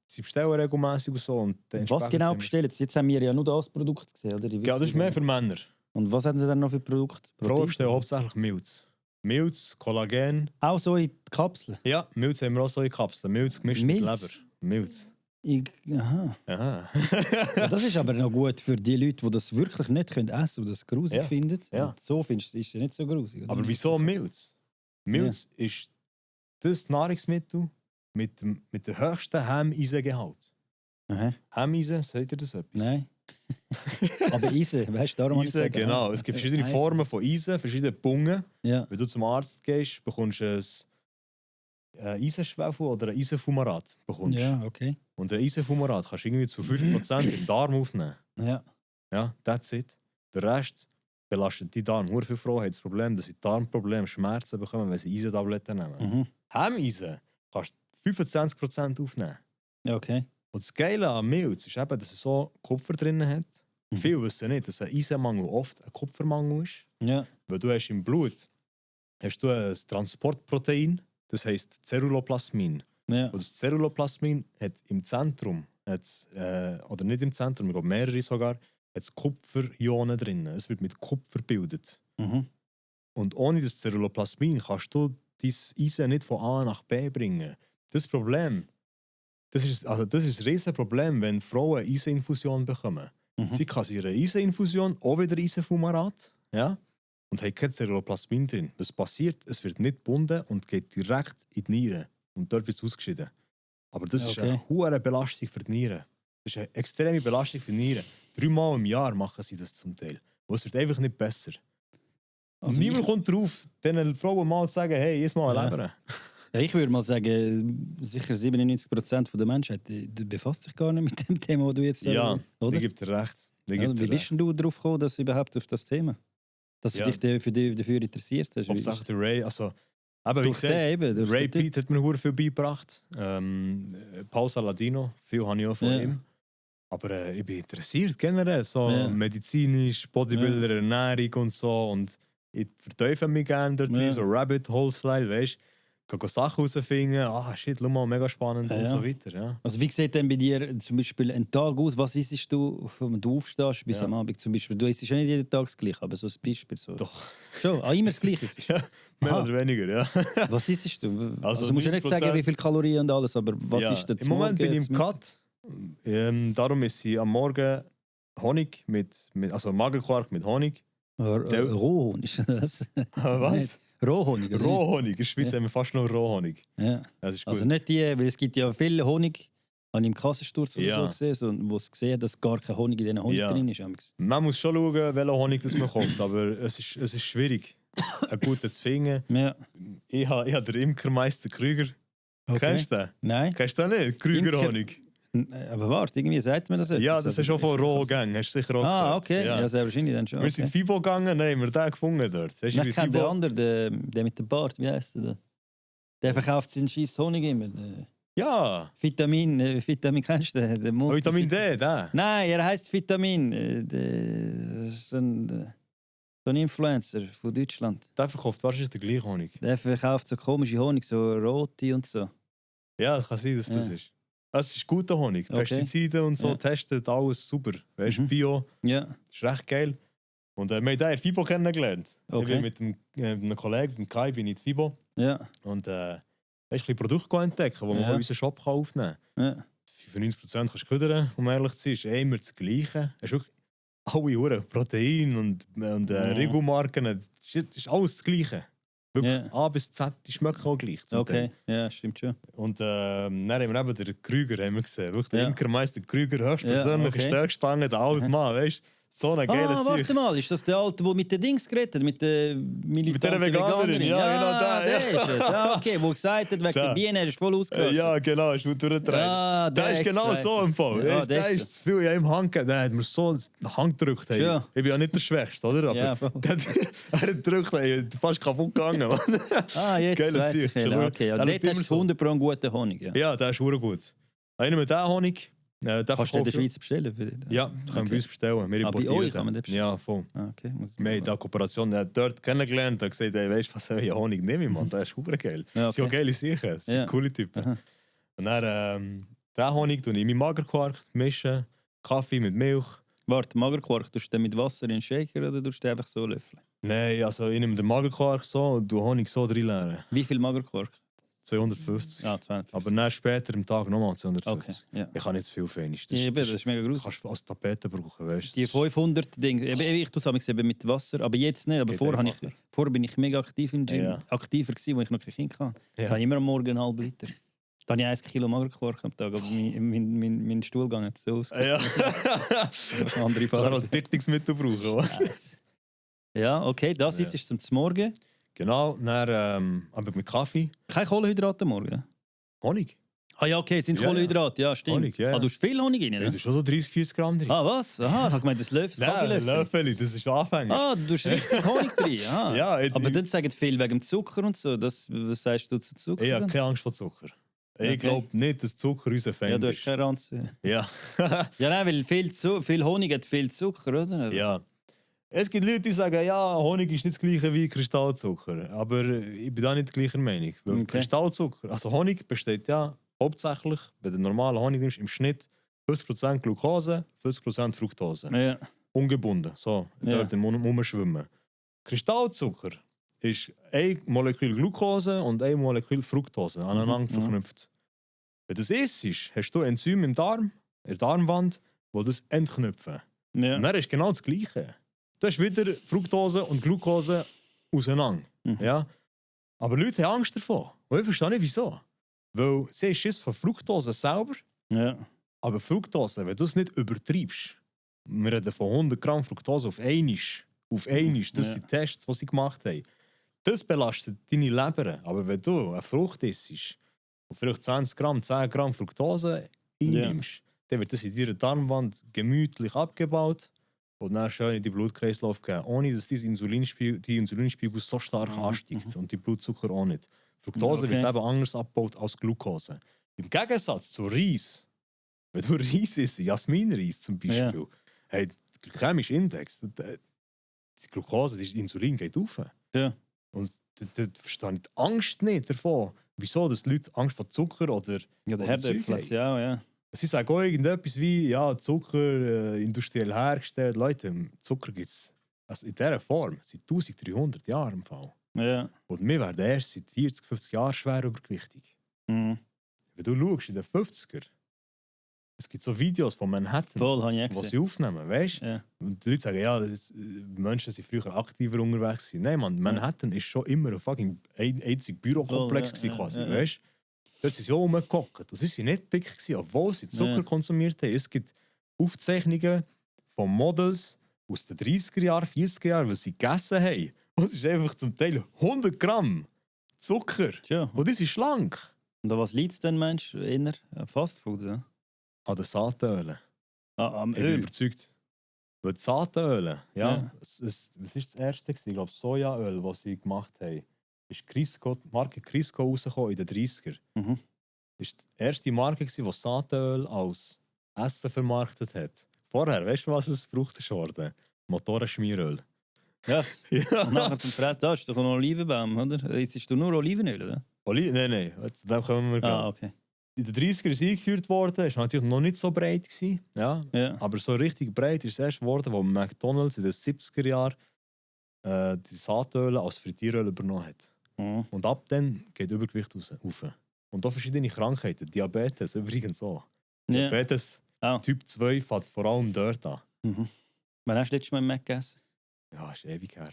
Sie bestellen regelmäßig und so. Und Was entsprechend genau haben wir- bestellen sie? Jetzt haben wir ja nur das Produkt gesehen, oder? Ja, das ist mehr für Männer. Und was haben sie dann noch für Produkte? Frauen bestellen hauptsächlich Milz. Milz, Kollagen. Auch so in die Kapseln? Ja, Milz haben wir auch so in Kapseln. Milz gemischt mit Milz? Leber. Milz. Aha. Aha. Ja, das ist aber noch gut für die Leute, die das wirklich nicht essen können, die das grusig Ja. finden. Ja. Und so findest du, ist es nicht so grusig. oder Aber nicht? wieso Milz? Milz ist das Nahrungsmittel mit der höchsten Hemmeisengehalt. Aha. Hemmeisen, sagt ihr das etwas? Nein. Aber Eisen, weißt du, darum habe ich Eisen, gesagt, genau. Es gibt verschiedene Eisen. Formen von Eisen, verschiedene Bungen. Ja. Wenn du zum Arzt gehst, bekommst du ein Eisenschwefel oder ein Eisenfumarat. Ja, okay. Und ein Eisenfumarat kannst du irgendwie zu 5% im Darm aufnehmen. Ja. Ja, that's it. Der Rest belastet die Darm. Nur viele Frauen haben das Problem, dass sie Darmprobleme, Schmerzen bekommen, wenn sie Eisentabletten nehmen. Mhm. Hemmeisen kannst du 25% aufnehmen. Ja, okay. Und das Geile an Milz ist eben, dass es so Kupfer drin hat. Mhm. Viele wissen nicht, dass ein Eisenmangel oft ein Kupfermangel ist. Ja. Weil du hast im Blut hast du ein Transportprotein, das heisst Ceruloplasmin. Ja. Und das Ceruloplasmin hat im Zentrum, oder nicht im Zentrum, ich glaube mehrere sogar, hat Kupferionen drin. Es wird mit Kupfer gebildet. Mhm. Und ohne das Ceruloplasmin kannst du dein Eisen nicht von A nach B bringen. Das Problem, das ist ein riesiges Problem, wenn Frauen eine Eiseninfusion bekommen. Mhm. Sie kassieren eine Eiseninfusion, auch wieder Eisenfumarat, ja, und haben kein Ceruloplasmin drin. Was passiert? Es wird nicht gebunden und geht direkt in die Niere. Und dort wird es ausgeschieden. Aber das ist eine hohe Belastung für die Nieren. Das ist eine extreme Belastung für die Nieren. 3 Mal im Jahr machen sie das zum Teil. Und es wird einfach nicht besser. Also Und niemand kommt drauf, diesen Frauen mal zu sagen, hey, iss mal ein Leber. Ja, ich würde mal sagen, sicher 97% der Menschheit befasst sich gar nicht mit dem Thema, das du jetzt Ja, oder? ich gebe dir recht. Wie bist denn du darauf gekommen, dass überhaupt auf das Thema? Dass du dich dafür interessiert hast? Hauptsache der Ray, also... Aber wie Durch gesagt, den eben. Durch Ray den Pete hat mir sehr viel beigebracht. Paul Saladino, viel habe ich auch von Ja. ihm. Aber ich bin interessiert generell, so Ja. medizinisch, Bodybuilder, Ernährung und so. Und ich verteufe mich gerne dort, Ja. so Rabbit Hole-Style, weißt du. Kann Sachen herausfinden, shit, schau mal, mega spannend und so weiter. Ja. Also wie sieht denn bei dir zum Beispiel ein Tag aus? Was isst du, wenn du aufstehst bis Ja. am Abend zum Beispiel? Du isst ja nicht jeden Tag das Gleiche, aber so ein Beispiel. So. Doch. Schon, immer das Gleiche isst. Ja, mehr Aha. oder weniger, ja. Was isst du? Also Also musst du nicht 90%. sagen, wie viel Kalorien und alles, aber was Ja, ist das? im Moment bin ich im Cut. Darum ist sie am Morgen Honig also Magerquark mit Honig. Rohhonig ist das? Was? Nicht. Rohhonig. oder? Rohhonig. In der Schweiz Ja. haben wir fast nur Rohhonig. Ja. Das ist gut. Also nicht die, weil es gibt ja viel Honig, habe ich im Kassensturz oder Ja. so gesehen, so, wo es gesehen hat, dass gar kein Honig in diesen Honig Ja. drin ist. amigs. Man muss schon schauen, welcher Honig das man kommt, aber es ist schwierig, einen guten zu finden. Ja. Ich habe den Imkermeister Krüger. Okay. Kennst du den? Nein. Kennst du den nicht? Krüger-Honig. Aber warte, irgendwie sagt man das etwas. Ja, das ist schon von Roh gegangen. Hast du sicher auch Ah, gehört. okay. Ja, sehr wahrscheinlich dann schon. Wir sind in FIBO gegangen, nein, haben wir den gefunden dort. Weißt du, Ich wie kenne den FIBO- anderen, der mit dem Bart, wie heißt der? da? Der verkauft seinen scheiß Honig immer. Der Ja, Vitamin kennst du den? Der Vitamin D, der. Nein, er heißt Vitamin. Das ist so ein Influencer von Deutschland. Der verkauft wahrscheinlich den gleichen Honig. Der verkauft so komische Honig, so rote und so. Ja, das kann sein, dass das Ja. ist. Das ist guter Honig. Okay. Pestizide und so Ja. testet, alles super. Weißt du, Mhm. Bio, Ja, das ist recht geil. Und wir haben den in FIBO kennengelernt. Okay. Ich bin mit einem Kollegen, dem Kai, bin ich in FIBO. ja, Und ein bisschen Produkte entdecken, die man Ja. in unseren Shop aufnehmen ja. kann. 95% kannst du ködern, um ehrlich zu sein. Es ist immer das Gleiche. Es ist wirklich alle Huren Protein und Rigomarken. Es ist alles das Gleiche. Wirklich Ja. A bis Z, die schmecken auch gleich. zum Teil. Okay, ja, stimmt schon. Und dann haben wir eben den Krüger haben wir gesehen. Wirklich der Ja. Imkermeister Krüger, höchstpersönlich, Ja, okay. ist der gestanden, der alte Mann, weißt du? So eine geile Warte Sicht. mal, ist das der Alte, der mit den Dings geredet hat? Mit der militanten Veganerin, ja, genau, der, der ja. ist es. Ja, okay, wo gesagt hat, wegen Der. der Biene, er ist voll ausgerastet. Ja, genau, ist gut durchgetragen. Ja, der ist genau weiss so ich. im Fall. Ja, der der ist zu viel in ihm Hand gegeben. Der hat mir so den Hang gedrückt. Hey. Ja. Ich bin ja nicht der Schwächste, oder? Aber Ja, voll. der hat, er hat gedrückt, hey, fast kaputt gegangen. Mann. Ah, jetzt Geile weiss ich. Sicht. Ja, okay, ja, Der dort schaut hast immer du so. 100% guten Honig. Ja. Ja, der ist sehr gut. Einer mit diesem Honig. Der Kannst du in der verkauft- Schweiz bestellen? Für den? Ja, können wir bei uns bestellen. Wir Ah, bei importieren euch kann man den bestellen? Ja, voll. Ah, okay. Muss ich Wir haben mal- die Kooperation dort kennengelernt und gesagt, hey, weißt du, was soll ich Honig nehmen, Mann? Das ist super geil. Ja, Das sind auch okay. geile Sachen. Das sind Ja. coole Typen. Aha. Und dann den Honig tue ich in meinen Magerquark mischen, Kaffee mit Milch. Warte, Magerquark, tust du den mit Wasser in den Shaker oder tust du den einfach so löffeln? Nein, also ich nehme den Magerquark so und tue Honig so reinleeren. Wie viel Magerquark? 250. Ah, 250. Aber dann später am Tag nochmal 250. Okay, ja. Ich habe nicht zu viel Fähig. Ja, das ist mega Du gruselig. kannst als Tapete brauchen, weißt du? Die 500 Dinge, ich tue es eben mit Wasser, aber jetzt nicht. Aber Geht vorher bin ich mega aktiv im Gym. Ja. Aktiver gewesen, als ich noch kein Kind hatte. Ja. Da habe ich immer am Morgen einen halben Liter. Da habe ich 1 Kilo Magerquark am Tag, aber mein Stuhlgang hat so ausgesehen. Ja. Andere Ich kann Farbe. auch Dichtungsmittel brauchen. oder? Ja, okay, das Ja. ist zum Morgen. Genau, dann aber mit Kaffee. Kein Kohlenhydrate am Morgen. Honig. Ah ja, okay, es sind Ja, Kohlenhydrate, ja, stimmt. Honig, ja, ja. Ah, du hast viel Honig rein, Ja, ne? du hast schon so 30, 40 Gramm drin. Ah, was? Aha, ich habe gemeint, das Löffel, das Nein, Kaffeelöffel. Löffel, das ist anfänglich. Ah, du hast richtig Honig drin. Ah. Ja, Aber dann sagen viel wegen dem Zucker und so. Was sagst du zu Zucker? Ich habe dann? keine Angst vor Zucker. Okay. Ich glaube nicht, dass Zucker unser Feind Ja, du hast ist. keine Ranze. Ja. Ja, nein, weil viel Honig hat viel Zucker, oder? Ja. Es gibt Leute, die sagen, ja, Honig ist nicht das gleiche wie Kristallzucker. Aber ich bin da nicht gleicher Meinung. Weil Okay. Kristallzucker, also Honig besteht ja hauptsächlich, wenn du normalen Honig nimmst, im Schnitt 50% Glucose, 50% Fructose. Ja, Ungebunden, so, Ja. dort im Rumschwimmen. Kristallzucker ist ein Molekül Glucose und ein Molekül Fructose aneinander verknüpft. Wenn du das isst, hast du Enzyme im Darm, in der Darmwand, die das entknüpfen. ja. Und dann ist genau das Gleiche. Du hast wieder Fructose und Glucose auseinander. Ja? Aber Leute haben Angst davon. Und ich verstehe nicht, wieso. Weil sie haben Schiss von Fructose selber, ja. aber Fructose, wenn du es nicht übertreibst, wir reden von 100 Gramm Fructose auf einmal, das Ja. sind Tests, die sie gemacht haben, das belastet deine Leber. Aber wenn du eine Frucht isst und vielleicht 20 Gramm, 10 Gramm Fructose einnimmst, dann wird das in deiner Darmwand gemütlich abgebaut und dann schön in den Blutkreislauf gehen, ohne dass die Insulinspiegel so stark ansteigt und die Blutzucker auch nicht. Fructose Okay. wird eben anders abgebaut als Glucose. Im Gegensatz zu Reis, wenn du Reis isst, Jasminreis zum Beispiel, hey, der glykämische Index, die Glucose, das Insulin geht auf. Ja. Und da verstehe ich die Angst nicht davon, wieso dass die Leute Angst vor Zucker oder Ja, der oder Herdöpfel Zeug hat es ja auch, ja. Sie sagen auch irgendetwas wie, ja, Zucker industriell hergestellt. Leute, Zucker gibt es also in dieser Form seit 1300 Jahren im Fall. Ja. Und wir werden erst seit 40, 50 Jahren schwer übergewichtig. Mhm. Wenn du schaust, in den 50er, es gibt so Videos von Manhattan, Voll, habe ich auch die sie gesehen. aufnehmen, weißt du? Ja. Und die Leute sagen, ja, Menschen sind früher aktiver unterwegs gewesen. Nein, Mann, Manhattan ist schon immer ein fucking einziger Bürokomplex Voll, ja, gewesen, quasi, ja, ja. weißt du? Dort sind sie auch rumgehockt. Und sie sind nicht dick gewesen, obwohl sie Zucker Ja. konsumiert haben. Es gibt Aufzeichnungen von Models aus den 30er Jahren, 40er Jahren, was sie gegessen haben. Und es ist einfach zum Teil 100 Gramm Zucker. Tja. Und die sind schlank. Und an was liegt es denn, Mensch? Inner Fastfood, ja? An den Saatenölen. Am Ich bin Öl. überzeugt. Weil die Saatenöle, ja, Ja. was war das erste? Ich glaube, Sojaöl, das sie gemacht haben. Ist Crisco, die Marke Crisco rausgekommen in den 30er. Mhm. Das war die erste Marke, die Saatenöl als Essen vermarktet hat. Vorher, weißt du, was es gebraucht ist worden? Motorenschmieröl. Yes. Ja. Und nachher zum Fressen, da ist doch noch Olivenbaum, oder? Jetzt ist du nur Olivenöl, oder? Nein, zu dem kommen wir Ah, gleich. okay. In den 30er ist eingeführt worden, ist natürlich noch nicht so breit gewesen, ja. Ja. Aber so richtig breit ist es erst geworden, wo McDonalds in den 70er Jahren die Saatöle als Frittieröl übernommen hat. Mhm. Und ab dann geht Übergewicht rauf. Und auch verschiedene Krankheiten, Diabetes übrigens auch. Ja. Diabetes Ah. Typ 2 fängt vor allem dort an. Mhm. Wann hast du letztes Mal im Mac gegessen? Ja, ist ewig her.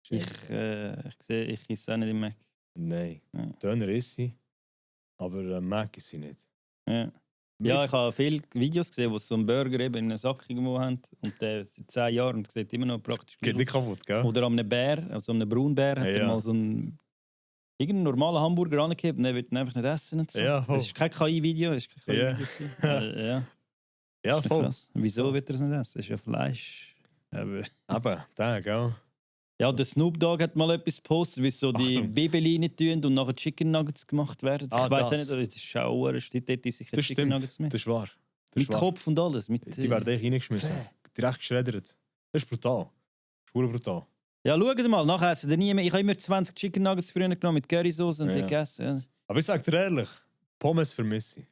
Ist Ich, ewig. ich esse auch nicht im Mac. Nein, Ja. Döner ist sie, aber Mac ist sie nicht. Ja. Ja, ich habe viele Videos gesehen, wo sie so einen Burger eben in einer Sack irgendwo haben. Und der seit 10 Jahren und sieht immer noch praktisch Geht gleich nicht aus. kaputt, gell? Oder an einem Bär, also an einem Braunbär, hat Ja, er ja. mal so einen irgendeinen normalen Hamburger angegeben und er will ihn einfach nicht essen. Und so. Ja, voll. Das ist kein KI-Video. Es ist kein Ja. KI-Video gewesen. Ja, Ja, ist voll. krass. Wieso wird er es nicht essen? Das ist ja Fleisch. Aber Eben, der, gell? ja, der Snoop Dogg hat mal etwas gepostet, wie so die Achtung. Bibeli nicht tun und nachher Chicken Nuggets gemacht werden. Ah, ich weiß das. nicht, das ist Schauer, steht dort sicher Das Chicken stimmt, Nuggets mit. das ist wahr. Das Mit ist wahr. Kopf und alles. Mit, Die werden echt reingeschmissen. Direkt geschreddert. Das ist brutal. Schwul brutal. Ja, schaut mal, nachher essen ihr nie mehr. Ich habe immer 20 Chicken Nuggets früher genommen mit Currysoße und Ja. die gegessen. Ja. Aber ich sag dir ehrlich, Pommes vermisse ich.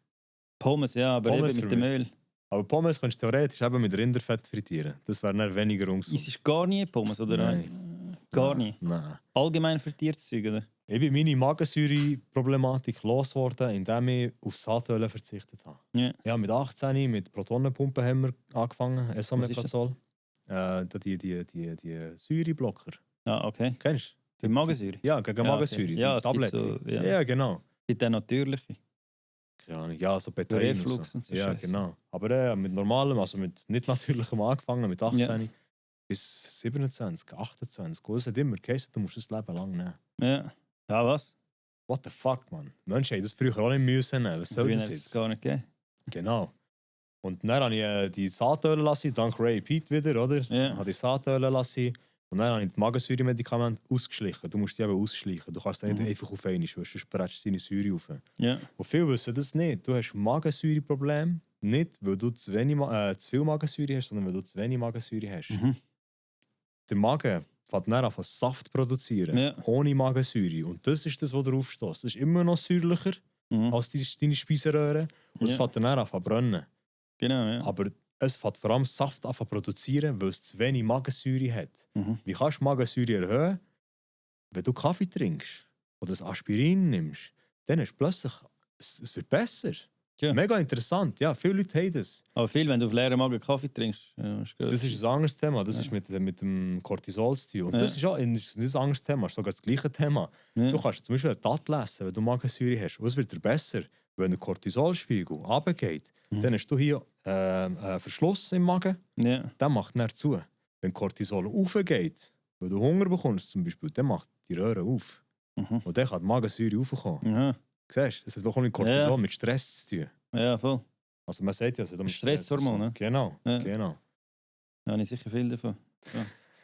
Pommes, ja, aber Pommes eben mit dem vermisse Öl. Aber Pommes kannst du theoretisch eben mit Rinderfett frittieren. Das wäre dann weniger Es ungesund. ist gar nie Pommes, oder? Nein. Gar nie. Nein. Allgemein frittiertes Zeug, oder? Ich bin meine Magensäure-Problematik losgeworden, indem ich auf Saatöl verzichtet habe. Ja. Ja, mit 18 mit Protonenpumpen haben wir angefangen, Esomeprazol. Die Säureblocker. Ah, okay. Kennst Für Magensäure? du? Ja, gegen Ja, Magensäure. okay. Die Ja, es gibt Tabletten. so, ja. Ja, genau. Gibt auch natürliche. Keine Ahnung. Ja, so Für Betain Reflux so. und so Ja, Scheiße. genau. Aber mit normalem, also mit nicht natürlichem angefangen, mit 18 bis 27, 28. Und es hat immer geheißen, du musst das Leben lang nehmen. Ja. Ja, was? What the fuck, man? Menschen haben das früher auch nicht müssen nehmen. Was soll Früher das hat es jetzt? gar nicht gegeben. Genau. Und dann habe ich die Saatöle lassen, dank Ray Pete wieder, oder? Ja. Habe die Saatöle lassen. Und dann habe ich die Magensäure-Medikamente ausgeschlichen. Du musst die eben ausschleichen. Du kannst die nicht einfach auf einmal, weil sonst bretschst du deine Säure auf. Ja. Und viele wissen das nicht. Du hast Magensäureprobleme, nicht weil du zu viel Magensäure hast, sondern weil du zu wenig Magensäure hast. Mhm. Der Magen fängt dann an Saft produzieren, Ja. ohne Magensäure. Und das ist das, was du aufstößt. Das ist immer noch säuerlicher Mhm. als deine Speiseröhre. Und es Ja. fängt dann an zu brennen. Genau, ja. Aber es fängt vor allem Saft an zu produzieren, weil es zu wenig Magensäure hat. Mhm. Wie kannst du Magensäure erhöhen? Wenn du Kaffee trinkst oder das Aspirin nimmst, dann ist plötzlich, es wird besser. Ja. Mega interessant. Ja, viele Leute haben das. Aber viel, wenn du auf leeren Magen Kaffee trinkst. Ja, ist gut. Das ist ein anderes Thema. Das ist mit dem Cortisol zu tun. Und das ist auch ein anderes Thema. Das ist sogar das gleiche Thema. Ja. Du kannst zum Beispiel eine Tat essen, wenn du Magensäure hast. Und es wird dir besser. Wenn der Cortisolspiegel runtergeht, dann hast du hier einen Verschluss im Magen. Ja. Der macht dann zu. Wenn Cortisol aufgeht, wenn du Hunger bekommst zum Beispiel, dann macht die Röhre auf. Mhm. Und dann kann die Magensäure raufkommen. Aha. Siehst du, es hat auch mit Cortisol, Ja. mit Stress zu tun. Ja, voll. Also man sagt ja, es hat auch mit Stresshormon, Stress ne? zu tun. Genau, Ja. genau. Da habe ich sicher viel davon.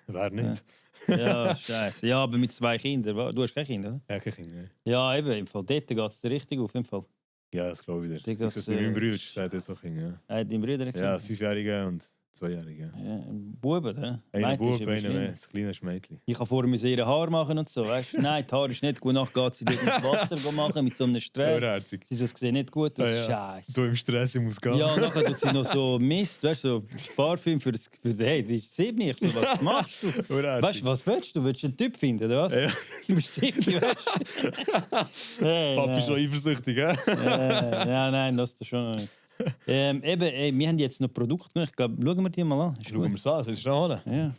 Wer nicht? Ja, scheiße. Ja, aber mit 2 Kindern. Du hast keine Kinder, oder? Ja, kein Kind. Ne? Ja, eben. Im Fall. Dort geht es dir richtig auf. Im Fall. Ja, das glaube ich dir. Digga, Das ist bei meinem Bruder, der hat jetzt auch Kinder. Dein Bruder? Ja, 5-Jährige und 2-Jährige. Ja, Buben, ne? Einer Meint, Bub, ist einer schlimm. mehr. Das kleine Mädchen. Ich kann vorher ihre Haare machen und so, weißt du? Nein, die Haare ist nicht gut. Nachher geht sie dort mit Wasser machen, mit so einem Strähch. Urherzig. Sie sieht nicht gut aus. Ja, ja. Scheiße. Du im Stress, ich muss gehen. Ja, und nachher tut sie noch so Mist, weißt du, so Parfüm für hey, sie ist 7. Ich so, was machst du? Urherzig. Weißt du, was willst du? Willst du einen Typ finden, oder was? Ja. Du bist 7, weißt du? Hey, Papi nein. ist schon eifersüchtig, gell? Ja, nein, das ist schon noch nicht. Eben, wir haben jetzt noch Produkte gemacht. Ich glaube, schauen wir die mal an. Ist Schauen wir gut. es an, soll ich es schnell holen? Ja.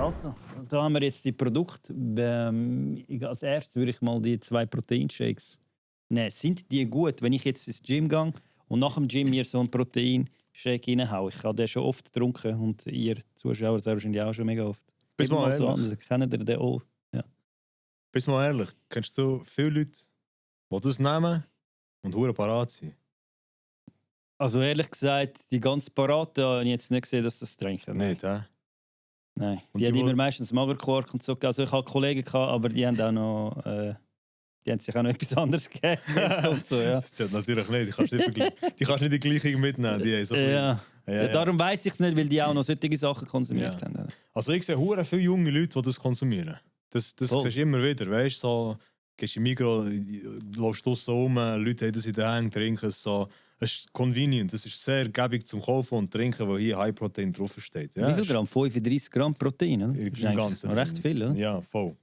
Also, da haben wir jetzt die Produkte. Als erstes würde ich mal die 2 Proteinshakes nehmen. Sind die gut, wenn ich jetzt ins Gym gehe und nach dem Gym mir so einen Proteinshake reinhaue? Ich habe den schon oft getrunken und ihr Zuschauer sehr wahrscheinlich auch schon mega oft. Bist Gib mal mal so ehrlich? an, kennt ihr den auch? Bist mal ehrlich, kennst du viele Leute, die das nehmen und hure parat sind? Also ehrlich gesagt, die ganz Parate habe ich jetzt nicht gesehen, dass das trinken. Nicht, hä? Nein. Und Die haben die, immer wo- meistens Magerquark und so. Also ich hatte Kollegen, gehabt, aber die haben auch noch... die haben sich auch noch etwas anderes gegeben. und so, ja. Das zählt natürlich nicht. Die kannst nicht die gleiche mitnehmen. Die haben so viel- Ja. Ja, darum weiss ich es nicht, weil die auch noch solche Sachen konsumiert Ja. haben. Also ich sehe hure viele junge Leute, die das konsumieren. Das Voll. siehst du immer wieder. Weißt du, so, gehst im Mikro, läufst draussen rum, Leute haben das in den Hängen, trinken es so. Es ist convenient, es ist sehr gäbig zum Kaufen und Trinken, wo hier High Protein draufsteht. Ja, Wie viel ist Gramm? 35 Gramm Protein, oder? im Das ist eigentlich Ganzen noch recht drin. viel, oder? Ja, voll.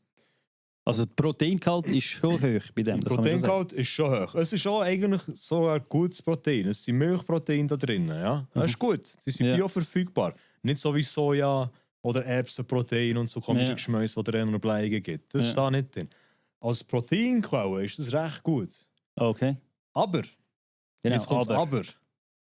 Also der Proteingehalt ist schon hoch bei dem. Der das kann man schon sagen. Proteingehalt ist schon hoch. Es ist auch eigentlich so ein gutes Protein. Es sind Milchproteine da drin. Ja? Das ist gut. Sie sind Ja. bioverfügbar. Nicht so wie Soja oder Erbsenprotein und so komische Ja. Geschmäuse, die dir Bleigen gibt. Das Ja. ist da nicht drin. Als Proteinquelle ist das recht gut. Okay. Aber, Genau, jetzt kommt aber.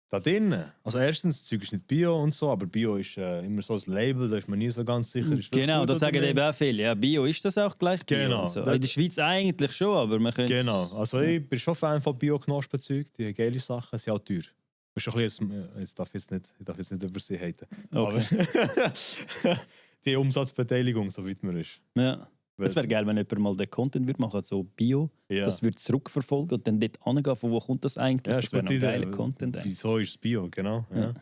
Da drinnen, also erstens, das Zeug ist nicht Bio und so, aber Bio ist immer so ein Label, da ist man nie so ganz sicher. Ist das Genau, gut das oder sagen nicht? eben auch viele. Ja, Bio ist das auch gleich Bio. Genau. Und so. In der Schweiz eigentlich schon, aber man könnte Genau, also ich bin schon Fan von Bio-Knospenzeug, die haben geile Sachen, sind auch teuer. Das ist schon ein bisschen, jetzt darf ich jetzt nicht über sie haten. Okay. Aber die Umsatzbeteiligung, so weit man ist. Ja. Es wäre geil, wenn jemand mal den Content würde machen, so Bio, Ja. das würde zurückverfolgen und dann dort angehen, von wo kommt das eigentlich? Ja, das wäre noch gute Idee. geiler Content. eigentlich. Wieso ist es Bio, genau. Ja. Ja.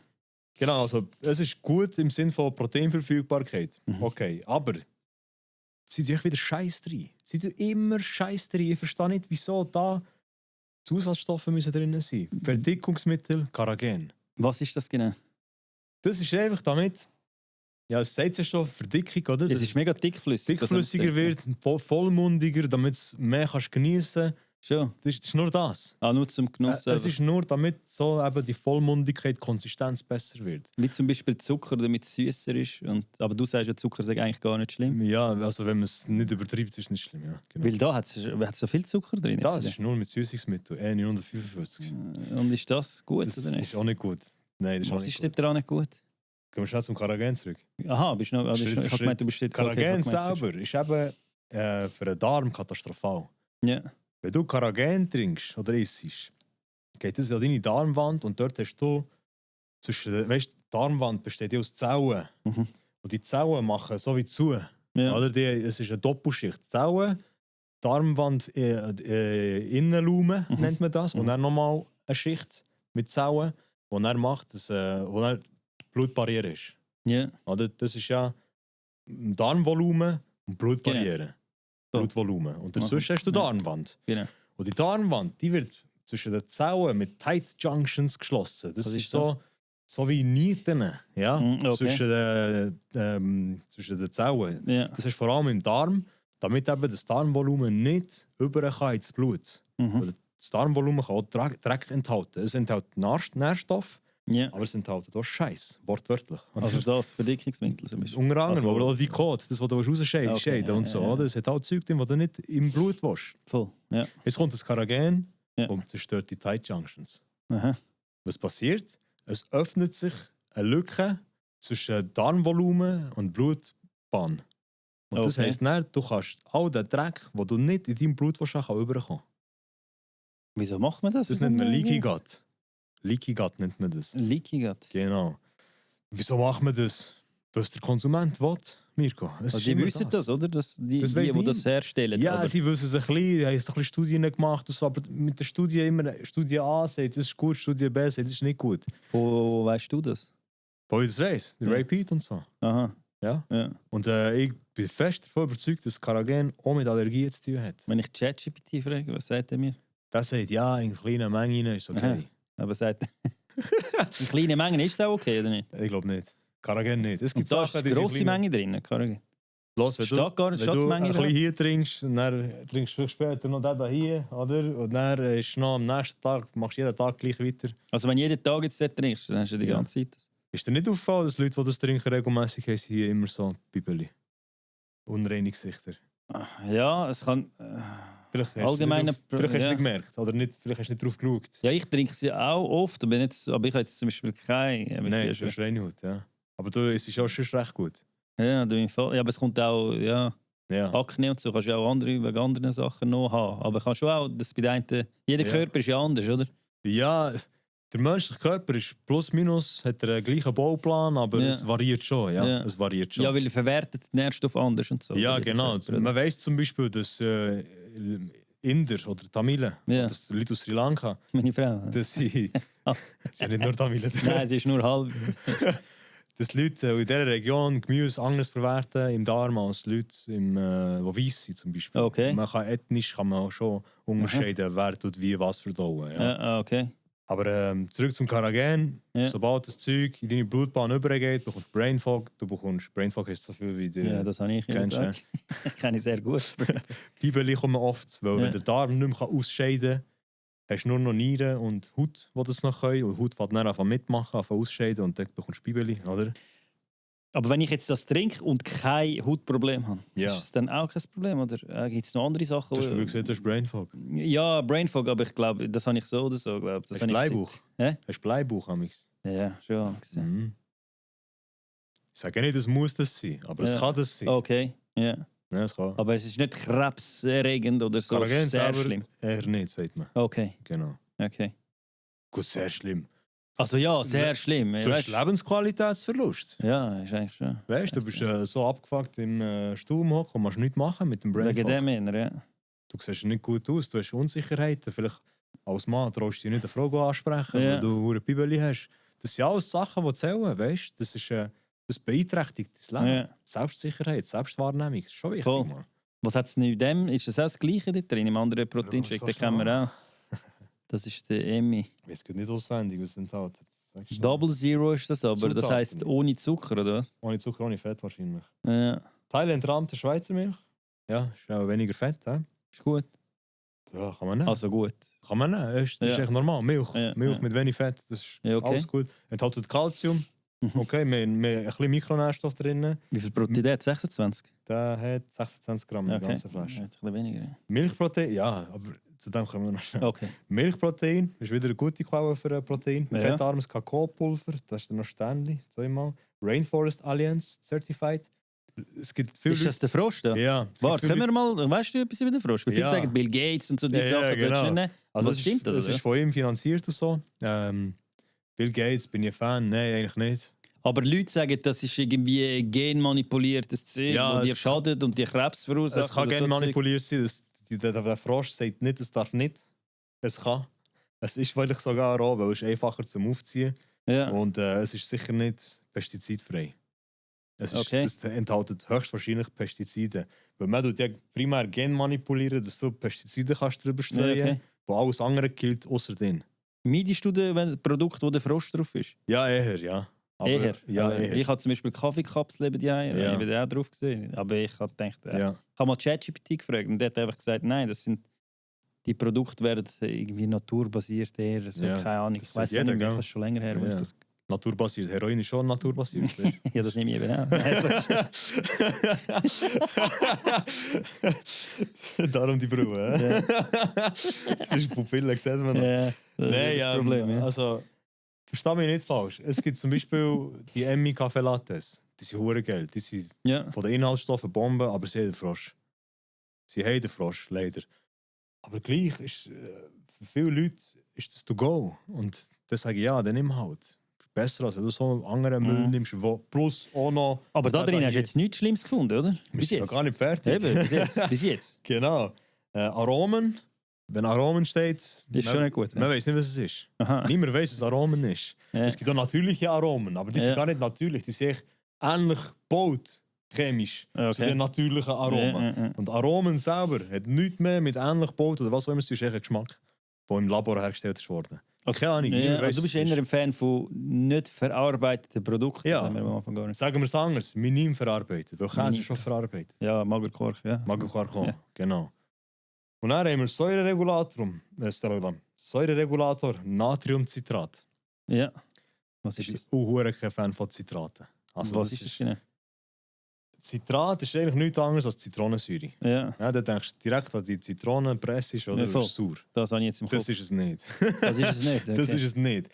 Genau, also es ist gut im Sinne von Proteinverfügbarkeit. Mhm. Okay, aber sie tun wieder Scheiß drin. Sie tun immer Scheiß drin. Ich verstehe nicht, wieso da Zusatzstoffe müssen drin sein. Verdickungsmittel, Karagen. Was ist das genau? Das ist einfach damit Ja, es sagt ja schon Verdickung, oder? Es ist mega dickflüssig. dickflüssiger wird, vollmundiger, damit du mehr kannst geniessen kannst. Schon. Das ist nur das. Nur zum Genuss. Es ist nur, damit so eben die Vollmundigkeit, die Konsistenz besser wird. Wie zum Beispiel Zucker, damit es süßer ist. Aber du sagst ja, Zucker ist eigentlich gar nicht schlimm. Ja, also wenn man es nicht übertreibt, ist es nicht schlimm. Ja, genau. Weil da hat es so viel Zucker drin. Das ist nur mit Süßungsmittel, 955. Und ist das gut Das oder nicht? ist auch nicht gut. Nein, das ist auch Was nicht ist gut. denn daran nicht gut? Gehen wir schnell zum Karagen zurück. Aha, bist du noch, Schritt ich für habe gemeint, du bist dort. Karagen okay, ich hab gemeint, selber ist eben für den Darm katastrophal. Ja. Wenn du Karagen trinkst oder isst, geht das an deine Darmwand und dort hast du weißt, die Darmwand besteht ja aus Zellen. Mhm. Und die Zellen machen so wie zu. Ja. Oder es ist eine Doppelschicht. Zellen, Darmwand, Innenlume nennt man das. Und dann nochmal eine Schicht mit Zellen, die dann macht, wo dann die Blutbarriere ist. Ja. Oder? Das ist ja Darmvolumen und Blutbarriere. Genau. Blutvolumen. Und dazwischen hast du Darmwand. Genau. Und die Darmwand, die wird zwischen den Zellen mit Tight Junctions geschlossen. Das Was ist ist so wie Nieten, ja? Okay. zwischen den Zellen. Ja. Das ist vor allem im Darm, damit eben das Darmvolumen nicht über kann ins Blut. Mhm. Weil das Darmvolumen kann auch Dreck enthalten. Es enthält Nährstoff, Ja. aber es enthält auch Scheiß, wortwörtlich. Also das Verdickungsmittel zum Beispiel. Unter anderem, Also- oder die Code, das, was du rausscheiden Okay, und so. ja. Oder? Es hat auch Zeug drin, das du nicht im Blut willst. Voll. Ja. Jetzt kommt das Karagen Ja. und zerstört die Tight Junctions. Aha. Was passiert? Es öffnet sich eine Lücke zwischen Darmvolumen und Blutbahn. Und das Okay. heisst, dann, du kannst all den Dreck, den du nicht in deinem Blut willst, überkommen. Wieso macht man das? Das nennt man Leaky Gut. Leaky Gut nennt man das. Leaky Gut. Genau. Wieso macht man das? Was der Konsument will, Mirko. Es Also ist die immer wissen das, oder? Die, Das die, weiss die niemand. das herstellen. Ja, aber sie wissen es ein bisschen, haben ein bisschen Studien gemacht, und so, aber mit der Studie immer Studie A sagt, das ist gut, Studie B sagt, das ist nicht gut. wo weißt du das? Wo ich das weiss, der Ja. Ray Peat und so. Aha. Ja. Ja. Und ich bin fest davon überzeugt, dass Karagen auch mit Allergien zu tun hat. Wenn ich ChatGPT frage, was sagt er mir? Das sagt, ja, in kleinen Mengen ist es okay. Aha. Aber sagt in kleinen Mengen ist es auch okay, oder nicht? Ich glaube nicht. Karagen nicht. Es gibt Und da ist Sachen, eine die grosse sind klein. Menge drin. Karagen. Los, wenn Steht du, gar nicht, wenn steht du die ein Menge bisschen dran? hier trinkst, und dann trinkst du später noch den hier, oder? Und dann ist noch am nächsten Tag, machst du jeden Tag gleich weiter. Also wenn jeden Tag jetzt dort trinkst, dann hast du die Ja. ganze Zeit. Ist dir nicht aufgefallen, dass Leute, die das trinken, regelmäßig haben, sie hier immer so Bibeli? Unreine Gesichter. Ja, es kann. Vielleicht hast Allgemeine du es nicht, ja. nicht gemerkt, oder nicht, vielleicht hast du nicht drauf geschaut. Ja, ich trinke sie auch oft, aber, nicht so, aber ich habe jetzt zum Beispiel keine. Nein, das ist Reinhut, ja. Aber du, es ist auch schon recht gut. Ja, du im Fall. Ja, aber es kommt auch ja, Ja. Akne und so. Kannst du auch andere, wegen anderen Sachen noch haben. Aber kannst du auch, das bei den einen, jeder Ja. Körper ist ja anders, oder? Ja, der menschliche Körper ist plus minus, hat einen gleichen Bauplan, aber Ja. es variiert schon. Ja, Ja. es variiert schon. Ja, weil er verwertet den Nährstoff anders und so. Ja, jeder genau. Körper, oder? Man weiss zum Beispiel, dass Inder oder Tamilen, Ja. oder Leute aus Sri Lanka, Meine Frau. dass sie, sie sind nicht nur Tamilen, Nein, sie ist nur halb. dass Leute in dieser Region Gemüse anders verwerten im Darm als Leute, die weiss sind zum Beispiel. Okay. Man kann ethnisch kann man auch schon unterscheiden, wer tut wie was verdauen. Ja. Ja, okay. Aber zurück zum Karagen. Ja. Sobald das Zeug in deine Blutbahn übergeht, bekommst du Brain Fog. Du bekommst Brain Fog ist so viel wie der Ja, das habe ich jeden kennst, Tag. Kenne ich sehr gut. Bibeli kommen oft, weil Ja. wenn der Darm nicht mehr ausscheiden kann, hast du nur noch Nieren und Haut, die das noch können. Und Haut fängt dann einfach mitmachen, einfach ausscheiden und dann bekommst du Bibeli, oder? Aber wenn ich jetzt das trinke und kein Hautproblem habe, Ja. ist das dann auch kein Problem? Oder gibt es noch andere Sachen? Du hast wirklich gesagt, du hast Brain Fog. Ja, Brain Fog, aber ich glaube, das habe ich so oder so. Glaub. Das Hast habe du ich Bleibuch? Hä? Hast du Bleibuch, Amix? Ja, schon. gesehen. Mhm. Ich sage nicht, es muss das sein, aber es Ja. kann das sein. Okay, ja. Ja, es kann. Aber es ist nicht krebserregend oder so. Karagen Sehr selber schlimm. eher nicht, sagt man. Okay, Genau. okay. Gut, sehr schlimm. Also ja, sehr schlimm. Du hast Lebensqualitätsverlust. Ja, ist eigentlich schon. Weißt du, du bist so abgefuckt im Stuhl hocken und kannst nichts machen mit dem Brain Wegen Fog. dem eher, ja. Du siehst nicht gut aus, du hast Unsicherheiten. Vielleicht als Mann traust du dich nicht eine Frau ansprechen, Ja. weil du eine Bibeli hast. Das sind alles Sachen, die zählen, weißt du? Das beeinträchtigt dein Leben. Ja. Selbstsicherheit, Selbstwahrnehmung, das ist schon wichtig. Voll. Mann. Was hat es in dem? Ist das auch das Gleiche dort drin? Im anderen Proteinshake, so den kennen wir schnell. auch. Das ist der Emmy. Ich weiß gar nicht auswendig, was es enthält. Sagst du. Double Zero ist das aber. Das Zutaten. heisst ohne Zucker, oder was? Ohne Zucker, ohne Fett wahrscheinlich. Ja, Thailand rahmte Schweizer Milch. Ja, ist auch weniger Fett. He? ist gut. Ja, kann man nicht. Also gut. Kann man nicht. Das ist Ja. echt normal. Milch, Ja, Milch ja. mit wenig Fett, das ist Ja, okay. alles gut. Enthalten Kalzium. Mhm. Okay, wir haben ein bisschen Mikronährstoff drin. Wie viel Protein hat? 26? Der hat 26 Gramm in Okay. der ganzen Flasche. Jetzt ein bisschen weniger. Milchprotein, ja, aber zu dem kommen wir noch schnell. Okay. Milchprotein ist wieder eine gute Quelle für Protein. Ja. Fettarmes Kakaopulver, das ist dann noch Ständig, zweimal. Rainforest Alliance Certified. Es gibt viele Ist das der Frost? Ja. Ja. es Warte, gibt können viele wir mal, weißt du etwas über den Frost? Wie viele Ja. sagen Bill Gates und so die Ja, ja, Sachen? sollst du genau. nicht nehmen? Also Was stimmt das? Das oder? ist von ihm finanziert und so. Bill Gates, bin ich ein Fan? Nein, eigentlich nicht. Aber Leute sagen, das ist irgendwie genmanipuliertes Zeug, Ja, wo die es- schadet und die Krebs verursacht. Es kann oder gerne so Zeug. manipuliert sein. Der Frosch sagt nicht, es darf nicht. Es kann. Es ist vielleicht sogar auch, weil es ist einfacher zum Aufziehen. Ja. Und es ist sicher nicht pestizidfrei. Es ist, Okay. Das enthält höchstwahrscheinlich Pestizide. Weil man tut ja primär genmanipulieren, dass du Pestizide kannst drüber streuen, Ja, okay. wo alles andere gilt, außer den. Meidest du das Produkt, wo der Frost drauf ist? Ja, eher, ja. Aber, Eher? Ja, Aber eher. Ich habe zum Beispiel Kaffeekapseln bei dir, Ja. ich bin auch drauf gesehen. Aber ich habe gedacht, ja. ich habe mal ChatGPT gefragt und der hat einfach gesagt, nein, die Produkte werden irgendwie naturbasiert eher. So, Ja, keine Ahnung, das ich weiß sagt nicht, jeder, mehr, gell? das ist schon länger her. wo Ja. ich das, Naturbasiert. Heroin ist schon naturbasiert. weißt du? ja, das nehme ich eben auch. Darum die Brille. Ja. Das ist Pupille, sieht man noch. Ja, das Nein, ist das Problem. Ja. Also, versteh mich nicht falsch. Es gibt zum Beispiel die Emmy Café Lattes. Die sind hure geil. Die sind Ja. von den Inhaltsstoffen Bomben, aber sie haben den Frosch. Sie haben den Frosch, leider. Aber gleich ist für viele Leute ist das to go. Und dann sage ich, ja, dann nimm halt. Besser, als wenn du so anderen Müll nimmst, wo plus auch noch... Aber da drin hast du wir jetzt nichts Schlimmes gefunden, oder? Bis sind noch jetzt. gar nicht fertig. Eben, bis jetzt. Bis jetzt. Genau. Aromen. Wenn Aromen steht... Das ist schon nicht gut. Man weiß nicht, was es ist. Aha. Niemand weiß, was Aromen ist. Ja. Es gibt auch natürliche Aromen, aber die sind Ja. gar nicht natürlich. Die sind echt ähnlich gebaut, chemisch, Okay. zu den natürlichen Aromen. Ja. Und Aromen selber hat nichts mehr mit ähnlich gebaut oder was auch immer. Es ist echt ein Geschmack, der im Labor hergestellt ist worden. Also, Keine Ahnung, Ja, niemand weiss, also du bist was es eher ist. ein Fan von nicht verarbeiteten Produkten. Ja. Das haben wir am Anfang gar nicht. Sagen wir es anders, minim verarbeitet. Weil Käse Minim. ist schon verarbeitet. Ja, Magerquark, ja. Magerquark, Ja. genau. Und dann haben wir Säureregulator Natriumcitrat. Ja. Was Ich ist das? bin kein Fan von Zitraten. Also Was ist das genau? Zitrat ist eigentlich nichts anderes als Zitronensäure. Ja, Ja, da denkst du direkt an die Zitronenpresse oder Ja, voll. das ist sauer. das habe ich jetzt im Kopf. Das ist es nicht. Das ist es nicht. Okay. Das ist es nicht.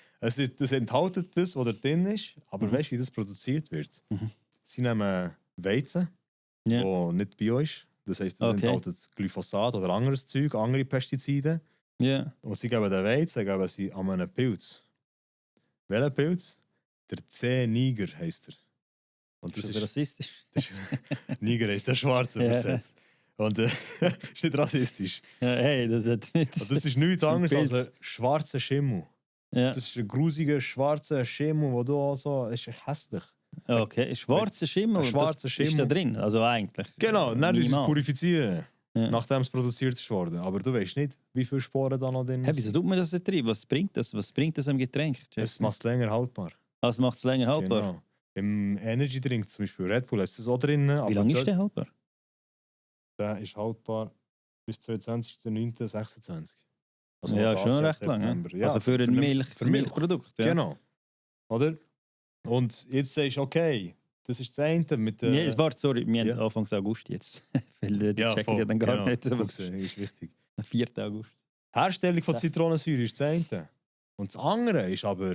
Das enthält das, was da drin ist, aber Mhm. weißt du, wie das produziert wird? Mhm. Sie nehmen Weizen, Ja. das nicht bio ist. Das heisst, das Okay. enthält Glyphosat oder anderes Zeug, andere Pestizide. Ja. Und sie geben den Weizen geben sie an einen Pilz. Welcher Pilz? Der C-Niger heisst er. Und Ist das rassistisch? das ist Niger heisst der Schwarze Ja. übersetzt. Und ist nicht rassistisch. Ja, hey, das hat nicht. Und das ist nichts anderes als Pilz. ein schwarzer Schimmel. Ja. Das ist ein grusiger schwarzer Schimmel, wo du auch so. Das ist hässlich. Okay, ein schwarzer Schimmel. Ein schwarzer das ist Schimmel. da drin, also eigentlich. Genau, dann ist es minimal. purifizieren, Ja. nachdem es produziert ist worden. Aber du weißt nicht, wie viele Sporen da noch drin Hey, wieso tut man das nicht drin? Was bringt das? Was bringt das am Getränk? Es macht es länger haltbar. Was macht es länger haltbar? Genau. Im Energy Drink, zum Beispiel Red Bull, ist das auch drin. Wie lange ist der haltbar? Der ist haltbar bis 22.09.26. Also Ja, das schon Jahr, recht lang. September. Ja? Also für ein Milch, für Milch. Milchprodukt. Ja. Genau. Oder? Und jetzt sagst du, okay, das ist das eine mit der... Ja, es war, sorry, wir Ja. haben Anfang August jetzt. Weil die checken voll, ja dann gar genau. nicht. Was Guck, ist wichtig. am 4. August. Herstellung von Ja. Zitronensäure ist das eine. Und das andere ist aber,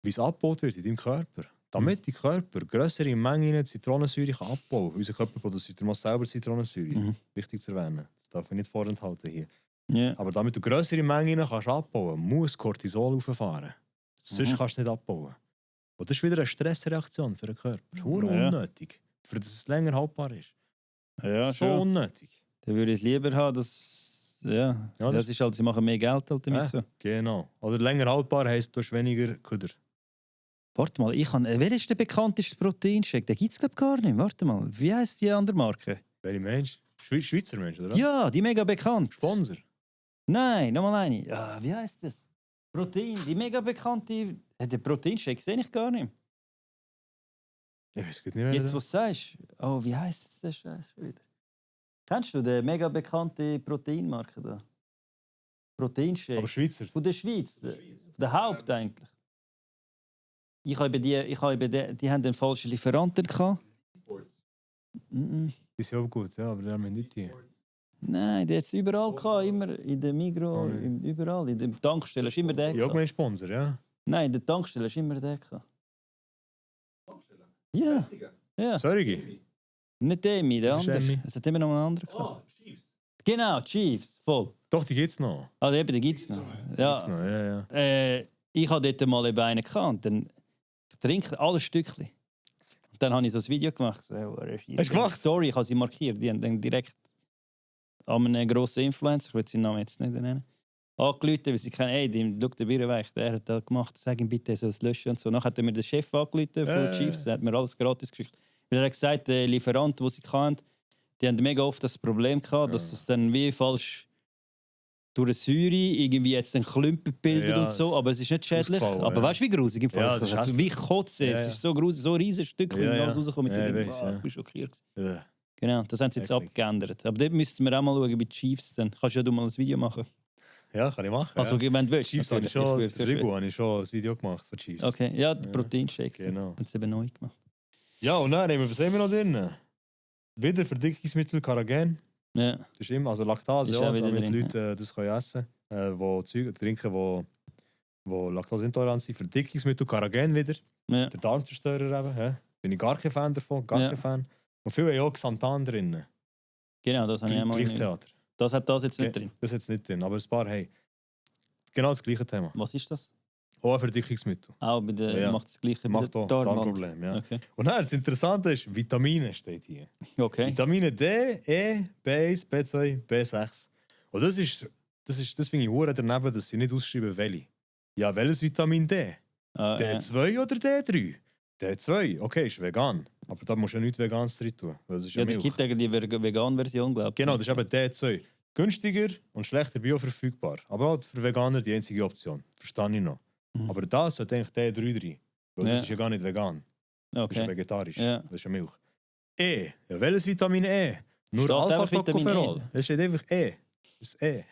wie es abgebaut wird in deinem Körper. Damit dein Körper größere Mengen Zitronensäure kann abbauen kann. Unser Körper produziert immer selber Zitronensäure. Mhm. Wichtig zu erwähnen. Das darf ich nicht vorenthalten hier. Ja. Aber damit du größere Mengen kannst abbauen, muss Cortisol auffahren. Sonst Mhm. kannst du es nicht abbauen. Und das ist wieder eine Stressreaktion für den Körper. Hure Ja. unnötig. Für das es länger haltbar ist. Ja, so schon. unnötig. Dann würde ich lieber haben, dass. Ja, Ja, das ist halt, sie machen mehr Geld halt damit. Ja. So. Genau. Oder länger haltbar heisst, du hast weniger Kuder. Warte mal, wer ist der bekannteste Proteinshake? Den gibt es glaube gar nicht. Warte mal, wie heisst die andere Marke? Welcher Mensch? Schweizer Mensch, oder? Ja, die mega bekannt. Sponsor. Nein, nochmal eine. Ja, wie heißt das? Protein, die mega bekannte. Den Proteinshake sehe ich gar nicht. Ich weiß gut nicht mehr. Jetzt, was du sagst. Oh, wie heisst jetzt der Scheiß wieder? Kennst du den mega bekannte Proteinmarke da? Proteinshake. Aber Schweizer. Von der Schweiz. Der Haupt eigentlich. Die haben den falschen Lieferanten gehabt. Die sind auch gut, ja, aber die haben wir nicht die. Nein, der hat es überall gehabt, immer in der Migros, überall. In der Tankstelle ist immer der. Ja, auch mein Sponsor, ja. Nein, in der Tankstelle ist immer der gehabt. Ja. Ja. Sorry. Nicht Demi, der Das ist andere. Emmy. Es hat immer noch einen anderen gehabt. Genau, Chiefs, voll. Doch, die gibt's noch. Also eben, den gibt es noch. Gibt's Ja. noch, ja. Ich hatte dort mal eben einen gehabt und dann trinke alles Stückchen. Und dann habe ich so ein Video gemacht. So, Hast du gemacht? Story, ich habe sie markiert. Die haben dann direkt an einen grossen Influencer, ich will seinen Namen jetzt nicht nennen, angerufen, weil sie kennen, ey, schau den Birrenweich, der hat das gemacht, sag ihm bitte, er soll es löschen und so. Nachher hat er mir den Chef angerufen von Chiefs, der hat mir alles gratis geschickt. Weil er hat gesagt, der Lieferant, den sie kannten, die haben mega oft das Problem gehabt, dass es dann wie falsch durch eine Säure irgendwie jetzt einen Klumpen bildet Ja, und so, aber es ist nicht schädlich. ausgefallen, Aber ja. weißt du, wie grusig im Fall? Ja, das ist das hässlich. wie Kotze, Ja, es ja. ist so grusig, so riesige Stückchen Ja, sind ja. alles rausgekommen. Ja, Ich ich denke, weiss, wow, ja. ich bin schockiert. Ja. Genau, das haben sie jetzt Eklig. abgeändert. Aber dort müssten wir auch mal schauen bei Chiefs, dann kannst ja du mal ein Video machen. Ja, kann ich machen. Also, ja. wenn du willst. Chiefs habe ich natürlich. schon, würde sehr Rigo habe ich schon ein Video gemacht von Chiefs. Okay, ja, die Proteinshakes. Genau. Haben sie eben neu gemacht. Ja, und dann haben wir, was haben wir noch drin? Wieder Verdickungsmittel, Karagen. Ja, Das ist immer, also Laktase, Ist ja, auch wieder damit drin, die Leute das können essen können. Wo Zeug trinken, wo Laktoseintolerant sind. Verdickungsmittel, Karagen wieder. ja. Der Darmzerstörer eben. Ja. Bin ich gar kein Fan davon, gar Ja. kein Fan. Und viele haben auch Xanthan drin. Genau, das habe ich einmal. Gleichtheater. Das hat das jetzt nicht drin. Das ist jetzt nicht drin, aber ein paar haben. Genau das gleiche Thema. Was ist das? Auch ein Verdickungsmittel. Auch bei der, Ja. macht das gleiche bei Macht der auch Darmwand. Darmproblem, ja. Okay. Und dann, das Interessante ist, Vitamine steht hier. Okay. Vitamine D, E, B1, B2, B6. Und das finde ich hure daneben, dass sie nicht ausschreiben, welche. Ja, welches Vitamin D? D2 oder D3? D2, okay, ist vegan. Aber da musst du ja nichts Veganes drin tun. Weil das ist ja Ja, das Milch. gibt eigentlich die Vegan-Version, glaube ich. Genau, das ist eben D2. Günstiger und schlechter bioverfügbar. Aber auch für Veganer die einzige Option. Verstehe ich noch. Mhm. Aber das sollte eigentlich D3 drin. Weil das Ja. ist ja gar nicht vegan. Das ist ja Okay. vegetarisch. Ja. Das ist ja Milch. E. Ja, welches Vitamin E? Nur Steht einfach Vitamin Alpha-Tocopherol. E. Es steht einfach E. Das ist E.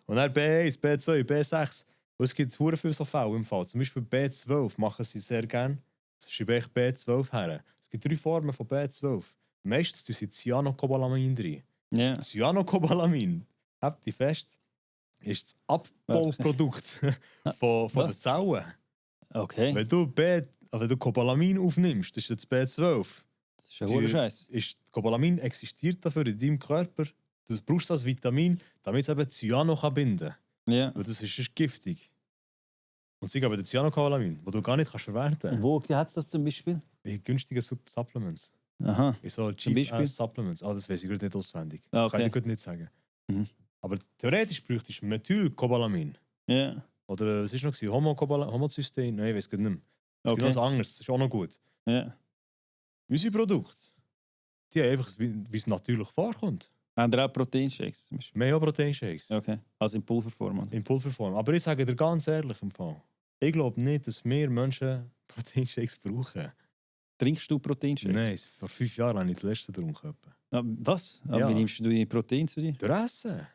Und dann B1, B2, B6. Und es gibt sehr viele so Fälle im Fall. Zum Beispiel B12 machen sie sehr gerne. Das schreibe ich B12 her. Es gibt 3 Formen von B12. Meistens tun sie Cyanocobalamin drin. Ja. Cyanocobalamin, habt ihr fest, ist das Abbauprodukt von den Was? Zellen. Okay. Wenn du Cobalamin aufnimmst, das ist jetzt B12. Das ist ein hoher Scheiß. Cobalamin existiert dafür in deinem Körper. Du brauchst das Vitamin, damit es eben Cyano kann binden kann. Ja. Weil das ist giftig. Und sie geben den Cyanocobalamin, den du gar nicht verwerten kannst. Wo hat es das zum Beispiel? In günstigen Supplements. Aha. In so Zum cheap Beispiel? Supplements. Ah, das weiß ich gerade nicht auswendig. Ah, okay. Kann ich gut nicht sagen. Mhm. Aber theoretisch bräuchtest du Methylcobalamin. Ja. Oder was ist noch? Homozystein? Nein, ich weiß gar nicht mehr. Es gibt Okay. noch was anderes, das ist auch noch gut. Ja. Unsere Produkte, die haben einfach, wie es natürlich vorkommt. Haben ihr auch Proteinshakes? zum Beispiel? Mehr auch Proteinshakes. Okay. Also in Pulverform. oder? In Pulverform. Aber ich sage dir ganz ehrlich im Fall. Ich glaube nicht, dass wir Menschen Proteinshakes brauchen. Trinkst du Proteinshakes? Nein, vor 5 Jahren habe ich das letzte getrunken. Ah, was? Ah, Ja. Wie nimmst du deine Protein zu dir? Durch Essen.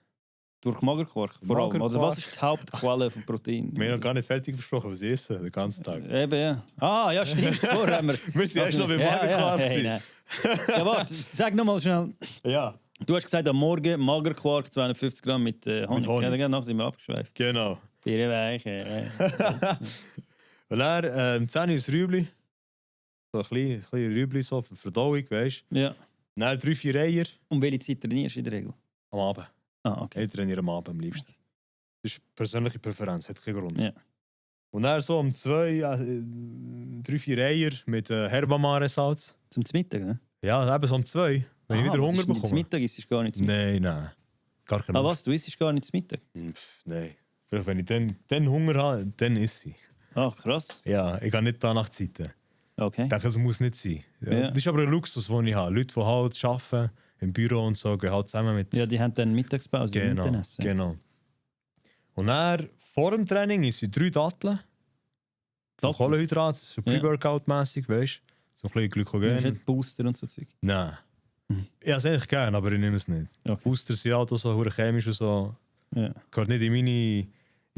Durch Magerquark vor allem. Also Magerquark. was ist die Hauptquelle von Protein? Wir haben noch gar nicht fertig besprochen, was ich esse, den ganzen Tag. Eben, ja. Ah, ja, stimmt. Vorher haben wir... Wir sind erst noch beim Magerquark. Ja, gewesen. nein. Ja, warte, sag nochmal schnell. Ja, Du hast gesagt, am Morgen Magerquark 250 Gramm mit Honig. Honig. Ja, danach sind wir abgeschweift. genau. Birrenweich. Und dann 10 Uhr ein Rüebli. So ein kleines Rüebli so für Verdauung, weißt du. Ja. Dann 3-4 Eier Um welche Zeit trainierst du in der Regel? am Abend. Ah, okay. Ich trainiere am Abend am liebsten. Das ist persönliche Präferenz, hat keinen Grund. Ja. Und dann so um 2, 3-4 Eier mit Herbamare-Salz. Zum Mittag, ne? Ja, eben so um 2, wenn ich wieder Hunger Zum bekomme. Mittag isst du gar nicht zum Mittag. Nein. Gar keine Ah, Lust. was? Du isst gar nicht zum Mittag? Nein. Vielleicht, wenn ich dann Hunger habe, dann esse ich. Ah, krass. Ja, ich gehe nicht da nach Zeiten. Okay. Ich denke, es muss nicht sein. Ja. Das ist aber ein Luxus, den ich habe. Leute, die halt arbeiten, im Büro und so, gehen halt zusammen mit... Ja, die haben dann Mittagspause und genau, Mittagessen. genau. Und dann vor dem Training ist 3 Datteln. Datteln? Kohlenhydrate, so Pre-Workout-mässig, weißt du? So ein bisschen Glykogen. Ist nicht Booster und so Zeug? Nein. Ich habe es eigentlich gerne, aber ich nehme es nicht. Okay. Booster sind halt auch so hure chemisch und so. Ja. Gehört nicht in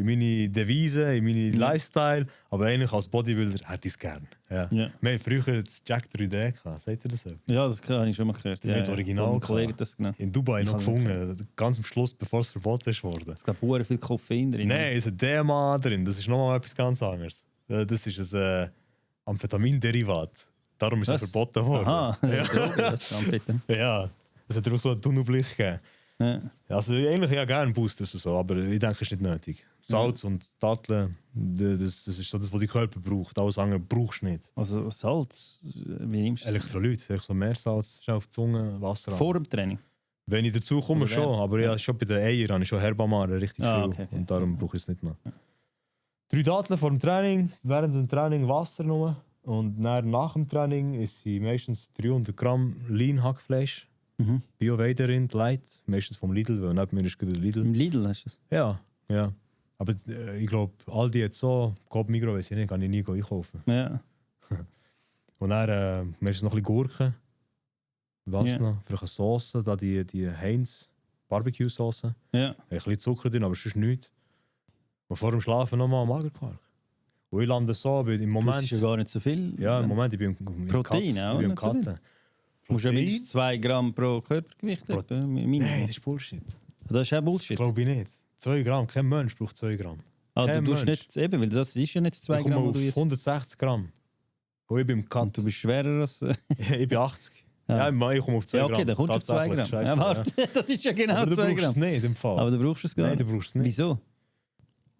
meine Devise, in meinen Lifestyle. Aber eigentlich als Bodybuilder hätte ich es gerne. Ja. Ja. Wir haben früher das Jack 3D gehabt. Seht ihr das so? Ja, das habe ich schon mal gehört. Ja, das Original Ein Kollege gehabt. hat das genannt. In Dubai Ich noch habe nicht gefunden. Ganz am Schluss, bevor es verboten ist worden. Es gab sehr viel Koffein drin. Nein, es ist ein DMA drin. Das ist nochmal etwas ganz anderes. Das ist ein Amphetaminderivat. Darum ist es Was? verboten worden. Aha, Ja. Droge, das ist Amphetamine. Ja, es hat einfach so einen Tunnelblick gegeben. Ja. Also eigentlich ja gerne Boosters und so, aber ich denke, es ist nicht nötig. Salz und Datteln, das ist so das, was der Körper braucht. Alles andere brauchst du nicht. Also Salz, wie nimmst du das? Elektrolyt, so Meersalz, schnell auf die Zunge, Wasser. Vor dem Training? Wenn ich dazu komme, Oder schon. während? Aber ja, schon bei den Eiern habe ich schon Herbamare richtig viel. Okay. Und darum brauche ich es nicht mehr. 3 Datteln vor dem Training, während dem Training Wasser nur. Und nach dem Training ist sie meistens 300 Gramm Lean Hackfleisch. Mhm. Bio-Weiderind, Light. Meistens vom Lidl, weil neben mir ist gerade der Lidl. Im Lidl hast du das? Ja. Aber ich glaube, Aldi hat so, Coop Migros, weiß ich nicht, kann ich nie einkaufen. Ja. Und dann meistens noch ein bisschen Gurken. Was Ja. noch? Vielleicht eine Sauce, da die Heinz Barbecue-Sauce. Ja. Ein bisschen Zucker drin, aber sonst nichts. Und vor dem Schlafen nochmal Magerquark. Und ich lande so, im Das Moment... ist ja gar nicht so viel. Ja, im Moment, ich bin im Protein Cut. auch, Ich bin im nicht so viel. Cutten. Du musst ja Protein? mindestens 2 Gramm pro Körpergewicht Pro- haben. Minimum. Nein, das ist Bullshit. Das ist auch Das Bullshit. glaube ich nicht. 2 Gramm, kein Mensch braucht 2 Gramm. Du kein tust Mensch. nicht, eben, weil das ist ja nicht 2 Ich komme Gramm, auf wo du jetzt... 160 Gramm. Und ich bin im Cut. Und du bist schwerer als... Ich bin 80. Ja. Ja, ich komme auf 2 Ja, Gramm. okay, dann kommst du auf 2 Gramm. Tatsächlich, Ja, scheisse, warte, das ist ja genau Aber du 2 brauchst es Gramm. nicht im Fall. Aber du brauchst es gar Nein, nicht. du brauchst es nicht. Wieso?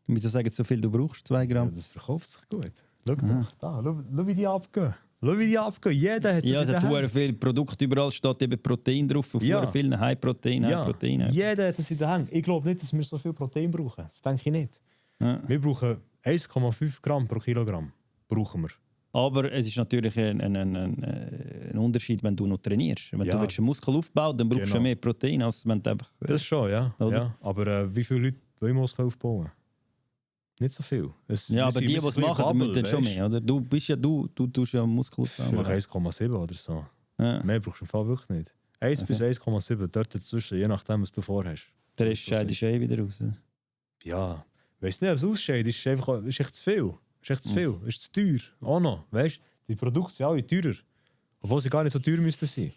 Wieso sagen so viel, du brauchst 2 Ja, Gramm? das verkauft sich gut. Schau doch, da, schau, wie die abgehen. Schau, wie die abgehen. Jeder hat Ja, das es in hat der sehr Hand. viele Produkte, überall steht eben Protein drauf, auf Ja. sehr vielen High-Protein, High-Protein. Jeder hat das in der Hand. Ich glaube nicht, dass wir so viel Protein brauchen. Das denke ich nicht. Ja. Wir brauchen 1,5 Gramm pro Kilogramm. Brauchen wir. Aber es ist natürlich ein Unterschied, wenn du noch trainierst. Wenn Ja. du willst einen Muskel aufbauen, dann brauchst du Genau. ja mehr Protein, als wenn du einfach... Das schon, ja. Oder? Ja. Aber wie viele Leute wollen Muskeln aufbauen? Nicht so viel. Ja, aber die, die es machen, die müssen dann schon mehr, oder? Du bist ja, du tust ja Muskel aufbauen. Vielleicht 1,7 oder so. Ja. Mehr brauchst du im Fall wirklich nicht. 1 bis 1,7, dort dazwischen, je nachdem, was du vorhast. Der Rest scheidest du wieder raus. Ja, weißt du nicht, ob es ausscheidet, ist einfach ist echt zu viel. Ist echt zu viel. Ist zu teuer. Auch noch. Weißt du, die Produkte sind alle teurer. Obwohl sie gar nicht so teuer müssten sein.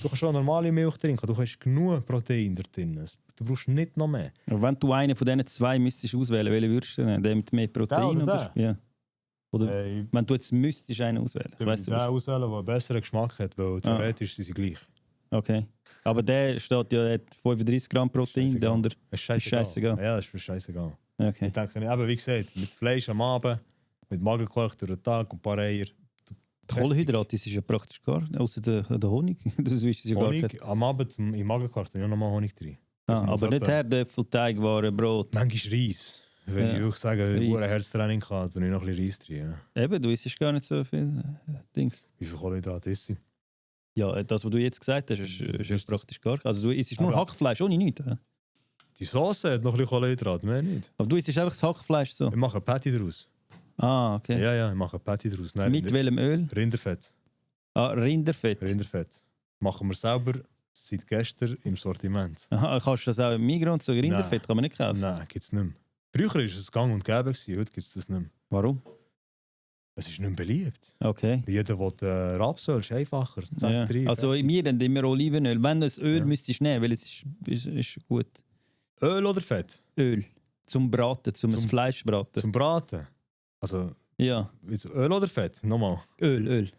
Du kannst schon normale Milch trinken, du hast genug Protein da drin. Du brauchst nicht noch mehr. Aber wenn du einen von diesen 2 müsstest auswählen, welchen würdest du nehmen? Den mit mehr Protein? Der oder Ja. Oder Hey, wenn du jetzt müsstest einen auswählen? du Weißt musst du, den auswählen, der einen besseren Geschmack hat, weil theoretisch sind sie gleich. okay. Aber der steht ja, hat 35 Gramm Protein, der Scheißegal. andere... Es ist scheißegal. Ja, das ist mir scheißegal. Okay. Ich denke, eben, wie gesagt, mit Fleisch am Abend, mit Magerquark durch den Tag und ein paar Eier. Die Kohlenhydrate ist ja praktisch gar nicht, außer der Honig. Das ist ja gar Honig, nicht. am Abend im Magerquark, da ja nochmal Honig drin. Aber nicht Herdöpfel, Teigwaren, Brot. Manchmal Reis. Wenn Ja. ich wirklich sage, Reis. ich habe ein Herztraining gehabt, dann ich noch ein bisschen Reis drin. Ja. Eben, du isst gar nicht so viel Dings. Wie viel Kohlenhydrate ist sie? Ja, das, was du jetzt gesagt hast, ist praktisch gar nicht. Also du isst nur Aber- Hackfleisch, ohne nichts. Die Sauce hat noch ein bisschen Kohlenhydrate, mehr nicht. Aber du isst einfach das Hackfleisch so. Ich mache ein Patty daraus. Ah, okay. Ja, ich mache ein Patty daraus. Nein, Mit welchem Öl? Rinderfett. Ah, Rinderfett. Rinderfett. Machen wir selber seit gestern im Sortiment. Aha, kannst du das auch im Migros und so? Rinderfett kann man nicht kaufen. Nein, gibt es nicht mehr. Früher war es gang und gäbe, heute gibt es das nicht mehr. Warum? Es ist nicht mehr beliebt. Okay. Jeder will Rapsöl, ist einfacher. Zack, Ja. rein, Also fertig. wir haben immer Olivenöl. Wenn du ein Öl Ja. müsstest nehmen, weil es ist gut. Öl oder Fett? Öl. Zum Braten, zum Fleisch braten. Zum Braten. Also, Ja, jetzt Öl oder Fett? Nochmal. Öl.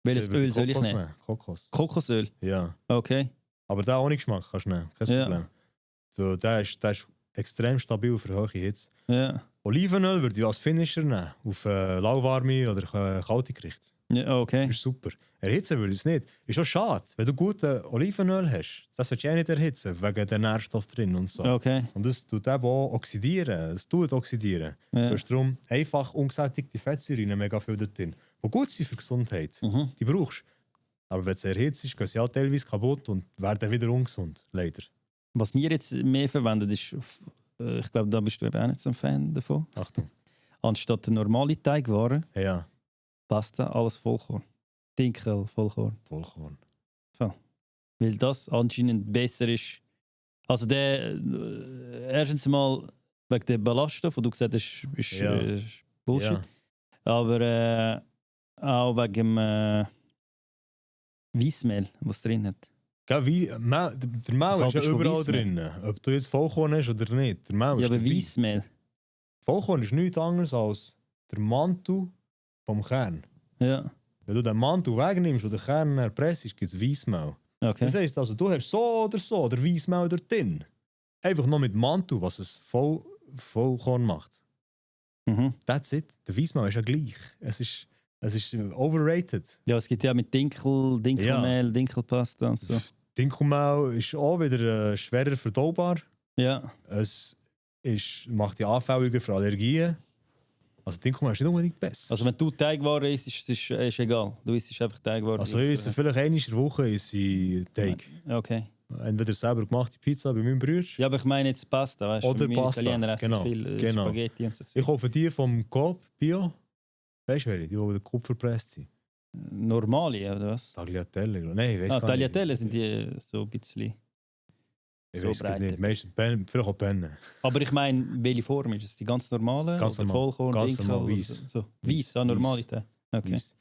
Welches Ich würde Öl soll ich Kokos nehmen? Kokos. Kokosöl. Ja. Okay. Aber der ohne Geschmack kannst du nehmen. Kein Ja. Problem. So, der ist extrem stabil für hohe Hitze. Ja. Olivenöl würde ich als Finisher nehmen. Auf lauwarme oder kalte Gerichte. Ja, okay. Ist super. Erhitzen würde ich es nicht. Ist auch schade, wenn du gutes Olivenöl hast. Das solltest du auch nicht erhitzen, wegen der Nährstoff drin und so. Okay. Und das tut eben auch oxidieren. Es tut oxidieren. Ja. Du hast darum einfach ungesättigte Fettsäuren mega viel dort drin, die gut sind für die Gesundheit. Mhm. Die brauchst du. Aber wenn es erhitzt ist, gehen sie auch teilweise kaputt und werden wieder ungesund. Leider. Was wir jetzt mehr verwenden, ist ich glaube, da bist du eben auch nicht so ein Fan davon. Achtung. Anstatt der normale Teigware, Ja, Pasta, alles Vollkorn. Dinkel, Vollkorn. Vollkorn. Weil das anscheinend besser ist. Also erstens mal wegen der Ballaststoffe, wo du gesagt hast, ist Ja. ist Bullshit. Ja. Aber auch wegen dem Weissmehl, was drin hat. Gell, wie, der Mehl Was ist ja haltest du von überall Weissmehl? drin. Ob du jetzt Vollkorn hast oder nicht. Der Mehl Ja, ist aber dabei. Weissmehl. Vollkorn ist nichts anderes als der Mantel vom Kern. Ja, Wenn du den Mantel wegnimmst und den Kern erpresst, gibt es Weissmehl. okay. Das heisst also, du hast so der Weissmehl dort drin. Einfach noch mit Mantel, was es Vollkorn macht. Mhm. That's it. Der Weissmehl ist ja gleich. Es ist overrated. Ja, es gibt ja mit Dinkelmehl, Dinkelpasta und so. Dinkelmehl ist auch wieder schwerer verdaubar. Ja, Es macht die anfälliger für Allergien. Also Dinkelmehl ist nicht unbedingt besser. also wenn du Teigware isst, ist egal. Du isst einfach Teigware. Also ich esse vielleicht einmal in der Woche Teig. Okay. Entweder selber gemachte Pizza bei meinem Bruder. Ja, aber ich meine jetzt Pasta, weißt du? Oder Wir Pasta, Italiener essen genau, viel genau. Spaghetti und so. Ich kaufe die vom Coop Bio. Weißt du, welche? Die den Kupfer presst sind. Normale, oder was? Tagliatelle. Nein, ich weiß gar nicht. Tagliatelle sind die so ein bisschen. Ich so weiß gar breit. nicht. Meistens vielleicht auch Penne. Aber ich meine, welche Form ist es? Die ganz normale? Ganz oder normal. Vollkorn, Ganz Dinkel? normal, oder weiss. So. Weiss, normale Teig. Okay. Weiss.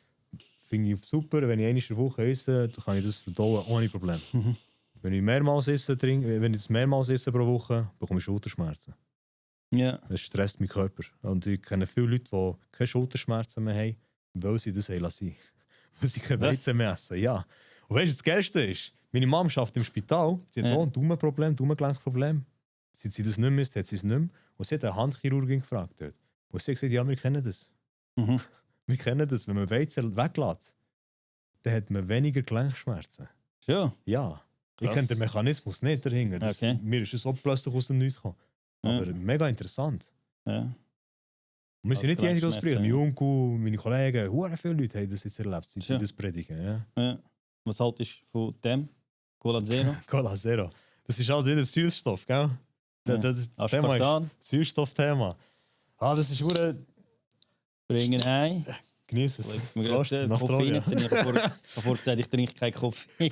Finde ich super. Wenn ich einmal in der Woche esse, dann kann ich das verdauen ohne Problem. Mhm. Wenn ich das mehrmals esse pro Woche, bekomme ich Schulterschmerzen. Ja. Das stresst meinen Körper. Und ich kenne viele Leute, die keine Schulterschmerzen mehr haben, weil sie das haben lassen. Weil sie kein Was? Weizen mehr essen. Ja. Und weißt du, das Geilste ist, meine Mom arbeitet im Spital, sie hat Ja. auch ein Daumengelenkproblem. Seit sie das nicht mehr isst, hat sie es nicht mehr. Und sie hat eine Handchirurgin gefragt dort. Und sie hat gesagt, ja, wir kennen das. Mhm. Wir kennen das, wenn man Weizen weglässt, dann hat man weniger Gelenkschmerzen. Ja. Ja. Ich Krass. kenne den Mechanismus nicht dahinter. Okay. Mir ist es so plötzlich aus dem Nichts gekommen. Ja. Aber mega interessant. Ja. Und wir sind nicht die Einzigen, die das predigen. Mein Gelenkschmerzen, Onkel, meine Kollegen, hure viele Leute haben das jetzt erlebt, seit sie Ja. das predigen. Ja. Ja. Was haltest du von dem? Cola Zero? Cola Zero. Das ist halt wieder Süßstoff, gell? Ja. Das ist das Thema. Ist Aspartan, Süßstoffthema. Das ist hure bringen ein. genieß es. Legst mir Prost, gerade Nostrovia. Koffein jetzt. Ich habe vorher gesagt, ich trinke kein Koffein.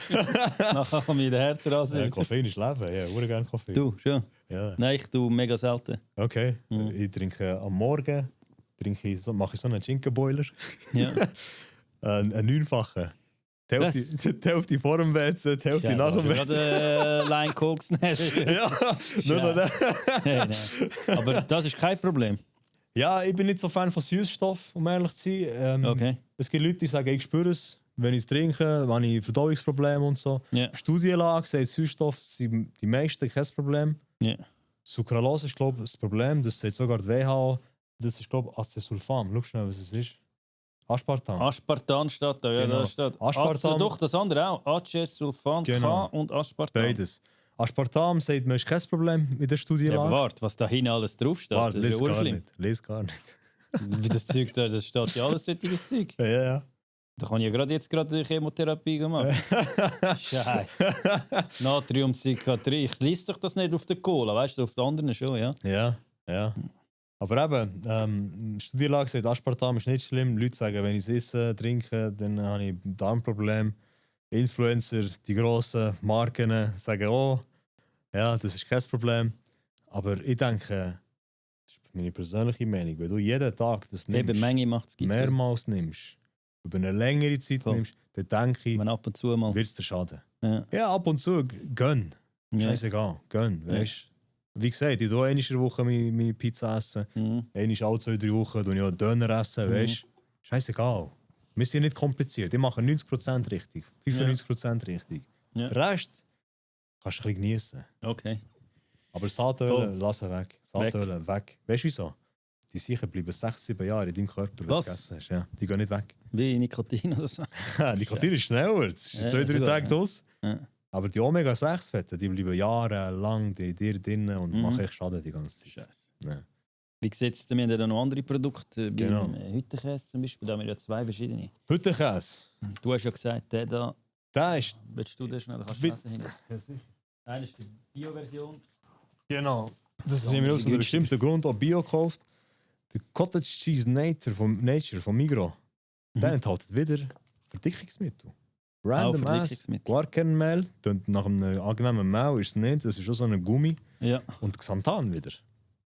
Nachher kommt mir der Herzenrasen. Ja, Koffein ist Leben, ja, hure gerne Koffein. Du, schon? Ja. Nein, ich tue mega selten. Okay. Mhm. Ich trinke am Morgen mache ich so einen Schinkenboiler. Ja. Einen 9-fachen. Die Hälfte vor dem WC, die Hälfte nach dem WC. gerade Line Koks nehmen. Ja, nur noch das. Nein, nein. Aber das ist kein Problem. Ja, ich bin nicht so Fan von Süßstoff, um ehrlich zu sein. Okay. Es gibt Leute, die sagen, ich spüre es, wenn ich es trinke, habe ich Verdauungsprobleme und so. Ja. Studienlage sagt, Süßstoff sind die meisten kein Problem. Ja. Sucralose ist, glaube ich, das Problem. Das sagt sogar die WHO. Das ist, glaube ich, Acesulfam. Schau schnell, was es ist. Aspartam. Aspartan steht da, ja, Genau. da steht. Aspartam. Doch, das andere auch. Acesulfan, Genau. K und Aspartam. Beides. Aspartam sagt man, ist kein Problem mit der Ja, aber Studienlage. warte, was da hinten alles draufsteht, Warte, das ist lese ja gar urschlimm. nicht. Lese gar nicht. Wie das Zeug da, das steht ja alles solches Zeug. Ja, ja. Da kann ich ja jetzt gerade Chemotherapie machen. Scheiße. Natriumcitrat. Ich lese doch das nicht auf der Cola, weißt du, auf den anderen schon, ja. Ja, ja. Aber eben, Studienlage sagt, Aspartam ist nicht schlimm. Leute sagen, wenn ich es esse, trinke, dann habe ich ein Darmproblem. Influencer, die grossen Marken sagen, oh, ja, das ist kein Problem. Aber ich denke, das ist meine persönliche Meinung, wenn du jeden Tag das nimmst, Eben, Menge macht es Gift. mehrmals nimmst, über eine längere Zeit Voll. nimmst, dann denke ich, Wenn ab und zu mal. wird es dir schaden. Ja. Ja, ab und zu, gönn. Ja. Scheißegal, gönn. Weißt? Wie gesagt, ich tue einmal in der Woche meine Pizza essen. Mhm. Einmal alle 2-3 Wochen tue ich auch Döner essen, weißt? Scheißegal. Wir sind nicht kompliziert. Ich mache 90% richtig, 95% richtig. Ja. Den Rest kannst du ein bisschen genießen. Okay. Aber Saatöl, Voll. lass weg. Saatöl, weg. Weißt du wieso? Die sicher bleiben 6-7 Jahre in deinem Körper, wenn du Was? es gegessen hast. Ja, die gehen nicht weg. Wie Nikotin oder so. Nikotin ist schneller, es ist Ja, 2-3 sogar, Tage ja. draus. Ja. Aber die Omega-6-Fetten, die bleiben jahrelang in dir drin und Mhm. machen echt Schaden die ganze Zeit. Scheiße. Ja. Wie sieht es? Wir haben ja noch andere Produkte. Genau. Beim Hüttenkäse zum Beispiel, da haben wir ja 2 verschiedene. Hüttenkäse, Du hast ja gesagt, der da, der ist... willst du den schnell, kannst du Wie- lesen hinten. Einer ist die Bio-Version. Genau. Das ist nämlich aus einem bestimmten Grund auch Bio gekauft. Der Cottage Cheese Nature von Migros, der enthält wieder Verdickungsmittel. Random Ass, Quarkernmehl, nach einem angenehmen Mehl ist es nicht, das ist schon so ein Gummi. Ja. Und Xanthan wieder.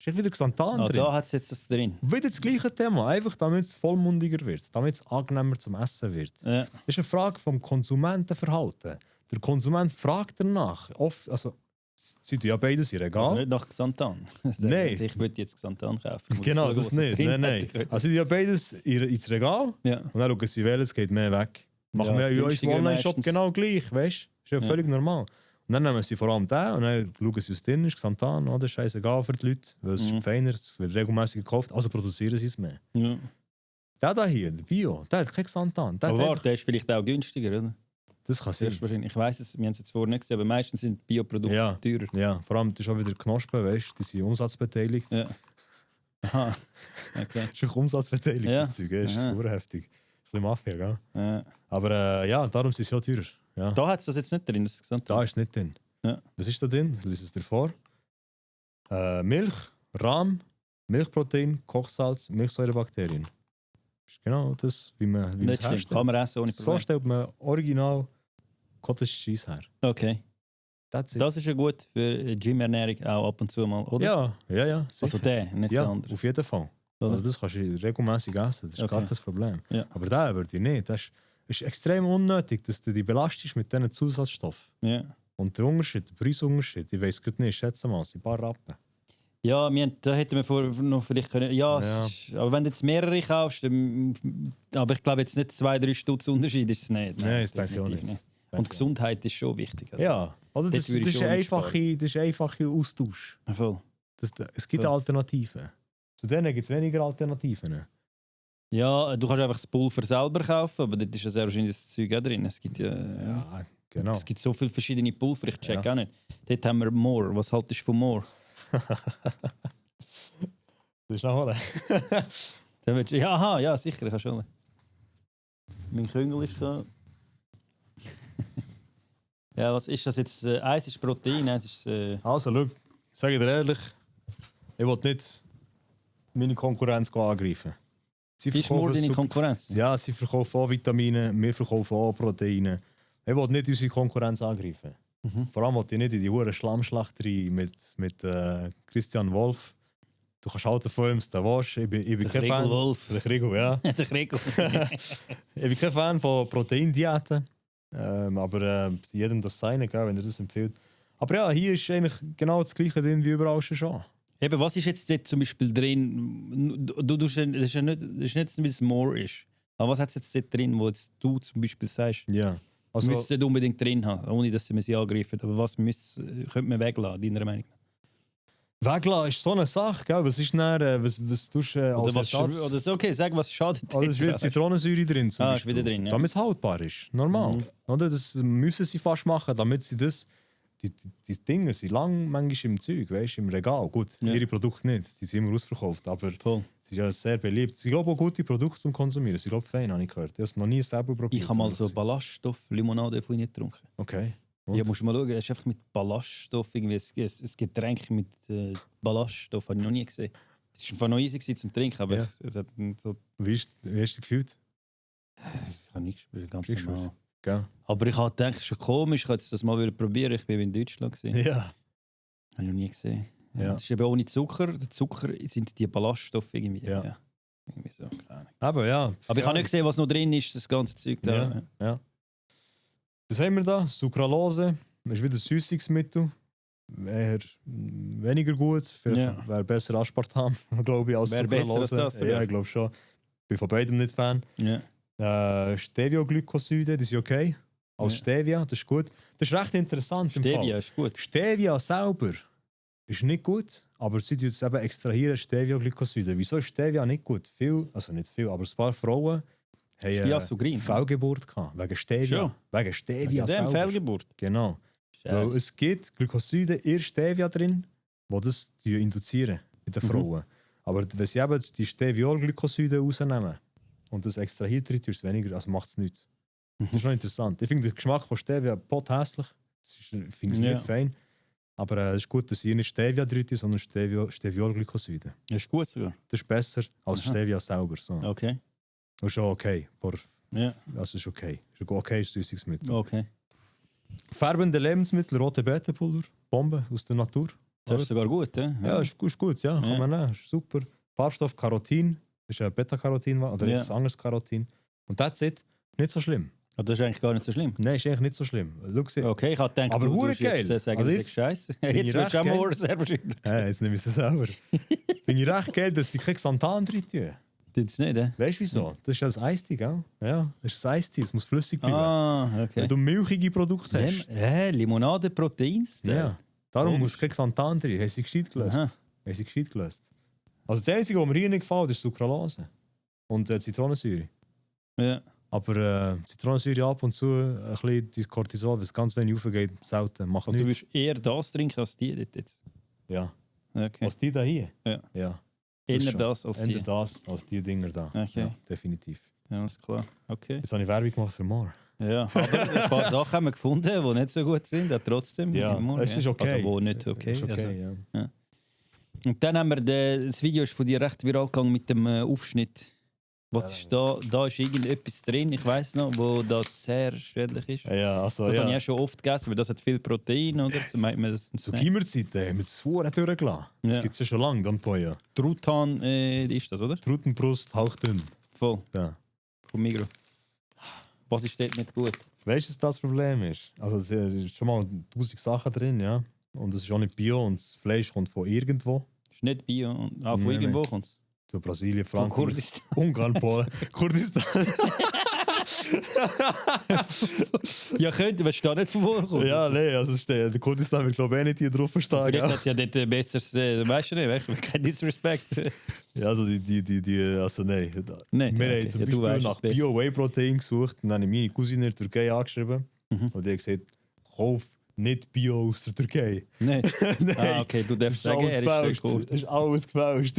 Ist wieder Xanthan drin. Da hat es jetzt das drin. Wieder das gleiche Thema, einfach damit es vollmundiger wird, damit es angenehmer zum Essen wird. Ja. Das ist eine Frage vom Konsumentenverhalten. Der Konsument fragt danach. Also, sie tun ja beides in Regal. Also nicht nach Xanthan. Nein. Ich würde jetzt Xanthan kaufen. Genau, das nicht. Nein. Also, sie tun ja beides ins Regal. Ja. Und dann schauen sie, welches geht mehr weg. Machen wir ja in unserem Online-Shop genau gleich, weißt du? Ist ja völlig normal. Und dann nehmen sie vor allem den und dann schauen sie, was drin ist, Xanthan, oder? Scheißegal für die Leute, weil es ist feiner, es wird regelmäßig gekauft, also produzieren sie es mehr. Ja. Der hier, der Bio, der hat kein Xanthan. Aber warte, der ist vielleicht auch günstiger, oder? Das kann sein. Ich weiss es, wir haben es jetzt vorher nicht gesehen, aber meistens sind Bioprodukte teurer. Ja, vor allem, das ist auch wieder Knospen, weißt du, die sind umsatzbeteiligt. Ja. Aha, okay. Das ist auch umsatzbeteiligt, Ja. das Zeug, das ist urheftig. Ein bisschen Mafia, gell? Ja. Aber ja, darum sind sie ja teurer. Ja. Da hat es das jetzt nicht drin, das Xanthan. Da ist es nicht drin. Ja. Was ist da drin? Ich lese es dir vor. Milch, Rahm, Milchprotein, Kochsalz, Milchsäurebakterien. Das ist genau das, wie man Nicht es schlimm, herstellt. kann man essen ohne So Probleme. stellt man original Cottage Cheese her. Okay. That's it. Das ist ja gut für Gym-Ernährung auch ab und zu mal, oder? Ja, sicher. Also der, nicht der Ja, andere. auf jeden Fall. Oder? Also das kannst du regelmäßig essen, das ist gar Okay. kein Problem. Ja. Aber der würde ich nicht. Das ist extrem unnötig, dass du dich belastest mit diesen Zusatzstoffen. Ja. Und der Unterschied, der Preisunterschied, ich weiß gut nicht, schätze mal, sind ein paar Rappen. Ja, da hätten wir vorher noch vielleicht können. Ja, Ja. Aber wenn du jetzt mehrere kaufst, aber ich glaube jetzt nicht 2-3 Stutz Unterschied ist es nicht. Nein, das denke ich auch definitiv nicht. Und Gesundheit ist schon wichtig. Also. Ja, oder dort das würde ich ist schon ein nicht einfacher Austausch. Voll. Es gibt Voll. Alternativen. Zu denen gibt es weniger Alternativen. Ja, du kannst einfach das Pulver selber kaufen, aber dort ist ja sehr wahrscheinlich das Zeug auch drin. Es gibt Ja, genau. Es gibt so viele verschiedene Pulver, ich check Ja. auch nicht. Dort haben wir More. Was haltest du von More? Das ist noch Dann willst du, ja, aha, ja, sicher, ich kann schon. Mein Küngel ist da. Ja, was ist das jetzt? Eins ist Protein, eins ist. Also, schau, ich sage dir ehrlich, ich will nicht meine Konkurrenz angreifen. Sie Ist More verkaufen deine super- Konkurrenz? Ja, sie verkaufen auch Vitamine, wir verkaufen auch Proteine. Ich will nicht unsere Konkurrenz angreifen. Vor allem will ich nicht in die hure Schlammschlacht rein mit Christian Wolf. Du kannst halten von ihm, der Wasch. Ich bin Der kein Fan. Kriegel-Wolf. Der Kriegel, ja. Der Kriegel. Ich bin kein Fan von Proteindiäten. Aber jedem das seine, gell, wenn er das empfiehlt. Aber ja, hier ist eigentlich genau das Gleiche drin wie überall schon. Eben, was ist jetzt dort zum Beispiel drin? Das ist ja nicht, wie es More ist. Aber was hat es jetzt dort drin, wo jetzt du zum Beispiel sagst, Ja. also, Also, müsst es nicht unbedingt drin haben, ohne dass sie angreifen. Aber was könnte man weglassen, deiner Meinung nach? Weglassen ist so eine Sache, gell? Was ist dann, was tust du als Oder was Ersatz? oder so, okay, sag, was schadet Oder ist wieder Zitronensäure drin zum ist Beispiel. wieder drin, ja. Damit es haltbar ist. Normal. Oder? Das müssen sie fast machen, damit sie das... Die Dinger sind lang manchmal im Zeug, weißt, im Regal. Gut, Ja. ihre Produkte nicht, die sind immer ausverkauft. Aber Voll. sie sind ja sehr beliebt. Sie glaube auch gute Produkte zum Konsumieren. Sie glaube fein, habe ich gehört. Ich habe es noch nie selber probiert. Ich habe mal so Ballaststoff-Limonade von ihnen getrunken. Okay. Und? Ja, musst du mal schauen, es ist einfach mit Ballaststoff, irgendwie ein Getränk mit Ballaststoff, habe ich noch nie gesehen. Es war einfach noch easy gewesen zum Trinken, aber Ja. es hat so... Wie hast du dich gefühlt? Ich habe nichts gespürt, ganz Nichts normal. gespürt. Gell? Aber ich habe gedacht, es ist schon komisch, ich wollte das mal wieder probieren. Ich war in Deutschland. Gewesen. Ja. Habe ich noch nie gesehen. Ja. Es ist eben ohne Zucker. Der Zucker sind die Ballaststoffe irgendwie. Ja. Irgendwie so, keine Ahnung. Aber ja. Aber ich habe nicht gesehen, was noch drin ist, das ganze Zeug da. Ja. Ja. Was haben wir da? Sucralose. Das ist wieder ein Süßungsmittel. Eher weniger gut. Ja. Wäre besser Aspartam, glaube ich, als Wäre besser als Sucralose. das sogar. Ja, ich glaube schon. Bin von beidem nicht Fan. Ja. Stevia-Glycoside, die sind okay. Als Ja. Stevia, das ist gut. Das ist recht interessant im Stevia Fall. ist gut. Stevia selber ist nicht gut, aber sie tun es eben extrahieren, Stevia-Glycoside. Wieso ist Stevia nicht gut? Also nicht viel, aber ein paar Frauen Ist wie Asugrin. Fehlgeburt gehabt. Wegen Stevia. Schon? Wegen Stevia Wegen dem selber. Fehlgeburt. Genau. Weil Scheiße. es gibt Glykoside in Stevia drin, die das induzieren in den Frauen. Aber wenn sie eben die Steviol-Glykoside rausnehmen und das extrahiert drin, ist es weniger, also macht es nichts. Das ist schon interessant. Ich finde den Geschmack von Stevia pothässlich. Ich finde es Ja. nicht fein. Aber es ist gut, dass ihr nicht Stevia drin ist, sondern Steviolglycoside. Das ist gut sogar. Das ist besser als Stevia selber. So. Okay. Das ist schon okay. Ja. Also ist okay. Ist ein okay Süßungsmittel. Okay. Färbende Lebensmittel, rote Beetenpulver, Bombe aus der Natur. Das ist sogar gut, ja? Ja, ist gut, ja. Kann man nehmen. Ist super. Farbstoff Carotin. Das ist ein Beta-Carotin oder ein anderes Carotin. Und that's it. Nicht so schlimm. Aber das ist eigentlich gar nicht so schlimm. Nein, ist eigentlich nicht so schlimm. Okay, ich habe gedacht, aber du geil. jetzt sagen, Also das ist scheiße. Jetzt willst du auch mal selber schütteln. Jetzt nehme ich das selber. Finde ich recht geil, dass sie kein Xanthan drin tun. Das nicht, eh? Weißt du wieso? Das ist ja ein Eistee, gell? Ja, das ist ein Eistee. Es muss flüssig bleiben. Ah, okay. Wenn du milchige Produkte hast. Limonade, Proteins? Ja. Darum muss kein Xanthan drin. Haben sie gescheit gelöst. Also das Einzige, was mir hier nicht gefällt, ist Sucralose. Und Zitronensäure. Ja. Aber Zitronensäure ab und zu ein bisschen die Cortisol, wenn es ganz wenig aufgeht, selten. Macht Also du nichts. würdest eher das trinken als die dort jetzt? Ja. Okay. Was die da hier? Ja. Das Eher schon. das als die? Eher das als die Dinger da. Okay. Ja, definitiv. Ja, alles klar. Okay. Jetzt habe ich Werbung gemacht für More. Ja, aber ein paar Sachen haben wir gefunden, die nicht so gut sind, aber trotzdem. Ja, immer, es ist okay. Also wo nicht okay. Ist okay, Also. ja. Und dann haben wir das Video ist von dir recht viral gegangen mit dem Aufschnitt. Was ist da? Da ist irgendetwas drin, ich weiß noch, wo das sehr schädlich ist. Ja, also, Das habe ich auch schon oft gegessen, weil das hat viel Protein, oder? So meint man das Zu Gimmerzeiten haben wir das vorher durchgelassen. Das Ja. gibt es ja schon lange, dann Poja. Truthahn ist das, oder? Trutenbrust, hauchdünn. Voll, Ja. vom Migros. Was ist dort nicht gut? Weißt du, was das Problem ist? Also es ist schon mal 1000 Sachen drin, ja. Und es ist auch nicht Bio und das Fleisch kommt von irgendwo. Ist nicht Bio. Und, von Nein, irgendwo kommt es. Von Brasilien, Von Frankreich, Kurdistan. Ungarn, Polen, Kurdistan. Ja, könnte, aber es steht nicht von wo kommt. Ja, nein, also der Kurdistan will glaube ich nicht hier drauf stehen. Vielleicht Ja. hat es ja dort besseres, weißt du nicht, kein Disrespect. Ja, also also nein. Nein, Wir okay. haben zum Ja, du Beispiel weißt nach es besser. Bio-Whey-Protein gesucht und dann habe ich meine Cousine in der Türkei angeschrieben. Und die hat gesagt, kauf nicht Bio aus der Türkei. Nein. Nein. Ah, okay, du darfst sagen, er ist gefälscht. schon cool. Das ist alles gefälscht.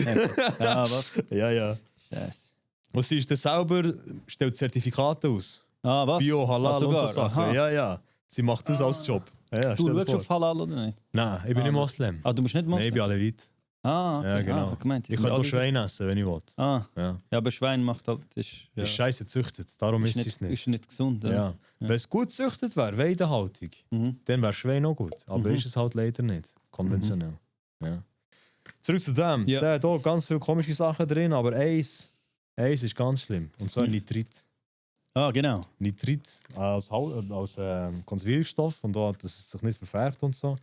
Ah, was? Ja. Scheiße. Und sie ist dann selber, stellt Zertifikate aus. Ah, was? Bio, Halal Ah, und so sogar? Sachen. Aha. Ja. Sie macht das als Job. Ja, Du stell dir schaust vor. auf Halal oder nicht? Nein, ich bin nicht Moslem. Ah, du bist nicht Nein, Moslem? ich bin Alevit. Ah, okay. Ja, genau. Ah, ich hab gemeint, die Ich sind kann auch alle- Schwein essen, wenn ich will. Ah, Ja. ja, aber Schwein macht halt... Ist, ja. Ist scheiße gezüchtet, darum ist es nicht. Ist nicht gesund. oder? Ja. Wenn es gut gezüchtet wäre, Weidehaltung, Mhm. dann wäre Schwein auch gut. Aber ist es halt leider nicht. Konventionell. Ja. Zurück zu dem. Ja. Der hat hier ganz viele komische Sachen drin, aber eins ist ganz schlimm. Und zwar Mhm. Nitrit. Ah, genau. Nitrit als Konservierungsstoff und auch, dass es sich nicht verfärbt und so.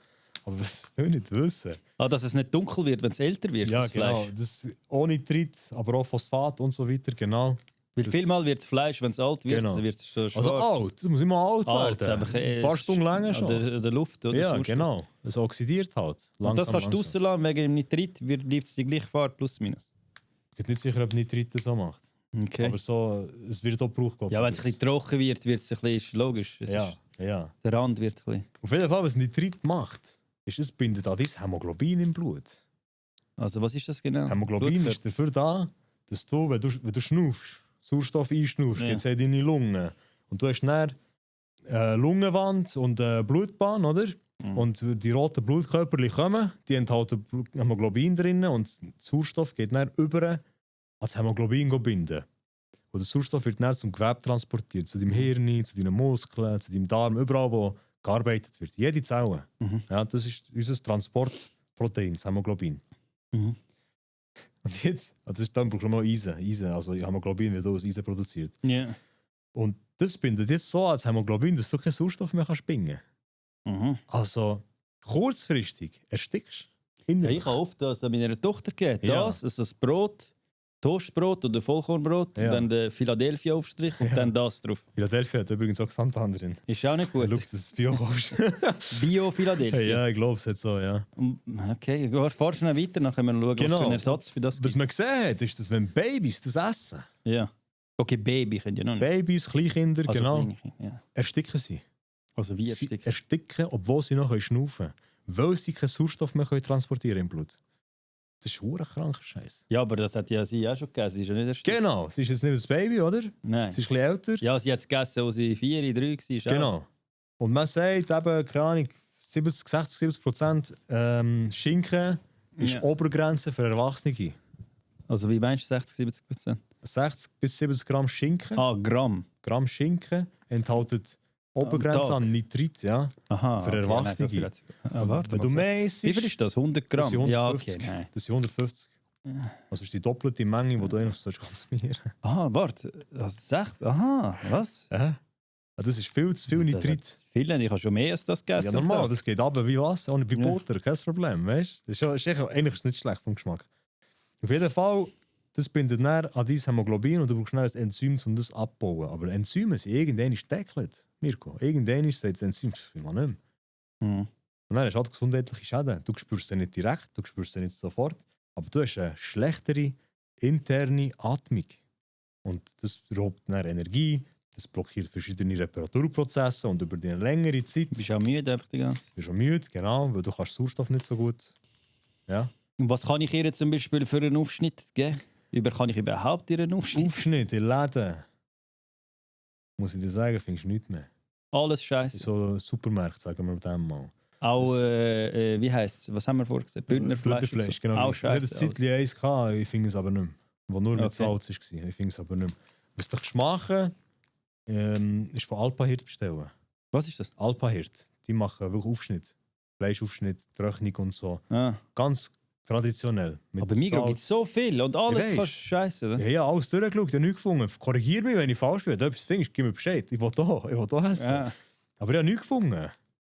Aber was will nicht wissen? Ah, dass es nicht dunkel wird, wenn es älter wird, Ja, das genau. Fleisch. Das, auch Nitrit, aber auch Phosphat und so weiter, genau. Weil das- vielmal wird das Fleisch, wenn es alt wird, Genau. dann wird es schon schwarz. Also alt, das muss immer alt Alt, werden. einfach, Ein paar Stunden länger schon. Der Luft, oder? Ja, Sauerstoff. genau. Es oxidiert halt. Und das kannst du langsam. rauslassen, wegen dem Nitrit bleibt es die gleiche Farbe, plus minus. Ich bin nicht sicher, ob Nitrit das so macht. Okay. Aber so, es wird auch gebraucht, glaube ich. Ja, wenn es ein bisschen trocken wird, wird es ein bisschen, ist logisch. Es Ja, ist, ja. der Rand wird ein bisschen... Auf jeden Fall, was Nitrit macht, ist, es bindet an dein Hämoglobin im Blut. Also was ist das genau? Hämoglobin Blutkörper? ist dafür da, dass du, wenn du schnaufst, Sauerstoff einschnaufst, Ja. geht es in deine Lungen. Und du hast dann Lungenwand und Blutbahn, oder? Mhm. Und die roten Blutkörper kommen, die enthalten Hämoglobin drin und der Sauerstoff geht dann über als Hämoglobin binden. Und der Sauerstoff wird dann zum Gewebe transportiert, zu deinem Hirn, zu deinen Muskeln, zu deinem Darm, überall, wo gearbeitet wird. Jede Zelle. Mhm. Ja, das ist unser Transportprotein, das Hämoglobin. Mhm. Und jetzt, dann brauchst du noch Eisen. Also Hämoglobin wird auch aus Eisen produziert. Ja. Und das bindet jetzt so als Hämoglobin, dass du keinen Sauerstoff mehr kannst bingen. Mhm. Also kurzfristig erstickst du. Ja, ich habe oft das an meiner Tochter gegeben. Ja. Das, also das Brot, Toastbrot oder Vollkornbrot, Ja. und dann der Philadelphia-Aufstrich und Ja. dann das drauf. Philadelphia hat übrigens auch Xanthan drin. Ist auch nicht Schau, gut. dass du das Bio kaufst. Bio-Philadelphia. Ja, ich glaube, es hat so, ja. Okay, fahr schnell weiter, dann können wir schauen, was Genau. für einen Ersatz für das Was gibt. man gesehen hat, ist, dass wenn Babys das essen, Ja. Okay, Baby können ja noch nicht. Babys, Kleinkinder, Also genau, kleine Kinder, ja. ersticken sie. Also wie Sie ersticken. ersticken, obwohl sie noch schnaufen können. Weil sie keinen Sauerstoff mehr transportieren im Blut. Das ist ein kranker Scheiß. Ja, aber das hat ja sie auch schon gegessen. Sie ist ja nicht erstickt. Genau, sie ist jetzt nicht das Baby, oder? Nein. Sie ist ein bisschen älter. Ja, sie hat es gegessen, als sie 4, 3 war. Genau. Und man sagt eben, keine Ahnung, 60-70% Schinken ist Ja. Obergrenze für Erwachsene. Also wie meinst du 60-70%? 60 bis 70 Gramm Schinken. Gramm. Gramm Schinken enthalten Obergrenze Tag? an Nitrit, ja. Aha, Für Erwachsene. Nein, so viel hat's- warte, Wenn du was- mehr isst, Wie viel ist das? 100 das Gramm? sind Ja, 150. okay, nein. Das sind 150. Also ist die doppelte Menge, die du eigentlich konsumieren sollst. Warte, das ist echt? Aha, was? Ja. Das ist viel zu viel Nitrit. Viele, ich habe schon mehr als das gegessen. Ja, normal, das geht ab wie Wasser, ohne wie Ja. Butter, kein Problem, weißt du? Eigentlich ist es nicht schlecht vom Geschmack. Auf jeden Fall, das bindet dann an dein Hämoglobin und du brauchst dann ein Enzym, um das abzubauen. Aber Enzyme sind irgendwann deckelt, Mirko. Irgendwann sagt das Enzym, das will man nicht mehr. Mhm. Und dann hast du halt gesundheitliche Schäden. Du spürst sie nicht direkt, du spürst sie nicht sofort, aber du hast eine schlechtere interne Atmung. Und das raubt dann Energie, das blockiert verschiedene Reparaturprozesse und über die längere Zeit Du bist auch müde einfach die ganze Zeit. bist du müde, genau, weil du kannst Sauerstoff nicht so gut. Ja. Und was kann ich ihr zum Beispiel für einen Aufschnitt geben? Kann ich überhaupt ihr einen Aufschnitt? Aufschnitt in Läden, muss ich dir sagen, findest du nichts mehr. Alles In scheiße. so Supermärkten, sagen wir mit dem mal. Auch, wie heisst es? Was haben wir vorgesehen? Bündnerfleisch. und Bündnerfleisch, so. genau. Auch Ich hatte scheiße. ein Zeitchen eins gehabt, ich finde es aber nicht mehr. Wo nur mit Okay. Salz war. Ich finde es aber nicht mehr. Was du machen ist von Alpahirt bestellen. Was ist das? Alpahirt, die machen wirklich Aufschnitt. Fleischaufschnitt, Trocknung und so. Ah. Ganz traditionell. Mit Aber Migros gibt es so viel und alles Ich weiss. kannst scheiße, oder? Ja, ja, alles durchgeschaut, ich habe nichts gefunden. Korrigiere mich, wenn ich falsch bin. Wenn du etwas findest, gib mir Bescheid. Ich will hier essen. Ja. Aber ich habe nichts gefunden.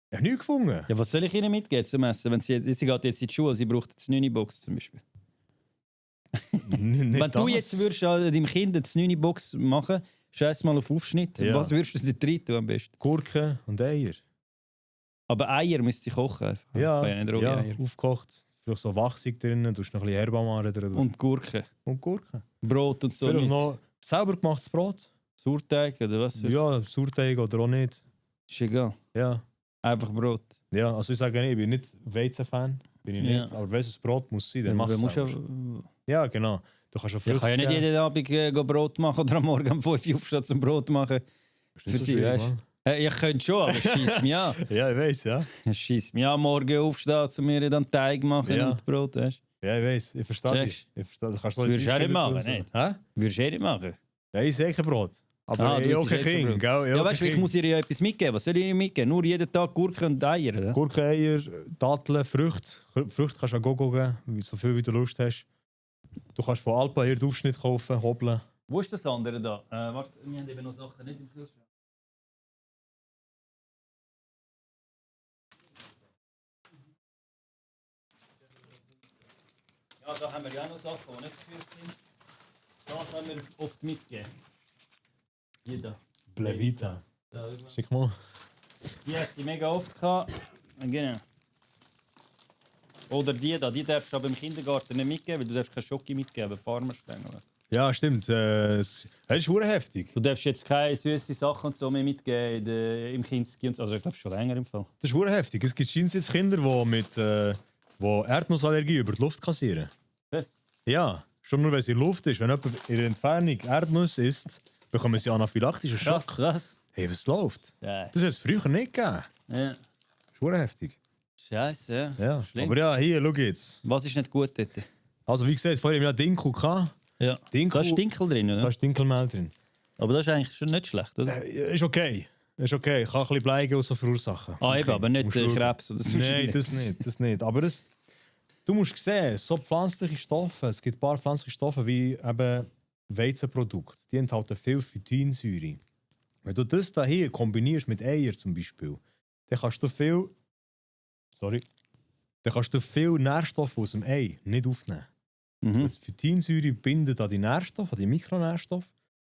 Ich habe nichts gefunden. Ja, was soll ich ihnen mitgeben zum Essen? Wenn sie geht jetzt in die Schule, sie braucht jetzt eine Box zum Beispiel. Nicht Wenn du das. jetzt würdest deinem Kind eine Box machen, scheiß mal auf Aufschnitt, Ja. was würdest du da rein tun am besten? Gurken und Eier. Aber Eier müsst ihr kochen. Einfach. Ja, Keine rohe ja Eier. aufgekocht. Vielleicht so wachsig drinnen, du hast noch ein bisschen Herbamare drüber. Und Gurken. Und Gurken. Brot und so. Vielleicht Nicht. noch selber gemachtes Brot. Sauerteig oder was? Ja, Sauerteig oder auch nicht. Ist egal. Ja. Einfach Brot. Ja, also ich sage nicht, ich bin nicht Weizen-Fan. Bin ich Ja. nicht. Aber weißes Brot muss sein, dann Dann mach es musst selber. Ja, genau. Du kannst auch Ich kann ja nicht geben. jeden Abend go Brot machen oder am Morgen um 5 Uhr aufstehen zum Brot machen. Ist nicht für so sie, schwierig, weißt Mann. Ich könnte schon, aber es schießt mich an. Ja, ich weiß, ja. Es schießt mich an, morgen aufstehen, zu mir dann Teig machen Ja. und Brot. Weißt? Ja, ich weiß. Ich verstehe dich. Checkst. Ich verstehe. Du kannst Das würdest du auch nicht machen, nicht? nicht? Hä? Würdest du eh nicht machen? Ja, ich sehe kein Brot. Aber Du ich auch isst kein eh kein Kind, Brot. gell? Ja, weißt du, ich muss ihr ja etwas mitgeben. Was soll ich ihr mitgeben? Nur jeden Tag Gurken und Eier, oder? Gurken, Eier, Datteln, Früchte. Früchte kannst du auch go geben, so viel wie du Lust hast. Du kannst von Alpa hier den Aufschnitt kaufen, hobeln. Wo ist das andere da? Warte, wir haben eben noch Sachen nicht im Kühlschrank. Ja, da haben wir ja auch noch Sachen, die nicht gefüllt sind. Das haben wir oft mitgegeben. Jeder. Blevita. Da, schau mal. Schick mal. Die hat sie mega oft gehabt. Genau. Oder die da, die darfst du aber im Kindergarten nicht mitgeben, weil du darfst keine Schoki mitgeben, Farmerstängel. Ja, stimmt. Es ist verdammt heftig. Du darfst jetzt keine süßen Sachen und so mehr mitgeben im Kinski und so. Also ich glaube schon länger im Fall. Das ist verdammt heftig. Es gibt scheinbar jetzt Kinder, die mit Erdnussallergie über die Luft kassieren. Was? Ja, schon nur weil sie in der Luft ist. Wenn jemand in der Entfernung Erdnuss isst, bekommen sie anaphylaktischen Schock. Krass, was? Hey, was läuft? Ja. Das hat es früher nicht gegeben. Ja. Das ist verdammt heftig. Scheiße, ja. Ja. Schlimm. Aber ja, hier, schau jetzt. Was ist nicht gut dort? Also wie gesagt, vorher haben wir ja Dinkel gehabt. Ja. Dinkel, Da ist Stinkel drin, oder? da ist Dinkelmehl drin. Aber das ist eigentlich schon nicht schlecht, oder? Ist okay. Ist okay. Kann ein bisschen Bleigen und so verursachen. Ah, eben, Okay. aber nicht Musst schauen. Krebs oder so. Nein, das nicht. Aber du musst sehen, so pflanzliche Stoffe, es gibt ein paar pflanzliche Stoffe wie eben Weizenprodukte, die enthalten viel Phytinsäure. Wenn du das hier kombinierst mit Eier zum Beispiel, dann kannst du viel Nährstoffe aus dem Ei nicht aufnehmen. Mhm. Die Phytinsäure bindet an die Nährstoffe, an die Mikronährstoffe.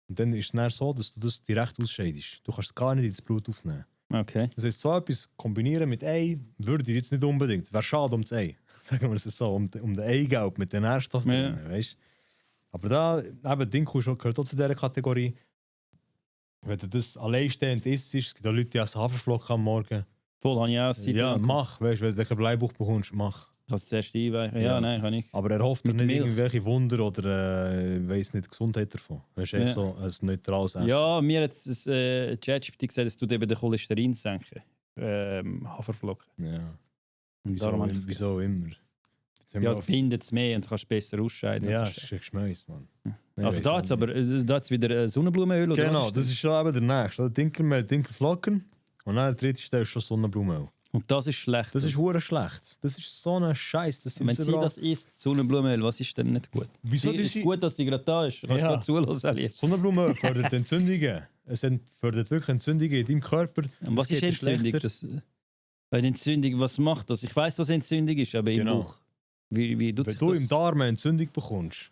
Und dann ist es dann so, dass du das direkt ausscheidest. Du kannst es gar nicht ins Blut aufnehmen. Okay. Das heißt, so etwas kombinieren mit Ei würde ich jetzt nicht unbedingt. Wäre schade um das Ei. Sagen wir es so, um den Eigelb mit den Nährstoffen Ja. drin, weißt? Aber da, eben, Dinkel gehört auch zu dieser Kategorie. Wenn du das alleinstehend isst, es gibt auch Leute, die essen Haferflocken am Morgen. Voll, habe ich auch Zeit Ja, lang. mach, weißt du, wenn du keinen Bleibuch bekommst, mach. Ich kann es zuerst einweichen. Ja, Ja. nein, kann ich. Aber er hofft dir Mit nicht Milch. irgendwelche Wunder oder weiss nicht Gesundheit davon. Das ist echt Ja. so ein neutrales Essen. Ja, mir hat das ChatGPT gesagt, es tut eben den Cholesterin senken. Haferflocken. Ja. Und darum habe ich es Wieso immer? Ja, es bindet es mehr und du kannst besser ausscheiden. Ja, Das das ist ein Geschmäus, Mann. also da jetzt aber da jetzt wieder Sonnenblumenöl oder Genau, was das ist schon eben der nächste. Dinkelmehl, Dinkelflocken und dann der dritte Stelle ist schon Sonnenblumenöl. Und das ist schlecht. Das ist hure schlecht. Das ist so ein Scheiß. wenn sie das isst, Sonnenblumenöl, was ist denn nicht gut? Wieso Sie ist diese- gut, dass sie gerade da ist. Kannst Ja. gerade zuhören, Ali. Sonnenblumenöl fördert Entzündungen. Es fördert wirklich Entzündungen in deinem Körper. Und was Es ist geht dir Entzündung? schlechter. Weil Entzündung, was macht das? Ich weiß, was Entzündung ist, aber Genau. im Bauch. Wie tut Wenn sich du das? im Darm eine Entzündung bekommst,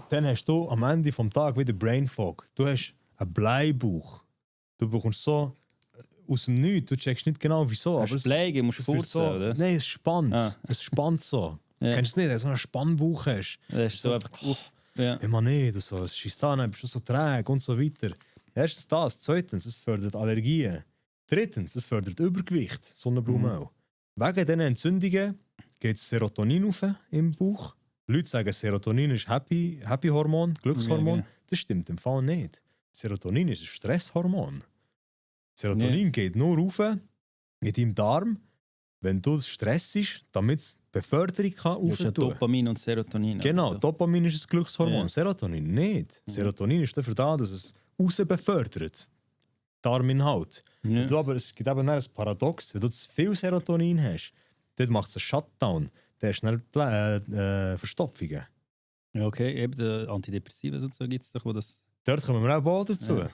dann hast du am Ende des Tages wieder Brain Fog. Du hast einen Bleibauch. Du bekommst so aus dem Nichts. Du checkst nicht genau wieso. Hast du Pflege, musst du es wird furzen, so, oder? Nein, es spannt. Ah. Es spannt so. Ja. Kennst du nicht, wenn du so einen Spannbauch hast? Das ist so einfach auf. Ja. Immer nicht. So. Es schießt an, dann bist du so träge und so weiter. Erstens das. Zweitens, es fördert Allergien. Drittens, es fördert Übergewicht. Sonnenblumenöl. Wegen diesen Entzündungen geht Serotonin auf im Bauch. Leute sagen, Serotonin ist Happy-Hormon, Glückshormon. Ja, genau. Das stimmt im Fall nicht. Serotonin ist ein Stresshormon. Serotonin geht nur auf in deinem Darm, wenn du stressst, damit es die Beförderung kann Du hast ja aufentun. Dopamin und Serotonin. Genau, oder? Dopamin ist ein Glückshormon, Ja. Serotonin nicht. Serotonin ist dafür da, dass es raus befördert. Darminhalt. Ja. Aber es gibt eben ein Paradox, wenn du zu viel Serotonin hast, dann macht es einen Shutdown. Dann hast du dann Verstopfungen. Ja, okay, eben die Antidepressiva so gibt es doch, wo das. Dort kommen wir auch bald dazu. Ja.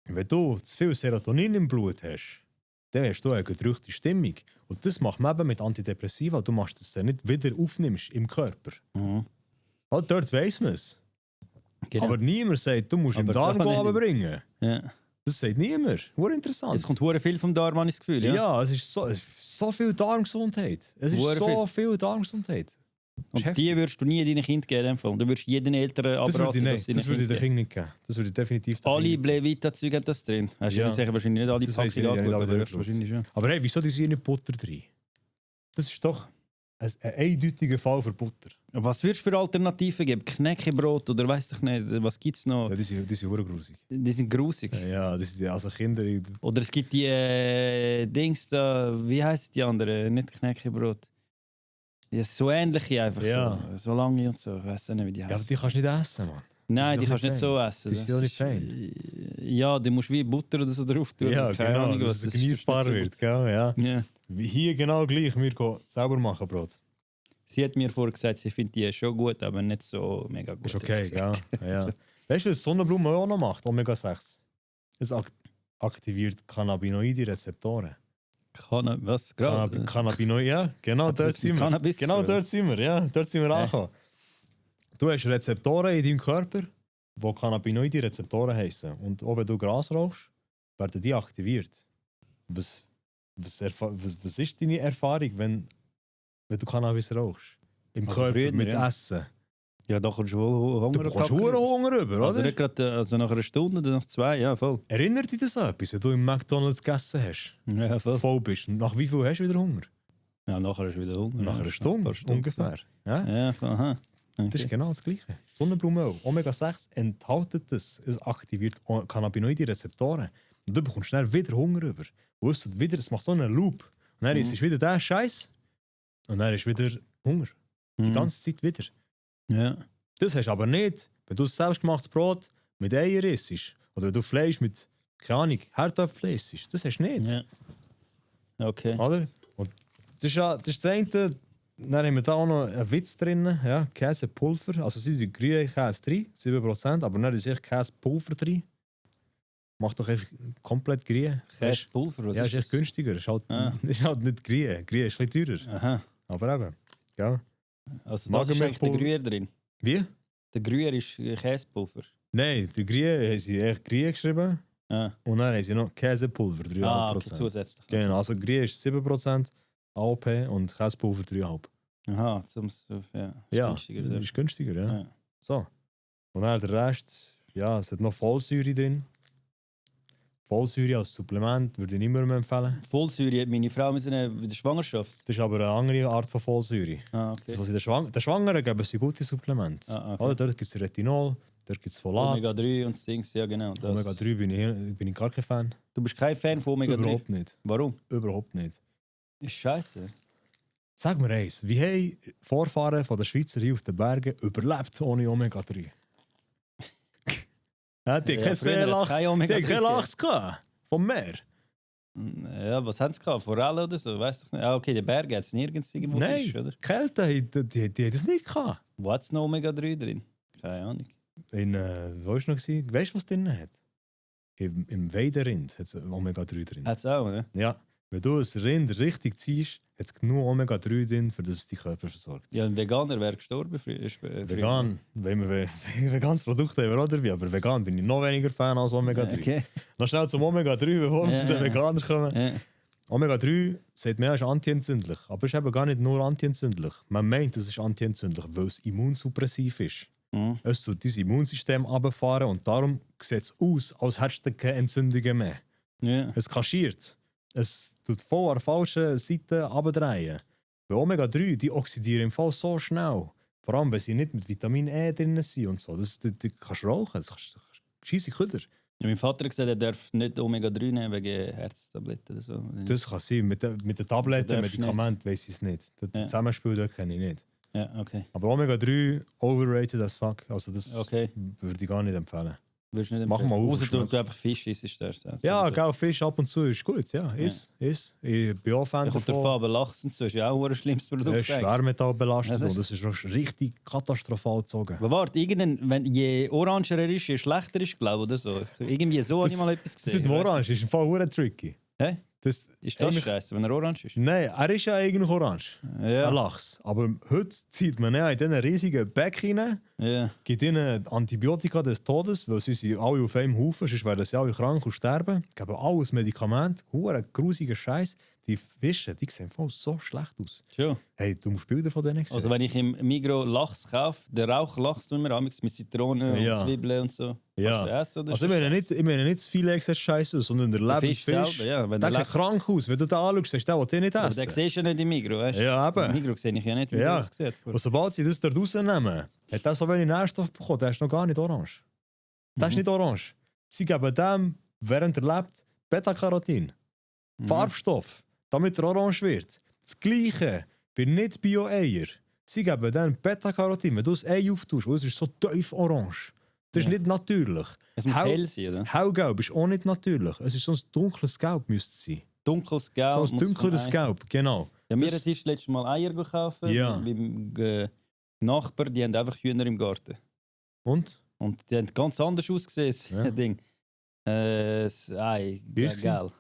Wenn du zu viel Serotonin im Blut hast, dann hast du eine gedrückte Stimmung. Und das macht man eben mit Antidepressiva. Du machst das dann nicht wieder aufnimmst im Körper. Halt, dort weiss man es. Genau. Aber niemand sagt, du musst im Aber Darm da kann ich- bringen. Ja. Das sagt niemand. Hure interessant. Es kommt hure viel vom Darm, habe ich das Gefühl. Ja. ja, es ist so viel Darmgesundheit. Es ist Hure so viel Darmgesundheit. Und heftig. die würdest du nie deinen Kind geben, in dem Fall. Du würdest jeden Eltern Das würde abraten, ich dass nicht. sie Das würde ich den den Kindern nicht geben. Das würde ich definitiv den Alle Kindern nicht Blevita-Zeug haben das drin. Hast du Ja. sicher wahrscheinlich nicht alle Das weiss ich Packungen nicht, ich habe angeschaut, nicht aber alle hörst du wahrscheinlich schon. geben. Aber hey, wieso tun sie nicht Butter drin? Das ist doch ein eindeutiger Fall für Butter. Was würdest du für Alternativen geben? Knäckebrot oder weiss ich nicht, was gibt es noch? Ja, die sind hure grusig. Die sind grusig. Ja, das sind also Kinder. Oder es gibt die Dings da, wie heißen die anderen? Nicht Knäckebrot. Ja, so ähnliche einfach Ja. so lange und so. Ich weiß nicht, wie die Ja, aber heißen. die kannst du nicht essen, Mann. Nein, ist die doch kannst du nicht nicht so essen. Das ist doch nicht fein. Ja, die musst du wie Butter oder so drauf tun. Ja, Keine genau, Ahnung, dass was. es genießbar ist nicht wird. Gell? Ja. so gut. Ja. Wie hier genau gleich. Wir gehen selber machen Brot. Sie hat mir vorher gesagt, sie findet die schon gut, aber nicht so mega gut. Ist hat okay, sie gell? gesagt. Ja. Weißt du, was Sonnenblumen auch noch macht? Omega-6. Es aktiviert Cannabinoide-Rezeptoren. Was? Gras? Cannabinoide, ja, genau Hat das dort jetzt sind mit wir. Cannabis Genau zu tun? dort sind wir, ja. Dort sind wir angekommen. Du hast Rezeptoren in deinem Körper, die Cannabinoide-Rezeptoren heißen. Und auch wenn du Gras rauchst, werden die aktiviert. Was ist deine Erfahrung, wenn du Cannabis rauchst? Im Also Körper früher, mit ja. Essen. Ja, da kommst du wohl Hunger Du bekommst Hunger Hunger über, Also oder? nicht gerade also nach einer Stunde oder nach 2, ja, voll. Erinnert dich das an etwas, wenn du im McDonalds gegessen hast? Ja, voll. Voll bist. Nach wie viel hast du wieder Hunger? Ja, nachher ist wieder Hunger. Nach ja. einer Stunde Ein paar Stunden, ungefähr. Ja? Ja, voll, aha. Das ist Okay. genau das Gleiche. Sonnenblumenöl, Omega-6 enthält das. Es aktiviert Cannabinoide-Rezeptoren. Und du bekommst schnell wieder Hunger über. Und es macht so einen Loop. Und dann ist es wieder der Scheiß. Und dann ist wieder Hunger. Die Mhm. ganze Zeit wieder. Ja. Das hast du aber nicht, wenn du ein selbstgemachtes Brot mit Eier isst. Oder wenn du Fleisch mit, keine Ahnung, Herdöpfel isst. Das hast du nicht. Ja. Okay. Oder? Und das ist das eine. Dann haben wir da auch noch einen Witz drin. Ja, Käsepulver. Also sie tun grünen Käse drin, 7%, aber dann ist echt Käsepulver drin. Macht doch einfach komplett grün. Käsepulver, was Ja, ist ist echt das? günstiger. Ist halt, Ah. ist halt nicht grün. Grün ist ein bisschen teurer. Aha. Aber eben. Ja. Also das ist eigentlich der Magermilchpulver. Gruyère drin. Wie? Der Gruyère ist Käsepulver. Nein, der grün haben sie echt grün geschrieben. Ah, Und dann haben sie noch Käsepulver, 3,5%. okay, zusätzlich. Genau, also grün ist 7% AOP und Käsepulver 3,5%. Aha, zum ja, ist Ja, günstiger. das so. ist günstiger, ja. Ja. So. Und dann der Rest, ja, es hat noch Folsäure drin. Folsäure als Supplement würde ich nicht mehr empfehlen. Folsäure hat meine Frau müssen in der Schwangerschaft. Das ist aber eine andere Art von Folsäure. Ah, Das, okay. was in der Schwangeren geben sie gute Supplemente. Ah, okay. Oder dort gibt es Retinol, Dort gibt es Folat. Omega-3 und Dings, ja genau. Das. Omega-3 bin ich gar kein Fan. Du bist kein Fan von Omega-3? Überhaupt nicht. Warum? Überhaupt nicht. Ist scheiße. Sag mir eins, wie haben Vorfahren von der Schweizer hier auf den Bergen überlebt ohne Omega-3? Ja, die haben kein Lachs gehabt. Vom Meer. Ja, was haben sie gehabt? Forellen oder so? Weißt du nicht? Ah, okay, die Berge hat es nirgends irgendwo Nein, Fisch, oder? Kälte, die haben das nicht gehabt. Wo hat es noch Omega-3 drin? Keine Ahnung. Wo war es noch? Weißt du, was drin hat? Im Weiderind hat es Omega-3 drin. Hat es auch, ne? Ja, wenn du ein Rind richtig ziehst, hat es genug Omega-3 drin, für das es deinen Körper versorgt. Ja, ein Veganer wäre gestorben früher. Vegan, veganes Produkt haben wir auch dabei, aber vegan bin ich noch weniger Fan als Omega-3. Okay. Noch schnell zum Omega-3, bevor wir zu den Veganern kommen. Ja. Omega-3 sagt man, ist antientzündlich, aber es ist eben gar nicht nur antientzündlich. Man meint, es ist antientzündlich, weil es immunsuppressiv ist. Mhm. Es tut dein Immunsystem runterfahren und darum sieht es aus, als hättest du keine Entzündungen mehr. Ja. Es kaschiert. Es tut voll an der falschen Seite abdrehen. Weil Omega-3, die oxidieren im Fall so schnell. Vor allem, wenn sie nicht mit Vitamin E drin sind und so. Das kannst du rauchen, das kannst scheisse Köder. Ja, mein Vater hat gesagt, er darf nicht Omega-3 nehmen wegen Herztabletten oder so. Das kann sein. Mit den Tabletten, Du darfst Medikamenten weiß ich es nicht. Das Ja. Zusammenspiel dort kenne ich nicht. Ja, okay. Aber Omega-3, overrated as fuck. Also das Okay. würde ich gar nicht empfehlen. Würdest du nicht Mach empfehlen? mal auf, Außer du einfach Fisch isst, ist das. Ja, Also, gell, Fisch ab und zu ist gut. Ja, ist. Ich bin auch Fan da kommt der davon. Farbe Lachs und so, ist ja auch ein schlimmes Produkt. Er ist eigentlich. Schwermetall belastet Ja, und das ist auch richtig katastrophal gezogen. Aber warte, je oranger er ist, je schlechter ist, glaube ich, oder so. Irgendwie so habe ich mal etwas Das gesehen. ist orange, ist im Fall hure tricky. Hä? Das, Ist das eigentlich- scheiße, wenn er orange ist? Nein, er ist ja eigentlich orange. Ja. Ein Lachs. Aber heute zieht man ihn in diesen riesigen Becken rein, Ja. gibt ihnen Antibiotika des Todes, weil sie sind alle auf einem Haufen, sonst werden sie alle krank und sterben. Geben alles Medikament, hure grusiger Scheiß. Die Fische, die sehen voll so schlecht aus. Schon. Hey, du musst Bilder von denen sehen. Also wenn ich im Migros Lachs kaufe, der Rauchlachs tun wir amigs mit Zitronen Ja. und Zwiebeln und so. Ja. Kannst du essen, oder Also ist ich meine nicht das Filet sieht scheiße aus, sondern der lebende Fisch Fisch. selber, ja, wenn der der sieht krank aus. Wenn du den anschaust, sagst du, den will ich nicht Aber essen. den siehst du ja nicht im Migros, weißt du? Ja, eben. Im Migros sehe ich ja nicht, wie Ja. der aussieht. Und sobald sie das dort rausnehmen, hat er so wenig Nährstoff bekommen, der ist noch gar nicht orange. Der ist nicht orange. Sie geben dem, während er lebt, Beta-Carotin. Farbstoff, damit er orange wird. Das Gleiche bei nicht Bio-Eier. Sie geben dann Beta-Carotin. Wenn du das Ei auftust, und es ist so tief orange. Das ist Ja. nicht natürlich. Es muss Hell- hell sein, oder? Hellgelb ist auch nicht natürlich. Es ist so ein dunkles Gelb, müsste es sein. Dunkles Gelb. So muss ein von dunkleres Eis- Gelb, genau. Ja, mir Das- hat das letztes Mal Eier gekauft. Ja. Beim Nachbar, die haben einfach Hühner im Garten. Und? Und die haben ganz anders ausgesehen, das Ja. Ding. Das Ei, Wie ist es geil.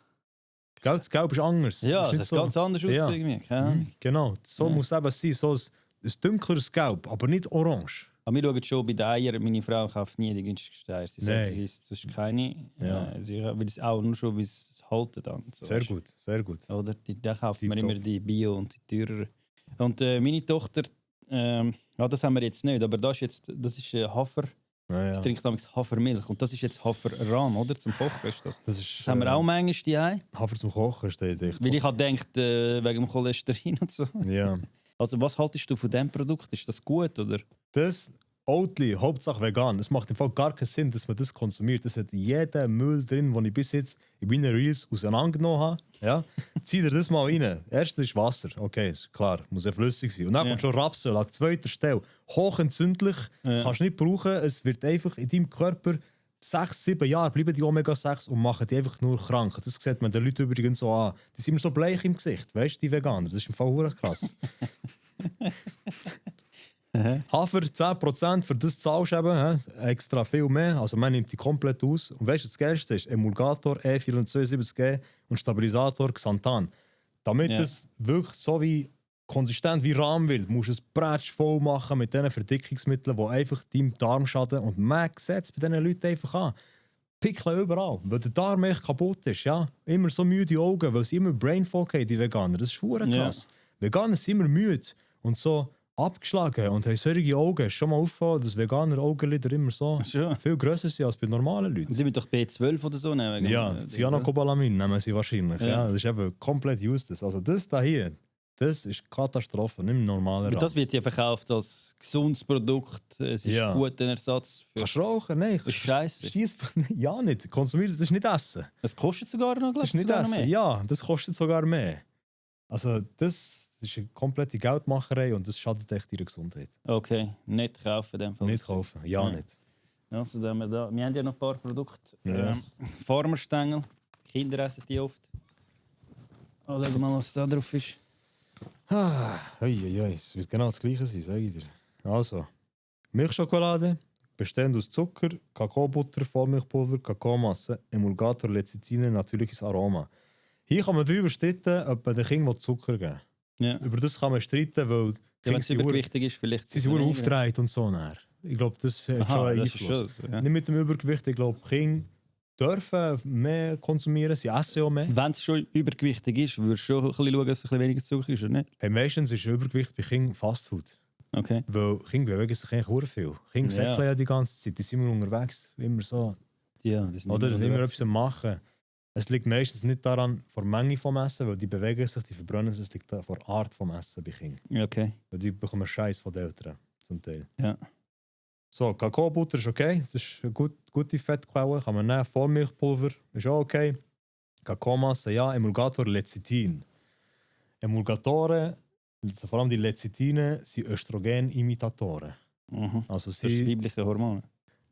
Gell, das Gelb ist anders. Ja, ist es nicht hat so. ganz anders Ja. ausgesehen irgendwie. Keine Ahnung. Genau, so Ja. muss es eben sein. So ein dunkleres Gelb, aber nicht orange. Aber wir schauen schon bei den Eiern, meine Frau kauft nie die günstigsten Eier. Sie sagt, Nein. das ist keine. Ja. Sie will es auch nur schon, wie es halten dann. So, Sehr weißt du. gut, sehr gut. Oder? Da kauft man Tipptopp. immer die Bio und die teureren. Und meine Tochter, das haben wir jetzt nicht, aber das ist Hafer. Ja, Ich ja. trinke damals Hafermilch und das ist jetzt Haferrahm, oder? Zum Kochen ist das. Das ist Das haben wir auch manchmal die Ei. Hafer zum Kochen steht echt. Weil ich habe gedacht, wegen dem Cholesterin und so. Ja. Also was haltest du von diesem Produkt? Ist das gut, oder? Das Oatly, Hauptsache vegan. Es macht im Fall gar keinen Sinn, dass man das konsumiert. Das hat jeden Müll drin, den ich bis jetzt in meinen Reels auseinandergenommen habe. Ja? Zieh dir das mal rein. Erstens ist Wasser. Okay, ist klar, muss ja flüssig sein. Und dann Ja. kommt schon Rapsöl an zweiter Stelle. Hochentzündlich, Ja. kannst du nicht brauchen. Es wird einfach in deinem Körper 6, 7 Jahre bleiben die Omega-6 und machen die einfach nur krank. Das sieht man den Leuten übrigens so an. Die sind immer so bleich im Gesicht, weißt du, die Veganer. Das ist im Fall verdammt krass. Hafer 10%, für das zahlst du eben extra viel mehr. Also man nimmt die komplett aus. Und weißt du, das Geilste ist Emulgator E472G und Stabilisator Xanthan. Damit Ja. es wirklich so wie konsistent wie Rahm wird, musst du es bretsch voll machen mit diesen Verdickungsmitteln, die einfach deinem Darm schaden. Und man sieht es bei diesen Leuten einfach an. Pickeln überall, weil der Darm echt kaputt ist. Ja? Immer so müde Augen, weil sie immer Brain Fog haben, die Veganer. Das ist verdammt krass. Veganer sind immer müde und so abgeschlagen und haben solche Augen. Ist schon mal aufgefallen, dass Veganer Augenlider immer so Schon. viel grösser sind als bei normalen Leuten. Sie müssen doch B12 oder so nehmen. Ja, Cyanocobalamin nehmen sie wahrscheinlich. Ja. Ja. Das ist eben komplett useless. Also das da hier, Das ist Katastrophe, nicht im normalen Aber Rahmen. das wird ja verkauft als gesundes Produkt. Es ist Ja. ein guter Ersatz für. Kannst du rauchen? Nein. Das ist scheiße. Ja, nicht. Konsumieren, das ist nicht Essen. Es kostet sogar noch, Das ist nicht sogar noch Essen. mehr. Ja, das kostet sogar mehr. Also das ist eine komplette Geldmacherei und das schadet echt ihrer Gesundheit. Okay, nicht kaufen in dem Fall. Nicht kaufen, ja, Ja. nicht. Also, da haben wir haben ja noch ein paar Produkte. Yes. Farmerstängel. Kinder essen die oft. Oh, schau mal, was da drauf ist. Uiuiui, es wird genau das Gleiche sein, sage ich dir. Also, Milchschokolade, bestehend aus Zucker, Kakaobutter, Vollmilchpulver, Kakaomasse, Emulgator, Lecithine, natürliches Aroma. Hier kann man darüber streiten, ob man den Kindern Zucker geben will. Ja. Über das kann man streiten, weil Ja, wenn Kinder es sind übergewichtig ist, vielleicht. sie sind weniger. aufgedreht und so. Nachher. Ich glaube, das hat schon Aha, einen das ist Einfluss. schon so, ja. Nicht mit dem Übergewicht, ich glaube, Kinder dürfen mehr konsumieren, sie essen auch mehr. Wenn es schon übergewichtig ist, würdest du schon ein bisschen schauen, dass es ein bisschen weniger Zucker ist, oder nicht? Hey, meistens ist Übergewicht bei Kindern Fastfood. Okay. Weil Kinder bewegen sich eigentlich sehr viel. Kinder Ja. säckeln ja die ganze Zeit, die sind immer unterwegs, immer so. Ja, das sind Oder immer unterwegs. etwas am machen. Es liegt meistens nicht daran, vor der Menge vom Essen, weil die bewegen sich, die verbrennen sich, es liegt vor der Art vom Essen bei Kindern. Okay. Weil die bekommen Scheiß von den Eltern, zum Teil. Ja. So, Kakaobutter ist okay, das ist eine gute Fettquelle, kann man nehmen. Vollmilchpulver ist auch okay. Kakaomasse, ja. Emulgator, Lecithin. Emulgatoren, also vor allem die Lecithine, sind Östrogenimitatoren. Mhm. Also Das ist sie... weibliche Hormone.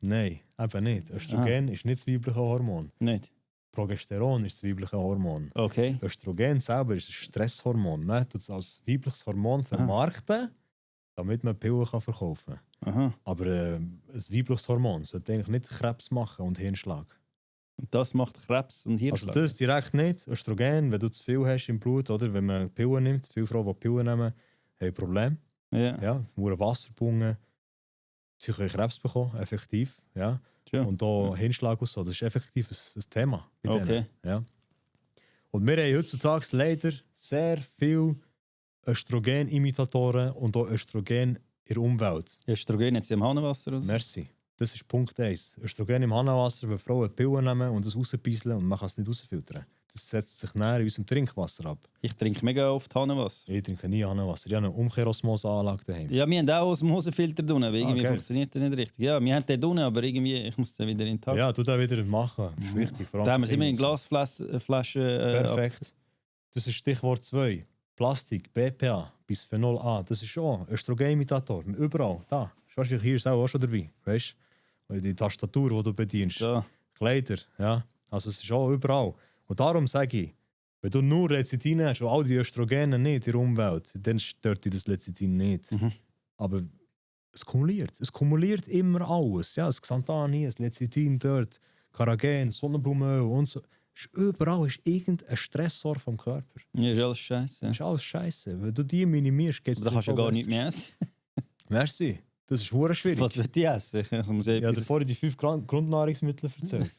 Nein, eben nicht. Östrogen ist nicht das weibliche Hormon. Nicht? Progesteron ist das weibliche Hormon. Okay. Östrogen selber ist ein Stresshormon. Man tut es als weibliches Hormon vermarkten, damit man Pillen kann verkaufen kann. Aha. Aber ein weibliches Hormon sollte eigentlich nicht Krebs machen und Hirnschlag. Und das macht Krebs und Also Hirnschlag. das direkt nicht. Östrogen, wenn du zu viel hast im Blut, oder wenn man Pillen nimmt, viele Frauen, die Pillen nehmen, haben ein Problem. Ja. Ja, nur Wasserbungen. Sie können Krebs bekommen, effektiv. Ja. Schon. Und auch Hirnschlag und so, das ist effektiv ein Thema bei denen. Okay. Ja. Und wir haben heutzutage leider sehr viele Östrogenimitatoren und auch Östrogen in der Umwelt. Östrogen jetzt im Hahnenwasser oder so? Merci. Das ist Punkt 1. Östrogen im Hahnenwasser, wenn Frauen Pillen nehmen und das rausbeißeln und man kann es nicht rausfiltern. Das setzt sich näher in unserem Trinkwasser ab. Ich trinke mega oft Hahnenwasser. Ich trinke nie Hahnenwasser. Ich habe eine Umkehrosmoseanlage daheim. Ja, wir haben auch Osmosefilter drin, aber irgendwie geil. funktioniert der nicht richtig. Ja, wir haben den drin, aber irgendwie, ich muss den wieder in den Tag. Ja, du das wieder machen. Das ist wichtig. Vor allem Da haben wir für immer in Kinder. Glasflaschen. Perfekt. Das ist Stichwort 2. Plastik, BPA, Bisphenol A. Das ist schon Östrogenimitator. Überall. Da. Wahrscheinlich hier ist auch schon dabei. Weißt du? Die Tastatur, die du bedienst. Da. Kleider. Ja. Also es ist auch überall. Und darum sage ich, wenn du nur Lecithin hast und all die Östrogene nicht in der Umwelt, dann stört dich das Lecithin nicht. Mhm. Aber es kumuliert. Es kumuliert immer alles. Ja, das Xanthan hier, das Lecithin dort, Karagen, Sonnenblumenöl und so. Überall ist irgendein Stressor vom Körper. Ja, ist alles scheiße. Das ist alles scheiße. Wenn du die minimierst, geht es Aber da kannst du ja gar nicht mehr essen. Merci. Das ist hure schwierig. Was wird die essen? Ich muss Ich habe dir etwas... vorhin die 5 Grundnahrungsmittel erzählt.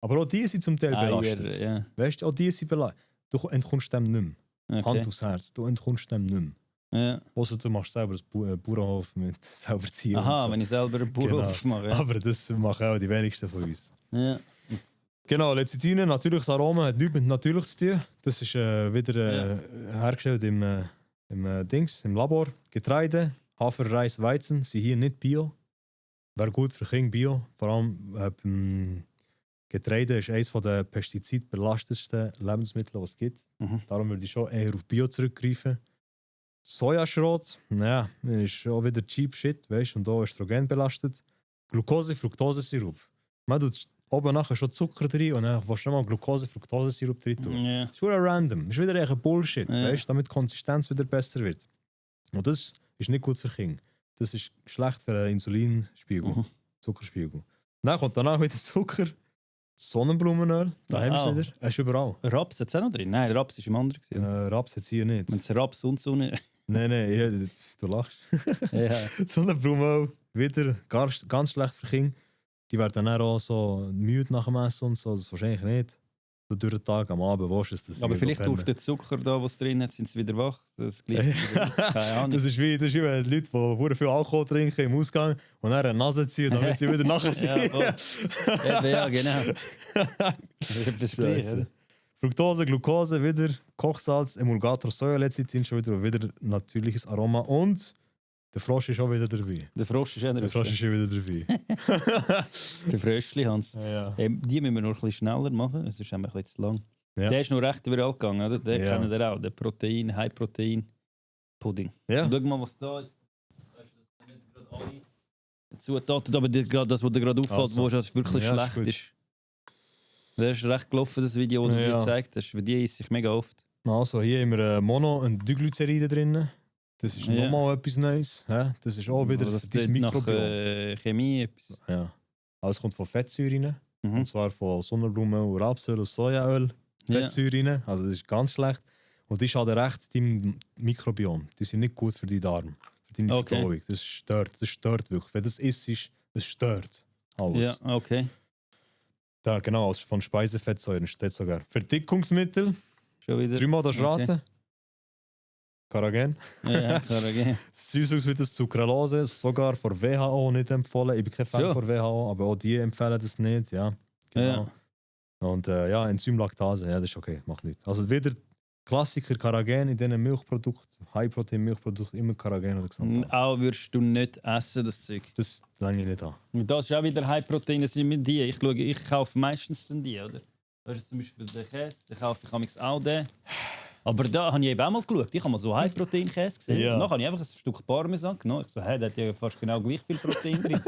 Aber auch die sind zum Teil belastet. Ja. Weißt du, auch die sind belastet. Du entkommst dem nicht mehr. Okay. Hand aufs Herz, du entkommst dem nicht mehr. Ja. Ausser du machst selber einen Bauernhof mit selber ziehen. und Aha, so. wenn ich selber einen Bauernhof mache. Ja. Aber das machen auch die wenigsten von uns. Ja. Genau, Lecithine, natürliches Aroma, hat nichts mit natürlich zu tun. Das ist wieder hergestellt im Dings, im Labor. Getreide, Hafer, Reis, Weizen sind hier nicht Bio. Wäre gut für Kinder Bio. Vor allem Getreide ist eines der pestizidbelastetsten Lebensmittel, die es gibt. Mhm. Darum würde ich schon eher auf Bio zurückgreifen. Sojaschrot, naja, ist auch wieder cheap shit, weißt, und auch Östrogen belastet. Glucose, Fructose-Sirup. Man tut oben nachher schon Zucker drin und dann willst du nochmal Glucose, Fructose-Sirup drin tun. Ja. Das ist wieder random. Das ist wieder ein Bullshit, Ja. weißt, damit die Konsistenz wieder besser wird. Und das ist nicht gut für Kinder. Das ist schlecht für den Insulinspiegel, Mhm. Zuckerspiegel. Dann kommt danach wieder Zucker, Sonnenblumenöl, da haben wir Wow. es wieder. Es ist überall. Raps hat es auch noch drin? Nein, Raps ist im anderen. Raps jetzt hier nicht. Wenn es Raps und Sonne... Nein, ja, du lachst. ja. Sonnenblumenöl, wieder ganz schlecht für Kinder. Die werden dann auch so müde nach dem Essen und so. Das wahrscheinlich nicht. So durch den Tag, am Abend, wo ist es? Aber vielleicht durch den Zucker, da, was drin hat, sind sie wieder wach. Das gleicht sich wieder aus. Keine Ahnung. Das ist wie wenn die Leute, die sehr viel Alkohol trinken im Ausgang und dann eine Nase ziehen, damit sie wieder nachher sind. Ja, voll. Eben, ja, genau. Etwas gleich, Scheisse. oder? Fructose, Glucose, wieder Kochsalz, Emulgator, Soja-Lecithin, schon wieder natürliches Aroma und der Frosch ist auch wieder dabei. Der Frosch ist auch Der Frosch ist schon wieder dabei. Der Fröschli, Hans. Ja. Die müssen wir noch ein bisschen schneller machen, sonst haben wir ein bisschen zu lang. Ja. Der ist noch recht viral gegangen, oder? Den Ja. kennen wir auch, der Protein, High-Protein-Pudding. Ja. Schau mal, was da ist. Weißt du, das sind nicht gerade alle Zutaten, aber das, was dir gerade auffällt, Also. wo es wirklich Ja, ist schlecht gut. ist. Das ist recht gelaufen, das Video, das du dir Ja. gezeigt hast. Für die esse ich mega oft. Also, hier haben wir Mono- und Diglyceride drin. Das ist Ja. nochmal etwas Neues. Ja, das ist auch wieder Also das das tönt nach Mikrobiom. Chemie etwas. Ja. Alles kommt von Fettsäuren. Mhm. Und zwar von Sonnenblumenöl, Rapsöl und Sojaöl. Ja. Fettsäuren. Also das ist ganz schlecht. Und die schaden recht deinem Mikrobiom. Die sind nicht gut für deinen Darm. Für deine Okay. Verdauung. Das stört wirklich. Wenn das isst, das stört alles. Ja, okay. Da, genau, also von Speisefettsäuren steht sogar. Verdickungsmittel. Schon wieder. Dreimal das Okay. raten. Karagen. Ja, Karagen. Süßungsmittel Sucralose, sogar von WHO nicht empfohlen. Ich bin kein Fan Schon? von WHO, aber auch die empfehlen das nicht. Ja, genau. Und ja, Enzymlaktase, ja, das ist okay, macht nichts. Also wieder Klassiker Karagen in diesen Milchprodukten, High-Protein-Milchprodukten, immer Karagen oder Xanthan. Auch würdest du nicht essen, das Zeug. Das lange ich nicht an. Und das ist auch wieder High-Protein, das sind mit die. Ich kaufe meistens dann die, oder? Das ist zum Beispiel der Käse, den kaufe ich manchmal auch den. Aber da habe ich eben auch mal geschaut. Ich habe mal so High-Protein-Käse gesehen. Ja. Und dann habe ich einfach ein Stück Parmesan genommen. Ich so, hey, der hat ja fast genau gleich viel Protein drin.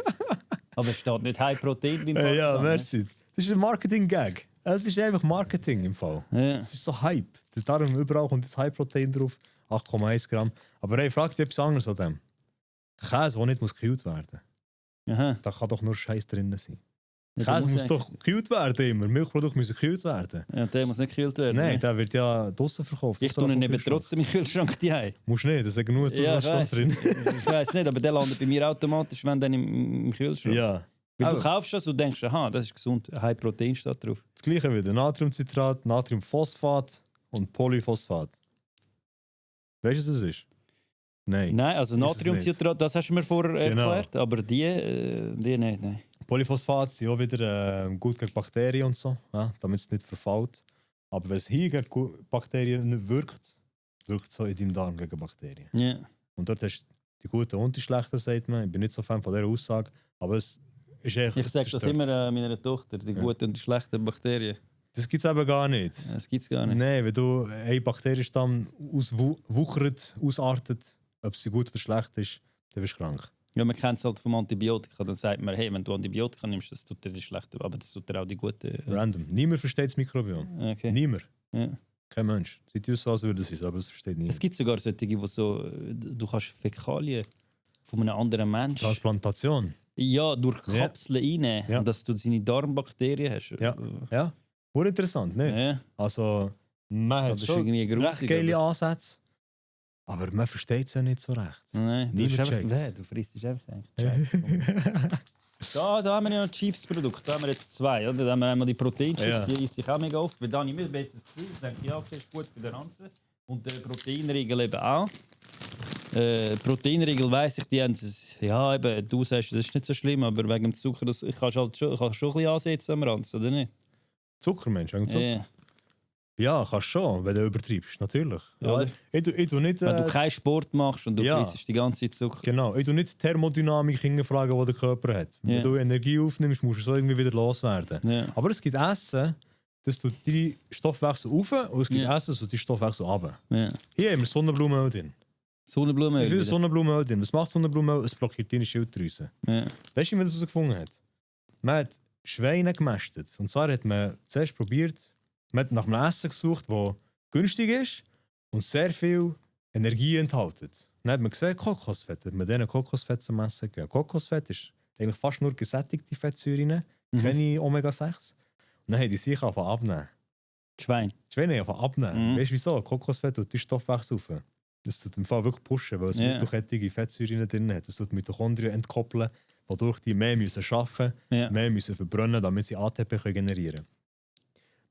Aber es steht nicht High-Protein beim Parmesan. ja, ne? merci. Das ist ein Marketing-Gag. Es ist einfach Marketing im Fall. Ja. Es ist so Hype. Darum überall kommt das High-Protein drauf. 8,1 Gramm. Aber hey, frag dich etwas anderes an dem. Käse, der nicht gekühlt werden muss. Aha. Da kann doch nur Scheiß drin sein. Ja, der Käse muss eigentlich- doch gekühlt werden immer. Milchprodukte müssen gekühlt werden. Ja, der muss nicht gekühlt werden. Nein, ne? der wird ja draussen verkauft. Ich tue ihn eben trotzdem im Kühlschrank die Musst nicht, da ist genug Ja, ich Zusatzstoff weiss. drin. Ich weiß nicht, aber der landet bei mir automatisch, wenn dann im Kühlschrank. Ja. Weil du Aber kaufst das und denkst, aha, das ist gesund, High Protein steht drauf. das gleiche wieder. Natriumcitrat, Natriumphosphat und Polyphosphat. Weißt du, was das ist? Nein. Nein, also Ist es Natriumcitrat, das hast du mir vorher Genau. erklärt, aber die nicht, nein. Polyphosphat sind auch wieder gut gegen Bakterien und so, ja, damit es nicht verfault. Aber wenn es hier gegen Bakterien nicht wirkt, wirkt es auch in deinem Darm gegen Bakterien. Ja. Und dort hast du die guten und die schlechten, sagt man. Ich bin nicht so Fan von dieser Aussage, aber es ist echt. Ich sage das zerstört. immer meiner Tochter, die Ja. guten und die schlechten Bakterien. Das gibt es eben gar nicht. Das gibt es gar nicht. Nein, wenn du ein Bakterienstamm auswuchert, ausartet, ob sie gut oder schlecht ist, dann bist du krank. Ja, man kennt es halt vom Antibiotika. Dann sagt man, hey, wenn du Antibiotika nimmst, das tut dir die schlechten, aber das tut dir auch die guten. Random. Niemand versteht das Mikrobiom. Okay. Niemand. Ja. Kein Mensch. Sieht aus, als würde es sein, aber es versteht Es niemand. gibt sogar solche, wo so, du kannst Fäkalien von einem anderen Menschen Transplantation. ja, durch Ja. Kapseln reinnehmen, Ja. dass du seine Darmbakterien hast. Ja. Ja. Sehr interessant, nicht? Ja. Also, man hat Das ist schon irgendwie recht grusig. geile aber- Ansätze, aber man versteht es ja nicht so recht. Nein, du Niemand bist einfach checkt's. weh, du frisst einfach eigentlich. Da haben wir ja noch Chiefs Produkt. Da haben wir jetzt zwei. Oder? Da haben wir einmal die Proteinchips, Ja. die esse ich auch mega oft. Weil dann habe ich mir ein besseres Gefühl. Ich denke, ja, okay, ist gut für den Ranzen. Und der Proteinriegel eben auch. Proteinriegel weiss ich, die haben es. Ja, eben, du sagst, das ist nicht so schlimm, aber wegen dem Zucker, das, ich kann halt schon ein bisschen ansetzen am Ranzen, oder nicht? Zuckermensch, wegen Zucker? Ja. Ja, kannst schon, wenn du übertreibst, natürlich. Ja, oder? Ich tu nicht, Wenn du keinen Sport machst und du ja. frisst die ganze Zeit Zucker. genau, ich tu nicht die Thermodynamik hinterfragen, die der Körper hat. Ja. Wenn du Energie aufnimmst, musst du so irgendwie wieder loswerden. Ja. Aber es gibt Essen, das tut deinen Stoffwechsel auf und es gibt Ja. Essen, das tut deinen Stoffwechsel runter. Ja. Hier haben wir Sonnenblumenöl drin. Sonnenblumenöl. Wie viel wieder. Sonnenblumenöl drin? Was macht Sonnenblumenöl? Es blockiert deine Schilddrüse. Ja. Weißt du, wie man das herausgefunden hat? Man hat Schweine gemästet. Und zwar hat man zuerst probiert, man hat nach einem Essen gesucht, das günstig ist und sehr viel Energie enthält. Dann hat man gesehen, Kokosfett. Hat man denen Kokosfett zum Essen gegeben. Kokosfett ist eigentlich fast nur gesättigte Fettsäuren, keine Omega-6. Und dann haben die sich angefangen abnehmen. Schwein. Die Schweine haben angefangen abnehmen. Mhm. Weißt du wieso? Kokosfett tut die Stoffwechsel auf. Das tut im Fall wirklich pushen, weil es Ja. mittelkettige Fettsäuren drin hat. Es tut Mitochondrien entkoppeln, wodurch die mehr müssen arbeiten Ja. mehr müssen verbrennen, damit sie ATP generieren können.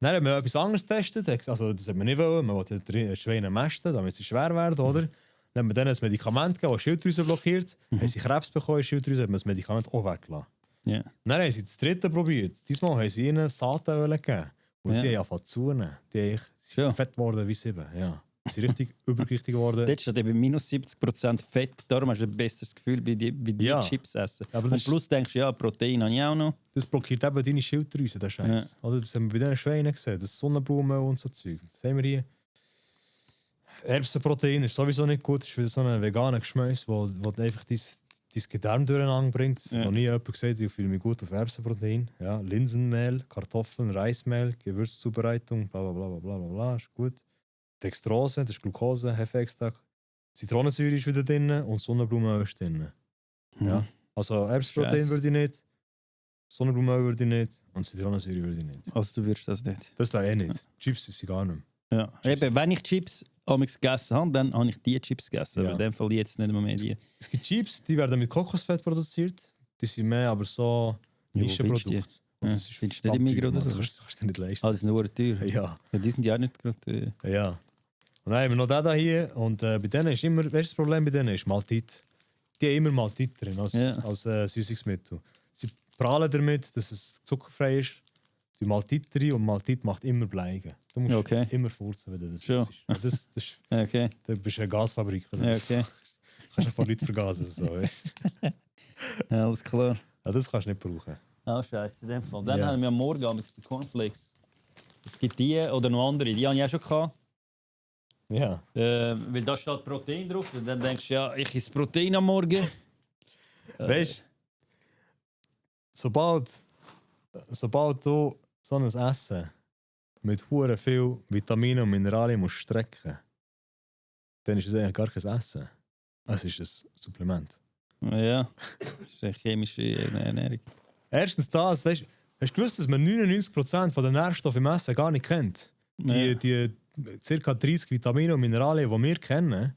Dann haben wir etwas anderes getestet. Also, das hat man nicht wollen. Man wollte die Schweine mästen, damit sie schwer werden. Oder? Dann haben wir denen ein Medikament gegeben, das die Schilddrüse blockiert. Haben sie Krebs bekommen, in die Schilddrüse, haben wir das Medikament auch weggelassen. Ja. Dann haben sie das dritte probiert. Diesmal haben sie ihnen Saatenöl gegeben. Und Ja. die haben angefangen zu zunehmen. Die sind Ja. fett geworden wie 7. Ja. Sie sind richtig übergewichtig geworden. Dort steht eben minus 70% Fett, darum hast du ein besseres Gefühl bei die Ja. Chips essen. Aber Und das, plus denkst du, ja, Protein habe ich auch noch. das blockiert eben deine Schilddrüse, der Scheiß. Oder das haben wir bei diesen Schweinen gesehen, das Sonnenblumen und so Zeug. Das haben wir hier. Erbsenprotein ist sowieso nicht gut, das ist für so einen veganen Geschmäus, wo einfach dein Gedärm durcheinander bringt. Ja. Noch nie jemand gesagt, ich fühle mich gut auf Erbsenprotein. Ja, Linsenmehl, Kartoffeln, Reismehl, Gewürzzubereitung, bla bla bla bla bla bla, ist gut. Dextrose, das ist Glucose, Hefeextrakt. Zitronensäure ist wieder drin und Sonnenblumenöl ist drin. Ja. Also Erbsenprotein Scheiße. würde ich nicht, Sonnenblumenöl würde ich nicht und Zitronensäure würde ich nicht. Also du würdest das nicht. Das da eh nicht. Chips ist sie gar nicht mehr. Ja. Eben, wenn ich Chips gegessen habe, dann habe ich die Chips gegessen. Ja. Aber in dem Fall jetzt nicht mehr die. Es gibt Chips, die werden mit Kokosfett produziert. Die sind mehr aber so Ja, wo findest du die? Nischenprodukte. Und Ja, das ist findest du nicht im verdammt Migros oder teuer, so? Mann. Das kannst du dir nicht leisten. Ah, das ist nur teuer. Ja, Ja, die sind ja auch nicht gerade. ja. Und dann haben wir noch den hier. Und bei denen ist immer, weißt du, das Problem bei denen ist Maltit. Die haben immer Maltit drin als, Ja. als Süßungsmittel. Sie prahlen damit, dass es zuckerfrei ist. Die Maltit drin und Maltit macht immer Bleigen. Du musst Okay. immer furzen, wenn du das Schon. isst. Ja, das, Okay. du bist eine Gasfabrik. Oder Ja, so. okay. Kannst du von Leuten vergasen. So, weißt du. Ja, alles klar. Ja, das kannst du nicht brauchen. Ah, scheiße, in dem Fall. Dann Ja. haben wir am Morgen mit die Cornflakes. Es gibt die oder noch andere, die habe ich auch schon gehabt. Ja. Weil da steht Protein drauf. Und dann denkst du, ja, ich esse Protein am Morgen. Weißt du, sobald du so ein Essen mit hure viel Vitaminen und Mineralien musst strecken, dann ist es eigentlich gar kein Essen. Es ist ein Supplement. Ja, das ist eine chemische Ernährung. Erstens das, weißt du gewusst, dass man 99% von den Nährstoffen im Essen gar nicht kennt? Die ca. 30 Vitamine und Mineralien, die wir kennen,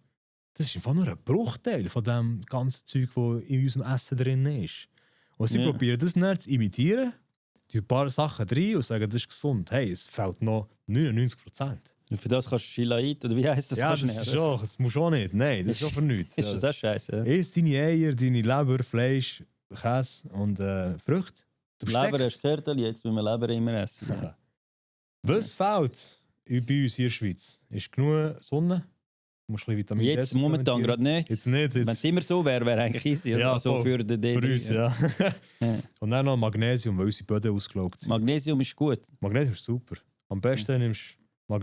das ist einfach nur ein Bruchteil von dem ganzen Zeug, das in unserem Essen drin ist. Und sie Ja. probieren das nicht zu imitieren, tun ein paar Sachen rein und sagen, das ist gesund. Hey, es fehlt noch 99%. Und für das kannst du Chilaid, oder wie heisst das? Ja, kannst du das nicht, ist oder? schon, das muss schon nicht. Nein, das ist schon für nichts. Ist das auch scheiße? Ja? Iss deine Eier, deine Leber, Fleisch, Käse und Früchte. Du Leber besteckst. hast du gehört, jetzt müssen wir Leber immer essen. Ja. Was fehlt bei uns hier in der Schweiz? Ist genug Sonne? Du musst ein bisschen Vitamin D Jetzt momentan supplementieren. gerade nicht. Jetzt nicht. Wenn es immer so wäre, wäre eigentlich easy. Oder? Ja, Also voll. für den D3. Für uns, ja. Ja. Und dann noch Magnesium, weil unsere Böden ausgelaugt sind. Magnesium ist gut. Magnesium ist super. Am besten nimmst du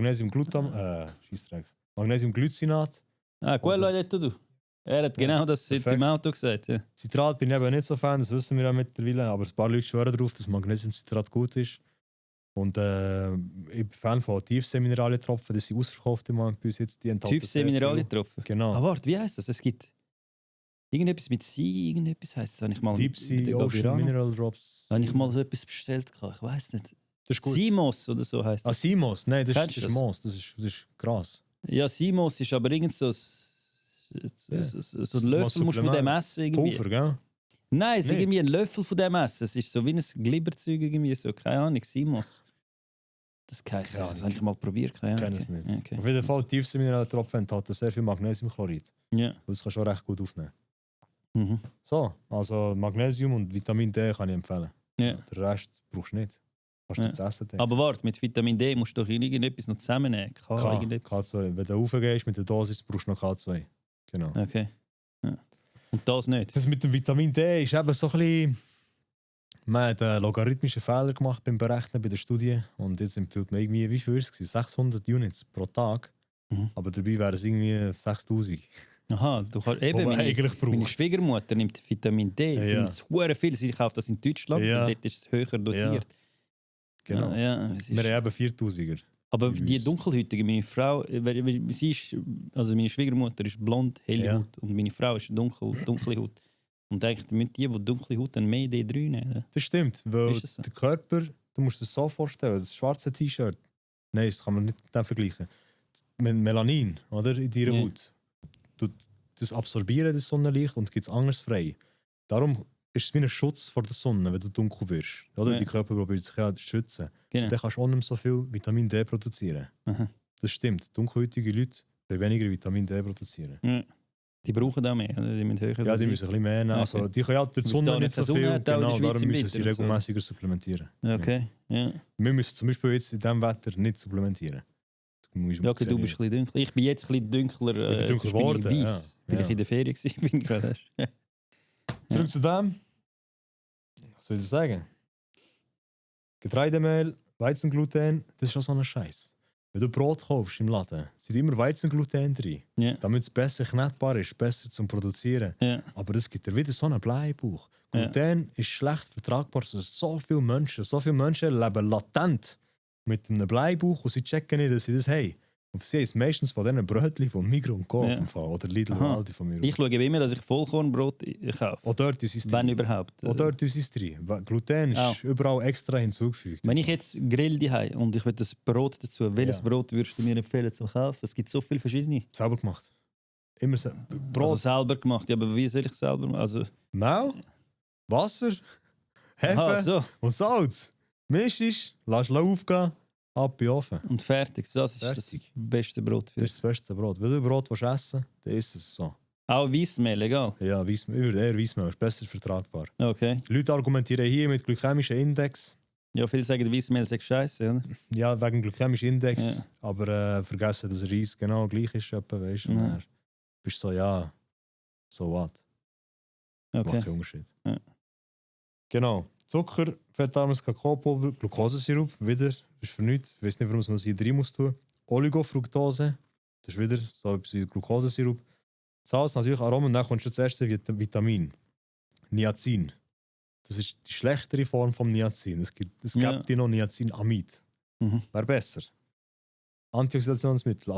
Scheissdreck. Magnesiumglycinat. Ah, gut, Oder- Leute, du. Er hat genau das heute perfekt. im Auto gesagt. Ja. Citrat bin ich eben nicht so Fan, das wissen wir ja mittlerweile. Aber ein paar Leute schwören darauf, dass Magnesiumcitrat gut ist. Und ich bin Fan von Tiefseemineralientropfen, das sind ausverkauft im Moment bei uns jetzt. Die enthalten Tiefsee sehr viel. Mineralientropfen. Genau. Ah, warte, wie heisst das? Es gibt irgendetwas mit See, irgendetwas heisst es. Habe ich mal Deep bei Sea der Ocean Gabirano- Mineral Drops. Habe ich mal so etwas bestellt? Ich weiß nicht. Das ist gut. Simos oder so heisst Ah, das. Simos? Nein, das Kennst ist du das? Moos. Das ist Gras. Ja, Simos ist aber irgend so ein Ja. so ein Löffel musst du von dem essen. Irgendwie. Pulver, gell? Nein, es ist Nicht? irgendwie ein Löffel von dem essen. Es ist so wie ein Glibberzeug irgendwie so. Keine Ahnung, Simos. Das heisst, Keine das Ahnung. habe ich mal probiert. Keine Ich Ahnung. kenne es nicht. Ja, okay. Auf jeden Fall, Tiefseemineralientropfen enthalten sehr viel Magnesiumchlorid. Ja. Das kannst du auch recht gut aufnehmen. Mhm. So, also Magnesium und Vitamin D kann ich empfehlen. Ja. Den Rest brauchst du nicht. Kannst du Ja. zu essen denken. Aber warte, mit Vitamin D musst du doch irgendetwas noch zusammennehmen. Irgendetwas. K2. Wenn du raufgehst mit der Dosis, brauchst du noch K2. Genau. Okay. Ja. Und das nicht. Das mit dem Vitamin D ist eben so ein bisschen. Man hat einen logarithmischen Fehler gemacht beim Berechnen bei der Studie. Und jetzt empfiehlt man irgendwie, wie viel war es? 600 Units pro Tag. Mhm. Aber dabei wären es irgendwie 6000. Aha, du kannst Wo eben. man Meine, eigentlich meine braucht. Schwiegermutter nimmt Vitamin D. Das Ja. sind sehr viel. Sie kauft das in Deutschland Ja. und dort ist es höher dosiert. Genau. Ja, ja, es ist, Wir haben eben 4000er. aber bei die uns. Dunkelhäutige, meine Frau, sie ist, also meine Schwiegermutter ist blond, helle Ja. Haut und meine Frau ist dunkle Haut. Und eigentlich müssen die dunkle Haut dann mehr D3 nehmen. Das stimmt, weil Ist das so? der Körper, du musst es so vorstellen, das schwarze T-Shirt, nein, das kann man nicht mit dem vergleichen. Melanin, oder, in deiner Ja. Haut, tut das absorbieren, das Sonnenlicht, und gibt es anderes frei. Darum ist es wie ein Schutz vor der Sonne, wenn du dunkel wirst. Oder? Ja. Die Körper probiert sich ja zu schützen. Genau. Dann kannst du auch nicht mehr so viel Vitamin D produzieren. Aha. Das stimmt, dunkelhäutige Leute können weniger Vitamin D produzieren. Ja. Die brauchen auch mehr, oder? Die müssen höher Ja, die müssen ein bisschen mehr nehmen. Also, die können ja durch die Sonne da nicht so nicht Sonne viel, hat, auch in der genau, Schweiz darum im müssen sie Winter und so. regelmäßiger supplementieren. Okay, ja. Wir müssen zum Beispiel jetzt in diesem Wetter nicht supplementieren. Ja, okay, du bist ein bisschen dunkler. Ich bin jetzt ein bisschen dunkler. Ich bin dunkler sonst geworden, bin ich weiss, ja. weil ich in der Ferien war. Bin gerade. Zurück zu dem. Was soll ich sagen? Getreidemehl, Weizengluten, das ist auch so ein Scheiß. Wenn du Brot kaufst im Laden, sind immer Weizengluten drin, Ja. damit es besser knetbar ist, besser zum Produzieren. Ja. Aber es gibt dir wieder so einen Bleibauch. Gluten ist schlecht vertragbar. Also so viele Menschen leben latent mit einem Bleibauch und sie checken nicht, dass sie das haben. Und sie haben es meistens von diesen Brötchen von Migros und Coop oder Lidl und Aldi von mir. Ich schaue immer, dass ich Vollkornbrot kaufe. Auch dort ist es Wenn überhaupt. Auch dort ist es drin. Gluten ist überall extra hinzugefügt. Wenn ich jetzt Grill habe und ich will das Brot dazu, welches Brot würdest du mir empfehlen zu kaufen? Es gibt so viele verschiedene. Selber gemacht. Immer Brot. Also selber gemacht. Ja, aber wie soll ich selber machen? Also, Mehl, Wasser, Hefe so. und Salz. Mischst, lässt aufgehen, ab in den Ofen. Und fertig. Das ist Fertig. das beste Brot. Das ist das beste Brot. Wenn du Brot essen willst, dann ist es so. Auch Weissmehl, egal. Ja, ich würde eher Weissmehl, ist besser vertragbar. Okay. Leute argumentieren hier mit glykämischem Index. Ja, viele sagen, Weissmehl sei scheiße, oder? Ja, wegen glykämischem Index. Ja. Aber vergessen, dass Reis genau gleich ist. Etwa, weißt du? Ja. Dann bist du so, ja, so was. Macht Okay. keinen Unterschied. Ja. Genau. Zucker, fettarmes Kakaopulver, Glukosesirup, wieder, ist für nichts. Ich weiß nicht, warum man es hier drin muss tun. Oligofructose, das ist wieder so etwas wie Glukosesirup. Salz, natürlich Aromen, und dann kommt schon das erste Vitamin. Niacin. Das ist die schlechtere Form vom Niacin. Es gibt noch Niacinamid. Mhm. Wäre besser. Antioxidationsmittel,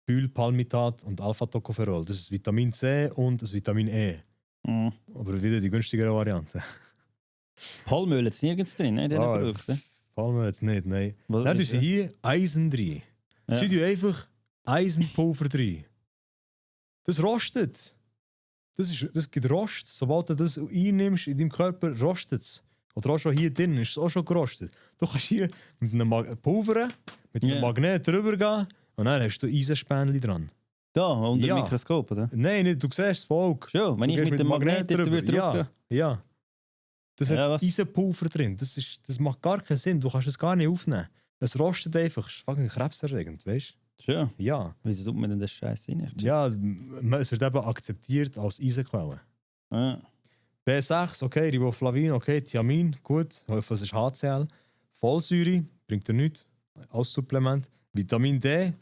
Ascorbylpalmitat und Alpha-Tocopherol. Das ist Vitamin C und das Vitamin E. Mhm. Aber wieder die günstigere Variante. Palmöl ist nirgends drin, ne, in diesen Produkten. Palmöl jetzt nicht, nein. Was Dann tun ist sie hier Eisen drin. Ja. Sie tun einfach Eisenpulver drin. Das rostet. Das gibt Rost. Sobald du das einnimmst in deinem Körper, rostet es. Oder auch schon hier drin ist es auch schon gerostet. Du kannst hier mit einem Pulver, mit einem Magnet drüber gehen und dann hast du Eisenspänchen dran. Da, unter Ja. dem Mikroskop, oder? Nein, nicht, du siehst es Volk. Schon, wenn Du ich gehst mit dem Magnet dort drüber. drauf gehe. Ja. Das Ja, hat was? Eisenpulver drin. Das macht gar keinen Sinn. Du kannst es gar nicht aufnehmen. Es rostet einfach. Es ist fucking krebserregend, weißt du? Schon. Ja. Wieso tut man denn das Scheiß rein? Ja, es wird eben akzeptiert als Eisenquelle. Ja. B6, okay, Riboflavin, okay, Thiamin, gut. Ich hoffe, es ist HCl. Folsäure, bringt er nichts. Als Supplement. Vitamin D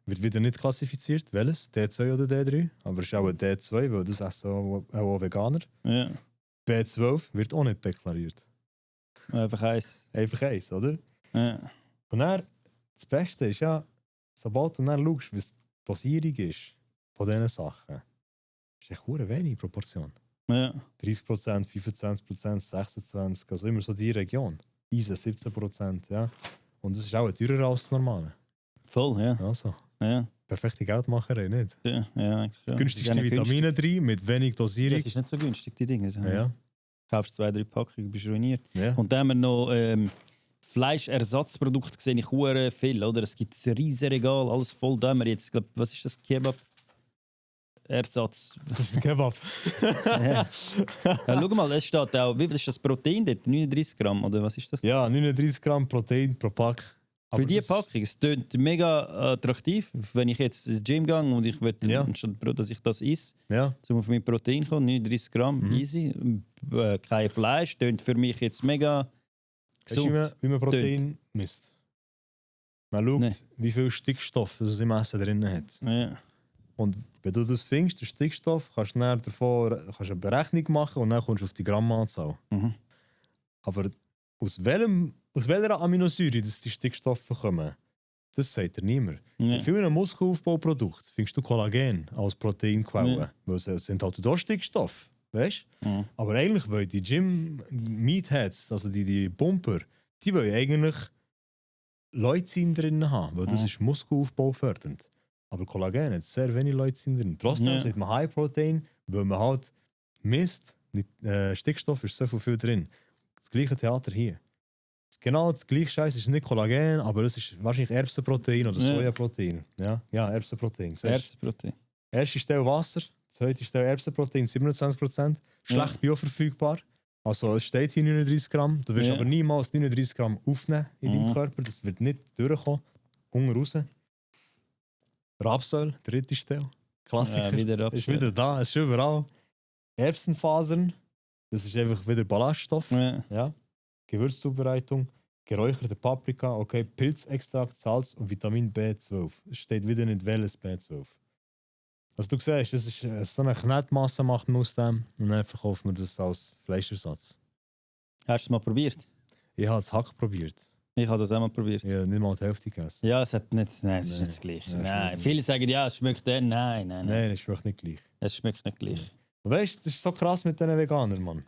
wird wieder nicht klassifiziert. Welches? D2 oder D3? Aber es ist auch ein D2, weil das essen auch Veganer. Ja. B12 wird auch nicht deklariert. Einfach eins. Einfach eins, oder? Ja. Und dann, das Beste ist ja, sobald du dann schaust, was die Dosierung ist von diesen Sachen, ist echt verdammt wenig Proportion. Ja. 30%, 25%, 26%, also immer so die Region. Eisen 17%, ja. Und das ist auch teurer als das Normale. Voll, ja. Also, Ja, perfekte Geldmacherei, nicht? ja, ja eigentlich schon. Günstigste Das ist ja nicht Vitamine drin, mit wenig günstig. Ja, Dosierung. es ist nicht so günstig, die Dinge. Ja, Kaufst 2-3 Packungen, bist ruiniert. ja. Und dann haben wir noch Fleischersatzprodukte, sehe ich hure viel, oder? Es gibt ein riesiges Regal, alles voll. Da haben wir jetzt, glaub, was ist das? Kebab? Ersatz. Das ist ein Kebab. Ja. Schau mal, es steht auch, wie viel ist das Protein dort? 39 Gramm, oder was ist das? Ja, 39 Gramm Protein pro Pack. Für die das- Packung, es klingt mega attraktiv. Wenn ich jetzt ins Gym gehe und ich will, Ja. anstatt dass ich das esse, Ja, um auf mein Protein zu kommen, 39 Gramm, Mhm. easy. Kein Fleisch, klingt für mich jetzt mega weißt du, gesund. wie man Protein misst? Man schaut, Nee. wie viel Stickstoff das es im Essen drin hat. Ja. Und wenn du das findest, den Stickstoff, kannst du dann davon eine Berechnung machen und dann kommst du auf die Grammanzahl. Mhm. Aber aus welcher Aminosäure dass die Stickstoffe kommen, das sagt dir niemand. Ja. In vielen Muskelaufbauprodukten findest du Kollagen als Proteinquelle. Ja. Weil es sind halt da Stickstoff. Weißt? Mhm. Aber eigentlich wollen die Gym-Meatheads, also die Pumper, die wollen eigentlich Leucin drin haben, weil das Mhm. ist Muskelaufbau fördernd. Aber Kollagen hat sehr wenig Leucin drin. Trotzdem Ja. sagt man High Protein, weil man halt misst, nicht, Stickstoff ist so viel drin. Das gleiche Theater hier. Genau das gleiche Scheiß ist nicht Kollagen, aber es ist wahrscheinlich Erbsenprotein oder Ja. Sojaprotein. Ja, Erbsenprotein. siehst du? Erbsenprotein. Erste Stelle Wasser, zweite Stelle Erbsenprotein 27%, schlecht bioverfügbar. Also es steht hier 39 Gramm, du wirst Ja. aber niemals 39 Gramm aufnehmen in deinem Körper, das wird nicht durchkommen, Hunger raus. Rapsöl, dritte Stelle, Klassiker, Ja, wieder ist wieder da, es ist überall. Erbsenfasern, das ist einfach wieder Ballaststoff. Ja. Ja. Gewürzzubereitung, geräucherte Paprika, okay, Pilzextrakt, Salz und Vitamin B12. Es steht wieder nicht welches B12. Also du siehst, das ist so eine Knetmasse macht man aus dem und dann verkauft man das als Fleischersatz. Hast du es mal probiert? Ich habe das Hack probiert. Ich habe das auch mal probiert. Ich habe nicht mal die Hälfte gegessen. Ja, es hat nicht, nein, es ist Nein. nicht das Gleiche. Ja, Nein. ist Viele sagen, ja, es schmeckt dann. Nein. Nein, das schmeckt nicht gleich. Es schmeckt nicht gleich. Weißt du, das ist so krass mit diesen Veganern, Mann.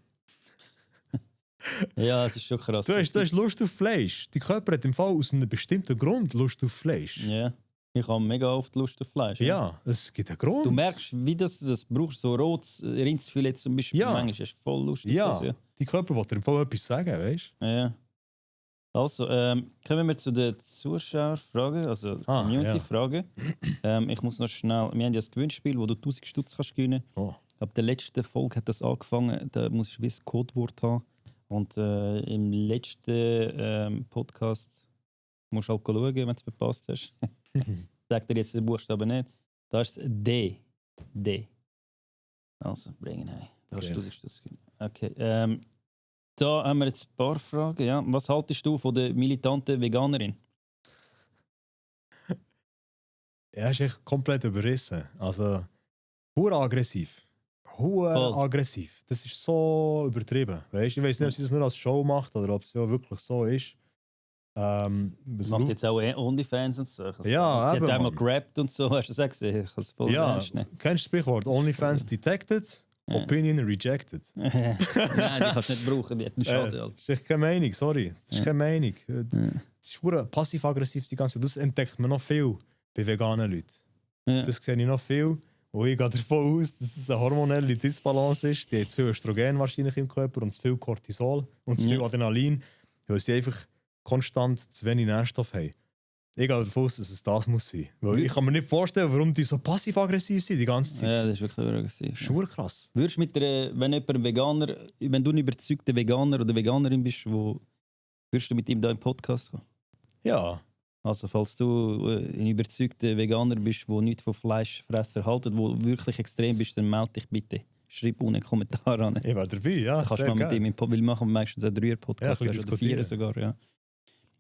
Ja, es ist schon krass. Du hast Lust auf Fleisch. Dein Körper hat im Fall aus einem bestimmten Grund Lust auf Fleisch. Ja, ich habe mega oft Lust auf Fleisch. Ja, es gibt einen Grund. Du merkst, wie das brauchst, so rotes Rindsfilet zum Beispiel. Ja. Manchmal hast du voll Lust auf Ja, das. Ja. dein Körper will dir im Fall etwas sagen, weißt du? Ja. Also, kommen wir zu den Zuschauerfragen, also Community-Fragen. Ich muss noch schnell, wir haben ja das Gewinnspiel, wo du 1000 Stutz kannst gewinnen. Oh. Ab der letzten Folge hat das angefangen, da musst du ein Codewort haben. Und im letzten Podcast musst du halt schauen, wenn du es verpasst hast. Sag dir jetzt den Buchstaben nicht. Da ist es D. D. Also, bringen heim. Da hast du 1000 Stutz gewinnen. Okay. Da haben wir jetzt ein paar Fragen. Ja. Was haltest du von der militanten Veganerin? Ja, ist echt komplett überrissen. Also, pur aggressiv. Voll. Aggressiv. Das ist so übertrieben. Weißt? Ich weiß nicht, ob sie das nur als Show macht oder ob es ja wirklich so ist. Das macht jetzt auch OnlyFans und so. Also, Ja, sie eben, hat einmal Mann. gerappt und so. Hast du das auch gesehen? Ich habe es voll Ja, ernst nehmen. kennst du das Sprichwort? OnlyFans detected, Ja. Opinion rejected. Nein, die kannst du nicht brauchen. Die hat einen Schaden. Das ist echt keine Meinung, sorry. Das ist Ja. keine Meinung. Das ist verdammt passiv-aggressiv die ganze Zeit. Das entdeckt man noch viel bei veganen Leuten. Ja. Das sehe ich noch viel. Und ich gehe davon aus, dass es eine hormonelle Disbalance ist. Die haben zu viel Östrogen wahrscheinlich im Körper und zu viel Cortisol und zu viel Ja. Adrenalin, weil sie einfach konstant zu wenig Nährstoff haben. Ich gehe davon aus, dass es das muss sein. Weil ich kann mir nicht vorstellen, warum die so passiv-aggressiv sind die ganze Zeit. Ja, das ist wirklich aggressiv. Das ist verdammt krass. Würdest du mit wenn jemand ein Veganer, wenn du ein überzeugter Veganer oder Veganerin bist, würdest du mit ihm da im Podcast kommen? Ja. Also falls du ein überzeugter Veganer bist, der nichts von Fleischfresser haltet, wo wirklich extrem bist, dann melde dich bitte. Schreib unten einen Kommentar an. Ich wäre dabei, ja. Dann kannst du sehr mal mit gerne. ihm weil wir machen meistens einen 3er-Podcast Ja, ein bisschen oder 4 diskutieren. sogar. Ja.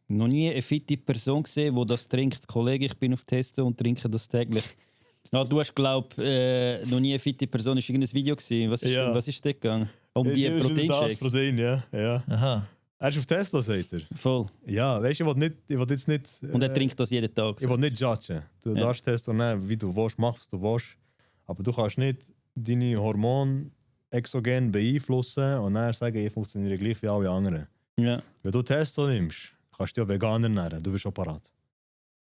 Noch nie eine fitte Person gesehen, die das trinkt. Kollege, ich bin auf Testo und trinke das täglich. Ah, du hast, glaube ich, noch nie eine fitte Person. Ist irgendein Video gesehen? Was ist, Ja. was ist dort gegangen? Um Ist- die ist wieder das Proteinshakes? Protein, ja. Aha. Er ist auf Tesla, sagt er. Voll. Ja, weißt du, ich will jetzt nicht. Und er trinkt das jeden Tag. Ich will nicht judgen. Du Ja. darfst Tesla nehmen, wie du willst, mach was du willst. Aber du kannst nicht deine Hormone exogen beeinflussen und dann sagen, ich funktioniere gleich wie alle anderen. Ja. Wenn du Testo nimmst, kannst du ja Veganer ernähren, du bist schon parat.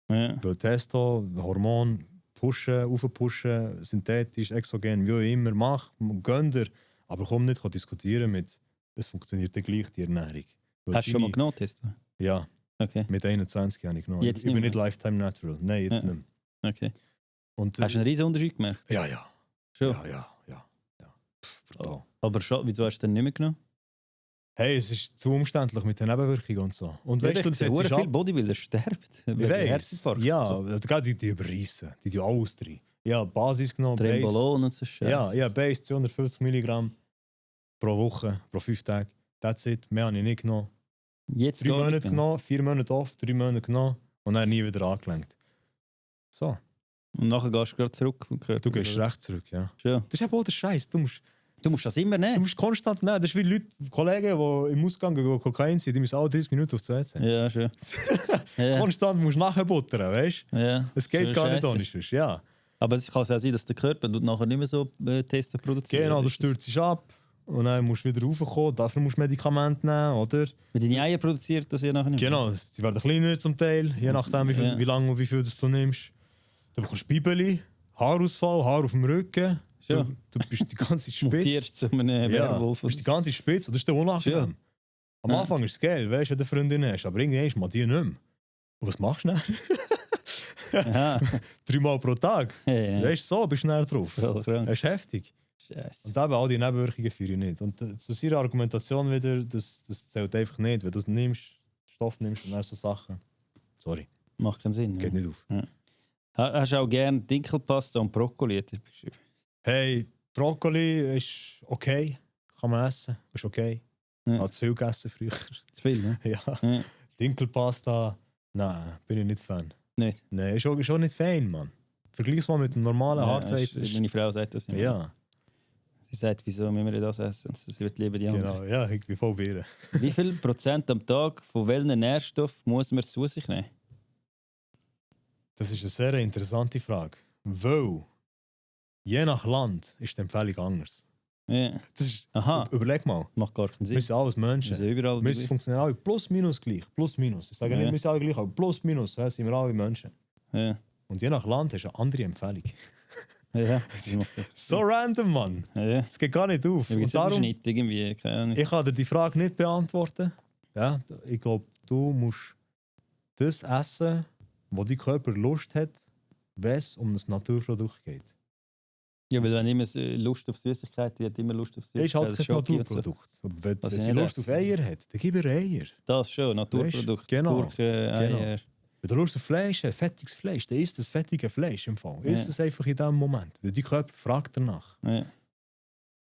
Ja. Weil Testo, Hormon pushen, aufpushen, synthetisch, exogen, wie auch immer, mach, gönn dir. Aber komm nicht diskutieren mit, es funktioniert ja gleich, die Ernährung. Weil Hast du schon mal deine- genommen, Testo? Ja, Okay. mit 21 habe ich genommen. Jetzt Ich bin nicht nicht mehr? Lifetime Natural. Nein, jetzt Ja. nicht mehr. Okay. Und, Hast du einen riesen Unterschied gemerkt? ja, ja. Schon. Ja. Brutal. Aber schon, wieso hast du den nicht mehr genommen? Hey, es ist zu umständlich mit den Nebenwirkungen und so. Und weißt du, das sehr setzt sich viele ab. Bodybuilder sterben wegen Ich weiss. Herzinfarkt. Ja, so. die überreissen. Die tun alles drin. Ja, Basis genommen, Base. Trembolon und so Scheiße. Ja, Base 250 Milligramm pro Woche, pro 5 Tage. That's it. Mehr habe ich nicht genommen. Jetzt 3 gar Monate nicht mehr. genommen, 4 Monate off, 3 Monate genommen und dann nie wieder angelenkt. So, Und nachher gehst du gerade zurück vom Körper. du gehst oder? recht zurück, ja. Schon. Das ist eben auch der Scheiß. Du musst Das immer Du nehmen. musst konstant nehmen. Das ist wie Leute, Kollegen, die im Ausgang Kokain sind, die müssen alle 30 Minuten aufs WC. Ja, schon. Ja. Konstant musst du nachbuttern, weißt du? Ja. Es geht Schon gar nicht scheisse. ohne sonst, ja. Aber es kann auch sein, dass der Körper nachher nicht mehr so Testo produziert. Genau, du stürzt ab und dann musst du wieder raufkommen. Dafür musst du Medikamente nehmen, oder? Mit deine Eier produziert das ja nachher nicht mehr. Genau, die werden kleiner zum Teil, je nachdem, Ja. wie lange und wie viel das du nimmst. Du bekommst Bibeli, Haarausfall, Haar auf dem Rücken. Schon. Du bist die ganze Spitze. Mutierst zu einem Ja, Werwolf. du bist die ganze Spitze und das ist der unangenehm. Schon. Am Ja. Anfang ist es geil, weißt du, wenn du eine Freundin hast, aber irgendwann mal die nicht mehr. Und was machst du dann? Aha. 3-mal pro Tag. Ja. Weißt du, so bist du näher drauf. Voll krank. Das ist heftig. Scheiße. Und eben all die Nebenwirkungen führe ich nicht. Und zu seiner Argumentation wieder, das zählt einfach nicht. Wenn du nimmst, Stoff nimmst und dann so Sachen. Sorry, Macht keinen Sinn. geht Ja. nicht auf. Hast du auch gerne Dinkelpasta und Brokkoli? Hat er beschrieben. Hey, Brokkoli ist okay. Kann man essen. Ist okay. Ja. Ich habe zu viel gegessen früher. Zu viel, ne? Ja. Ja. Dinkelpasta, nein, bin ich nicht Fan. Nicht? Nein, ist auch nicht fein, Mann. Vergleich's mal mit dem normalen Hardweight. Meine Frau sagt das immer. Ja, Sie sagt, wieso müssen wir das essen? Sie wird lieber die anderen. genau. Ja, ich bin voll Bier. Wie viel Prozent am Tag von welchen Nährstoff muss man zu sich nehmen? Das ist eine sehr interessante Frage. Weil, je nach Land ist die Empfehlung anders. Ja. Das ist, Aha, überleg mal, macht gar keinen Sinn. wir sind alles Menschen. Also überall Wir dabei. funktionieren alle plus minus gleich. Plus minus. Ich sage Ja. nicht, wir sind alle gleich, aber plus minus sind wir alle Menschen. Ja. Und je nach Land ist eine andere Empfehlung. Ja. Das macht ja. So random, Mann. Ja. Es geht gar nicht auf. Da gibt es Und einen darum, Schnitt irgendwie. Keine Ahnung. ich kann dir die Frage nicht beantworten. Ja, ich glaube, du musst das essen, wo dein Körper Lust hat, wenn es um ein Naturprodukt geht. Ja, weil wenn immer Lust auf Süßigkeiten hat, immer Lust auf Das ist halt Süßigkeiten. kein Naturprodukt. Wenn Was ich sie nicht Lust auf esse. Eier hat, dann gib ihr Eier. Das schon, Naturprodukt. Genau. Gurken, Eier. Wenn du Lust auf Fleisch hast, fettiges Fleisch, dann isst das fettige Fleisch im Fall. Ja. Isst es einfach in dem Moment. Weil dein Körper fragt danach. Ja,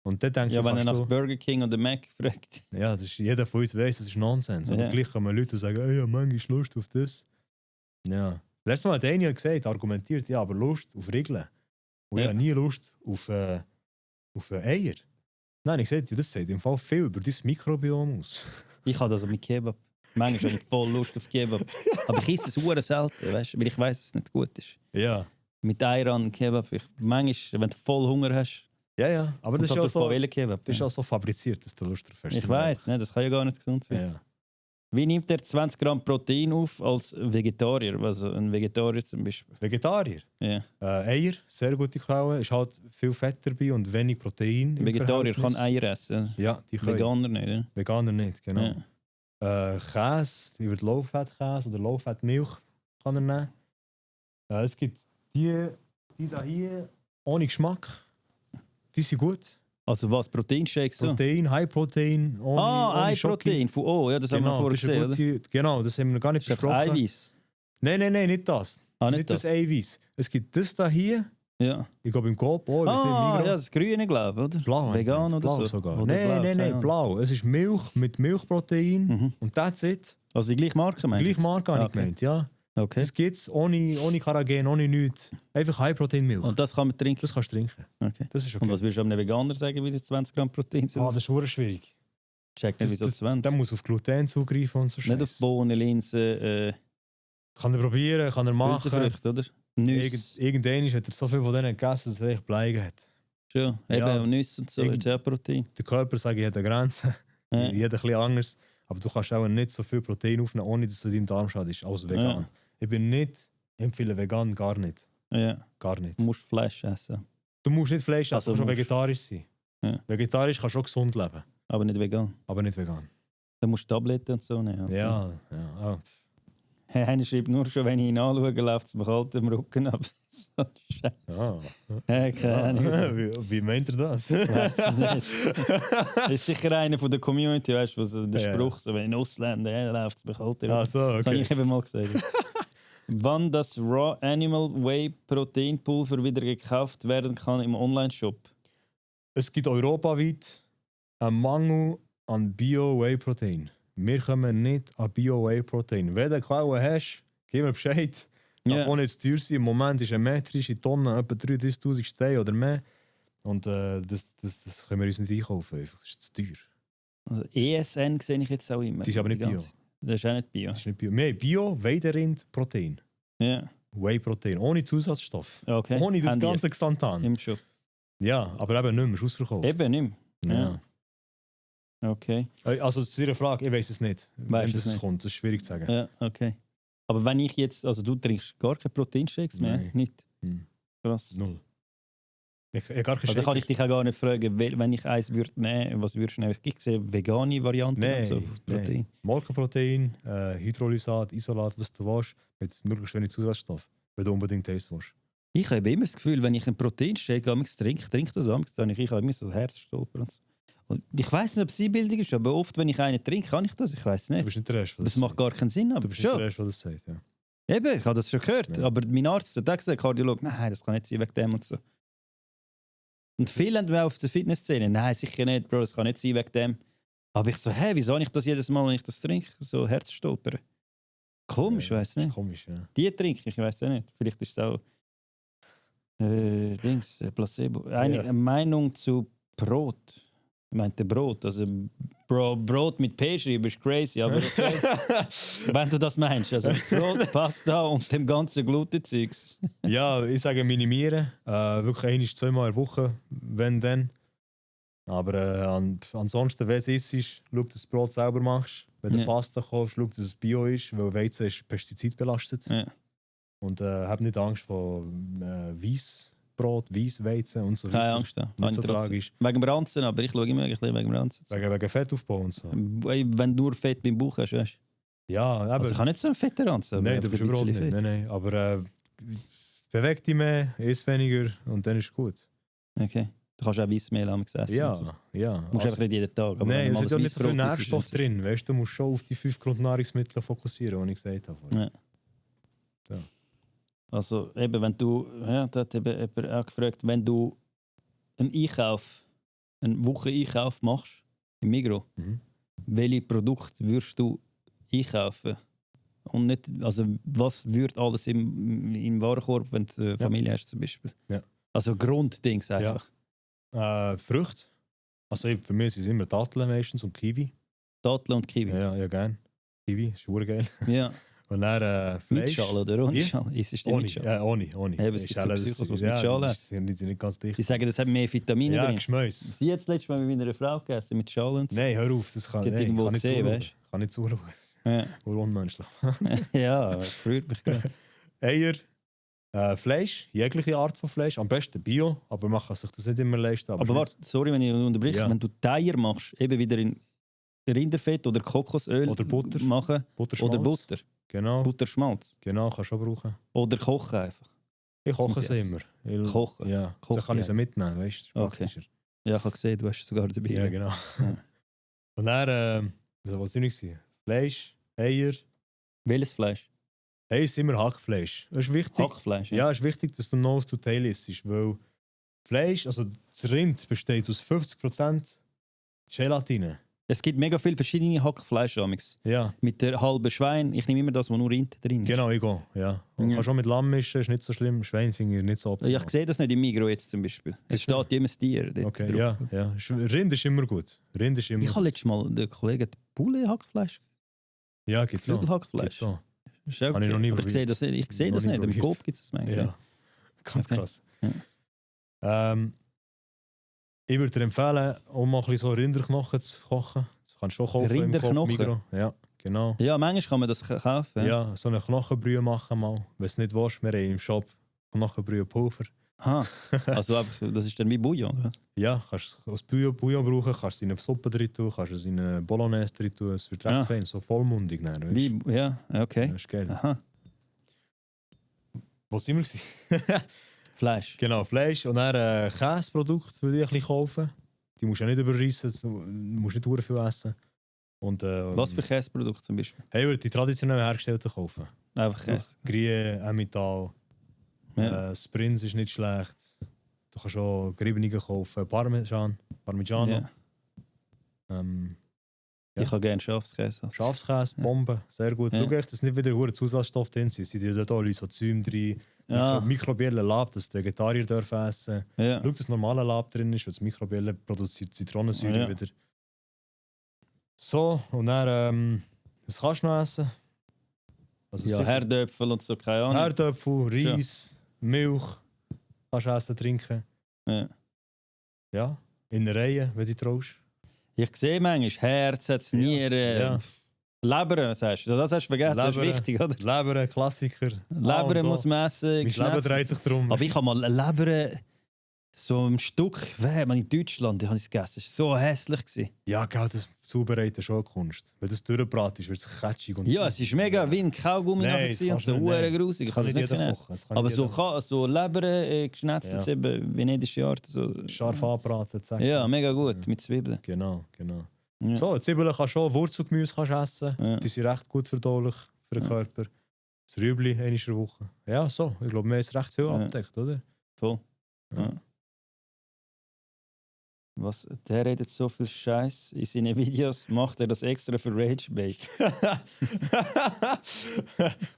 Und dann denkst ja du, wenn er kannst nach du, Burger King oder Mac fragt. ja, das ist, jeder von uns weiss, das ist Nonsens. Aber Ja. gleich kommen Leute und sagen, hey, ja, manchmal Lust auf das. Ja. Letztes Mal hat einer gesagt, argumentiert, ja, aber Lust auf Regeln. Und Ja. ich habe nie Lust auf Eier. Nein, ich sage dir, das sagt im Fall viel über dein Mikrobiom aus. Ich habe das mit Kebab. Manchmal habe ich voll Lust auf Kebab. Aber ich esse es sehr selten, weißt, weil ich weiß, dass es nicht gut ist. Ja. Mit Ayran, Kebab. Manchmal, wenn du voll Hunger hast, Ja, ja. Aber das ist ja so, Kebab. das ist auch so fabriziert, dass du Lust drauf hast. Ich weiß, ne, das kann ja gar nicht gesund sein. Ja. Wie nimmt er 20 Gramm Protein auf als Vegetarier? Also ein Vegetarier zum Beispiel. Vegetarier. Ja. Eier, sehr gute Quelle. Ist halt viel Fett dabei und wenig Protein. im Vegetarier kann Verhältnis. Eier essen. Ja, die können. Veganer nicht. Ne? Veganer nicht, genau. Ja. Käse, über Low-Fat-Käse oder Low-Fat-Milch kann er nehmen. Es gibt die da hier ohne Geschmack. Die sind gut. Also was? Proteinshakes? So? Protein, High-Protein, ohne Ei-Protein. Oh, ja, das haben wir Genau, vorher das ist eine gesehen, oder? gute, genau, das haben wir noch gar nicht Das ist einfach besprochen. Eiweiß. Nein, nicht das. Ah, Nicht das Eiweiß. Es gibt das da hier. Ja. Ich glaube im Coop auch. Ich weiß nicht, im Ah, Migros. ja, das Grüne, glaube ich, oder? Blau. Vegan oder blau so? sogar. Oder blau, keine Nein, Ahnung. blau. Es ist Milch mit Milchprotein Mhm. und that's it. Also die gleiche Marke, meinst du? Gleich Marke habe ich Okay. gemeint, ja. Okay. Das gibt es ohne Karagen, ohne nichts. Einfach High-Protein-Milch. Und das kann man trinken? Das kannst du trinken. Okay. Das ist okay. Und was würdest du einem Veganer sagen, wie das 20 Gramm Protein sind? Das ist verdammt schwierig. Check nicht, wieso 20. Der muss auf Gluten zugreifen und so Nicht auf Scheiß. Bohnen, Linsen, Kann er probieren, kann er machen. Hülsenfrüchte, oder? Nüsse. Irgendwann hat er so viel von denen gegessen, dass er echt Bleigen hat. Schon. Ja. Eben, Nüsse und so, Irgend- ist ja Protein. Der Körper sagt, ich habe eine Grenze. Ja. Jeder ein bisschen anders. Aber du kannst auch nicht so viel Protein aufnehmen, ohne dass du deinem Darm schadest, als vegan. Ja. Ich empfehle vegan gar nicht. Ja. Gar nicht. Du musst Fleisch essen, Du musst nicht Fleisch essen, Also du kannst auch musst- vegetarisch sein. Ja. Vegetarisch kannst du auch gesund leben, aber nicht vegan. aber nicht vegan. Dann musst du Tabletten und so nehmen. Ja. Hey, einer schreibt nur schon, wenn ich ihn anschaue, läuft es mir kalt im Rücken ab. So Scheiße. Ja. Hey, keine Ahnung. Wie meint er das? Weiß es nicht. Das ist sicher einer von der Community, weißt du, so der Ja. Spruch, so, wenn in Ausländer läuft es mir kalt im Rücken. Ah, so, Das habe okay. ich eben mal gesagt. Wann das Raw Animal Whey Protein Pulver wieder gekauft werden kann im Online-Shop? Es gibt europaweit einen Mangel an Bio-Whey-Protein. Wir kommen nicht an Bio-Whey-Protein. Wenn du eine Quelle hast, gib mir Bescheid. Darf Ja. auch nicht zu teuer sein. Im Moment ist eine metrische Tonne etwa 3'000 Steine oder mehr. Und das können wir uns nicht einkaufen. Einfach. Das ist zu teuer. Also ESN sehe ich jetzt auch immer. Die ist aber nicht Die ganze- Das ist auch nicht Bio. Das ist nicht Bio. Wir haben Bio-Weiderind-Protein. Ja, Whey-Protein. Ohne Zusatzstoff. okay. Ohne das Haben die ganze Xanthan. im Shop. Ja, aber eben nicht mehr. Ist ausverkauft. Eben nicht mehr. Ja. Okay. Also zu Ihrer Frage, ich weiß es nicht. Weißt Wenn es das nicht. kommt, das ist schwierig zu sagen. Ja, okay. Aber wenn ich jetzt, also du trinkst gar keine Proteinshakes mehr? Nein. Nicht? Hm. Krass. Null. Ich gar keine Also dann kann ich dich auch gar nicht fragen, wenn ich eins würde nehmen, was würdest du nehmen? Ich sehe vegane Varianten und so. Protein. Nein. Molkenprotein, Hydrolysat, Isolat, was du willst, mit möglichst wenig Zusatzstoff. wenn du unbedingt Taste willst. Ich habe immer das Gefühl, wenn ich einen Proteinshake trinke das amigs, dann habe ich immer so Herzstolper und so. Und ich weiß nicht, ob es Einbildung ist, aber oft, wenn ich einen trinke, kann ich das. Ich weiß Du nicht. bist nicht der Erste, der Das macht gar keinen Sinn, aber Du bist nicht schon. der Erste, der das sagt, ja. Eben, ich habe das schon gehört. Ja. Aber mein Arzt hat auch gesagt, Kardiologe, nein, das kann nicht sein wegen dem und so. Und viele haben mir auf der Fitnessszene, nein, sicher nicht, Bro, das kann nicht sein wegen dem. Aber ich so, hä, wieso habe ich das jedes Mal, wenn ich das trinke? So Herzstolpern. Komisch, ich weiß Das ist nicht. komisch, ja. Die trinke ich weiß ja nicht. Vielleicht ist es auch Placebo. Eine Meinung zu Brot. Ich meinte Brot. Also Brot mit P schreiben ist crazy, aber okay. Wenn du das meinst. Also Brot, Pasta und dem ganzen Glutenzeugs. Ja, ich sage minimieren. Wirklich 1 bis 2 Mal in der Woche, wenn dann. Aber ansonsten, wenn es ist, schau, dass du das Brot selber machst. Wenn du Pasta kaufst, schau, dass es Bio ist, weil Weizen ist pestizidbelastet. Ja. Und hab nicht Angst vor Weissbrot, Weissweizen und so weiter. Keine Angst, da. Nicht so tragisch. Wegen Ranzen, aber ich schaue immer ein bisschen wegen Ranzen. Wegen Fettaufbau und so. Wenn du nur Fett beim Bauch hast, weißt du. Ja, aber... Also ich habe nicht so einen fetten Ranzen. Aber Nein, du bist überhaupt nicht. Fett. Nein. Aber beweg dich mehr, iss weniger und dann ist es gut. Okay. Du kannst auch Weissmehl essen. Ja, und so. ja. Du musst einfach nicht jeden Tag. Aber Nein, wenn es mal ist ja ein nicht so viel Weissbrot isst, Nährstoff ist es- drin. Weißt, du musst schon auf die 5 Grundnahrungsmittel fokussieren, die ich gesagt habe. Ja. Ja. Also eben, wenn du, ja, da hat eben jemand auch gefragt, wenn du einen Wocheneinkauf machst im Migros, Mhm. welche Produkte würdest du einkaufen? Und nicht, also was würde alles im Warenkorb, wenn du eine Familie hast zum Beispiel? Ja. Also Grunddings einfach. Früchte. Also für mich sind es immer Datteln meistens und Kiwi. Datteln und Kiwi. Ja, gerne. Kiwi ist geil. Ja. Und dann Fleisch. Mit Schale oder ohne Wie? Schale? Ist die Ohne, mit Schale? ja, ohne. Ja, aber es gibt so Psychos, die mit Schale Ja, haben. die sind nicht ganz dicht. Die sagen, das hat mehr Vitamine Ja, drin. Geschmäus. Sie hat das letzte Mal mit meiner Frau gegessen, mit Schale und so. Nein, hör auf, das kann, Die hat nein, irgendwo kann nicht gesehen, zuschauen. weißt Kann nicht zuschauen. Ja. Nur unmenschlich. Ja, das freut mich gerade. Eier, Fleisch, jegliche Art von Fleisch, am besten Bio, aber man kann sich das nicht immer leisten. Aber warte, sorry, wenn ich unterbreche. Ja. Wenn du Eier machst, eben wieder in Rinderfett oder Kokosöl Oder Butter. machen Butterschmalz. oder Butter, Genau, Butterschmalz genau, kannst du auch brauchen. oder kochen einfach. Ich koche muss sie ich immer. Weil- Kochen? Ja, Kochen, dann kann ich sie ja. mitnehmen, weißt du? Okay. Ja, ich habe gesehen, du hast es sogar dabei. Ja, genau. Ja. Und dann, was soll ich sagen? Fleisch, Eier. Welches Fleisch? Eier ist immer Hackfleisch. Das ist wichtig. Hackfleisch. Ja, es ist wichtig, dass du Nose to Tail isst, weil Fleisch, also das Rind besteht aus 50% Gelatine. Es gibt mega viele verschiedene Hackfleisch. Ja, Mit der halben Schwein. Ich nehme immer das, wo nur Rind drin ist. genau, ich gehe. Ja. Und Ja. kannst auch mit Lamm mischen, ist nicht so schlimm. Schwein finde ich nicht so optimal. Ich sehe das nicht im Migros jetzt zum Beispiel. Es steht immer das Tier dort Okay, drauf. ja, ja. Rind ist immer gut. Rind ist immer Ich habe letztes Mal den Kollegen Poulet-Hackfleisch. Ja, gibt's auch. Flügelhackfleisch. Gibt's auch. Ist auch Habe ich noch nie Aber ich sehe das nicht. Ich sehe Noch das nie nicht. Im probiert. Coop gibt es das manchmal. Ja, ganz Okay. krass. Ja. Ich würde dir empfehlen, auch mal ein bisschen so Rinderknochen zu kochen. Das kannst du schon kaufen im Coop, Rinderknochen? Migros. Ja, genau. Ja, manchmal kann man das kaufen. Ja, so eine Knochenbrühe machen mal. Wenn es nicht willst, wir haben im Shop Knochenbrühe Pulver. Aha. Also einfach, das ist dann wie Bouillon. Oder? Ja, kannst du als Bouillon brauchen, kannst du in eine Suppe drin tun, kannst du es in eine Bolognese drin tun. Es wird recht Ja. fein, so vollmundig. Dann, weißt? Wie, ja, okay. Das ist geil. Aha. Wo sind wir? gewesen? Fleisch. Genau, Fleisch. Und dann Käseprodukt würde ich ein bisschen kaufen. Die musst du ja nicht überreissen, du musst nicht sehr viel essen. Und, Was für Käseprodukt zum Beispiel? Hey, ich würde die traditionell hergestellten kaufen. Einfach Käse. Gruyère, Emmental, Ja. Sprints ist nicht schlecht. Du kannst auch Geriebenen kaufen, Parmigiano. Ja. Ähm, Ja. Ich habe gerne Schafskäse. Also. Schafskäse, Bombe, sehr gut. Ja. Schau echt, dass nicht wieder hure Zusatzstoffe drin sind. Sie tun da Lysozyme drin, Ja. Mikrobiellen Lab, dass die Vegetarier dürfen essen. Ja. Schau, dass normale Lab drin ist, weil das Mikrobiellen produziert Zitronensäure Ja. wieder. So, und dann, was kannst du noch essen? Also Ja, sicher Herdöpfel und so, keine Ahnung. Herdöpfel, Reis, Milch, kannst du essen, trinken. Ja. Ja, Innereien, wenn du traust. Ich sehe manchmal Herz, Nieren, Ja. Leber, sagst du. Das hast du vergessen, das ist Leber. wichtig, oder? Leber, Klassiker. Leber muss man essen. Mein Leben geschnetzt. dreht sich darum. Aber ich habe mal eine Leber So ein Stück, in Deutschland, ich habe es gegessen, es war so hässlich gewesen. Ja, gell, das Zubereiten ist schon eine Kunst. Wenn du es durchbratest, wird es catchig. Und Ja, es ist mega wie ein Kaugummi Nein, nachher das gewesen und kannst so du nicht, nein. grusig. Ich Das kann das kann nicht nicht jeder essen. kochen, das kann Aber nicht so, jeder so Leber geschnetzt, Ja. jetzt eben venedische Art. So. Scharf anbraten, zack. Ja, zack. mega gut, mit Zwiebeln. Genau. Ja. So, Zwiebeln kannst du schon, Wurzelgemüse kannst du essen. Ja. Die sind recht gut verdaulich für den Körper. Das Rüebli, einmal in der Woche. Ja, so. Ich glaube, wir haben es recht viel Ja. abgedeckt, oder? Voll. Ja. Ja. Was, der redet so viel Scheiß in seinen Videos, macht er das extra für Ragebait.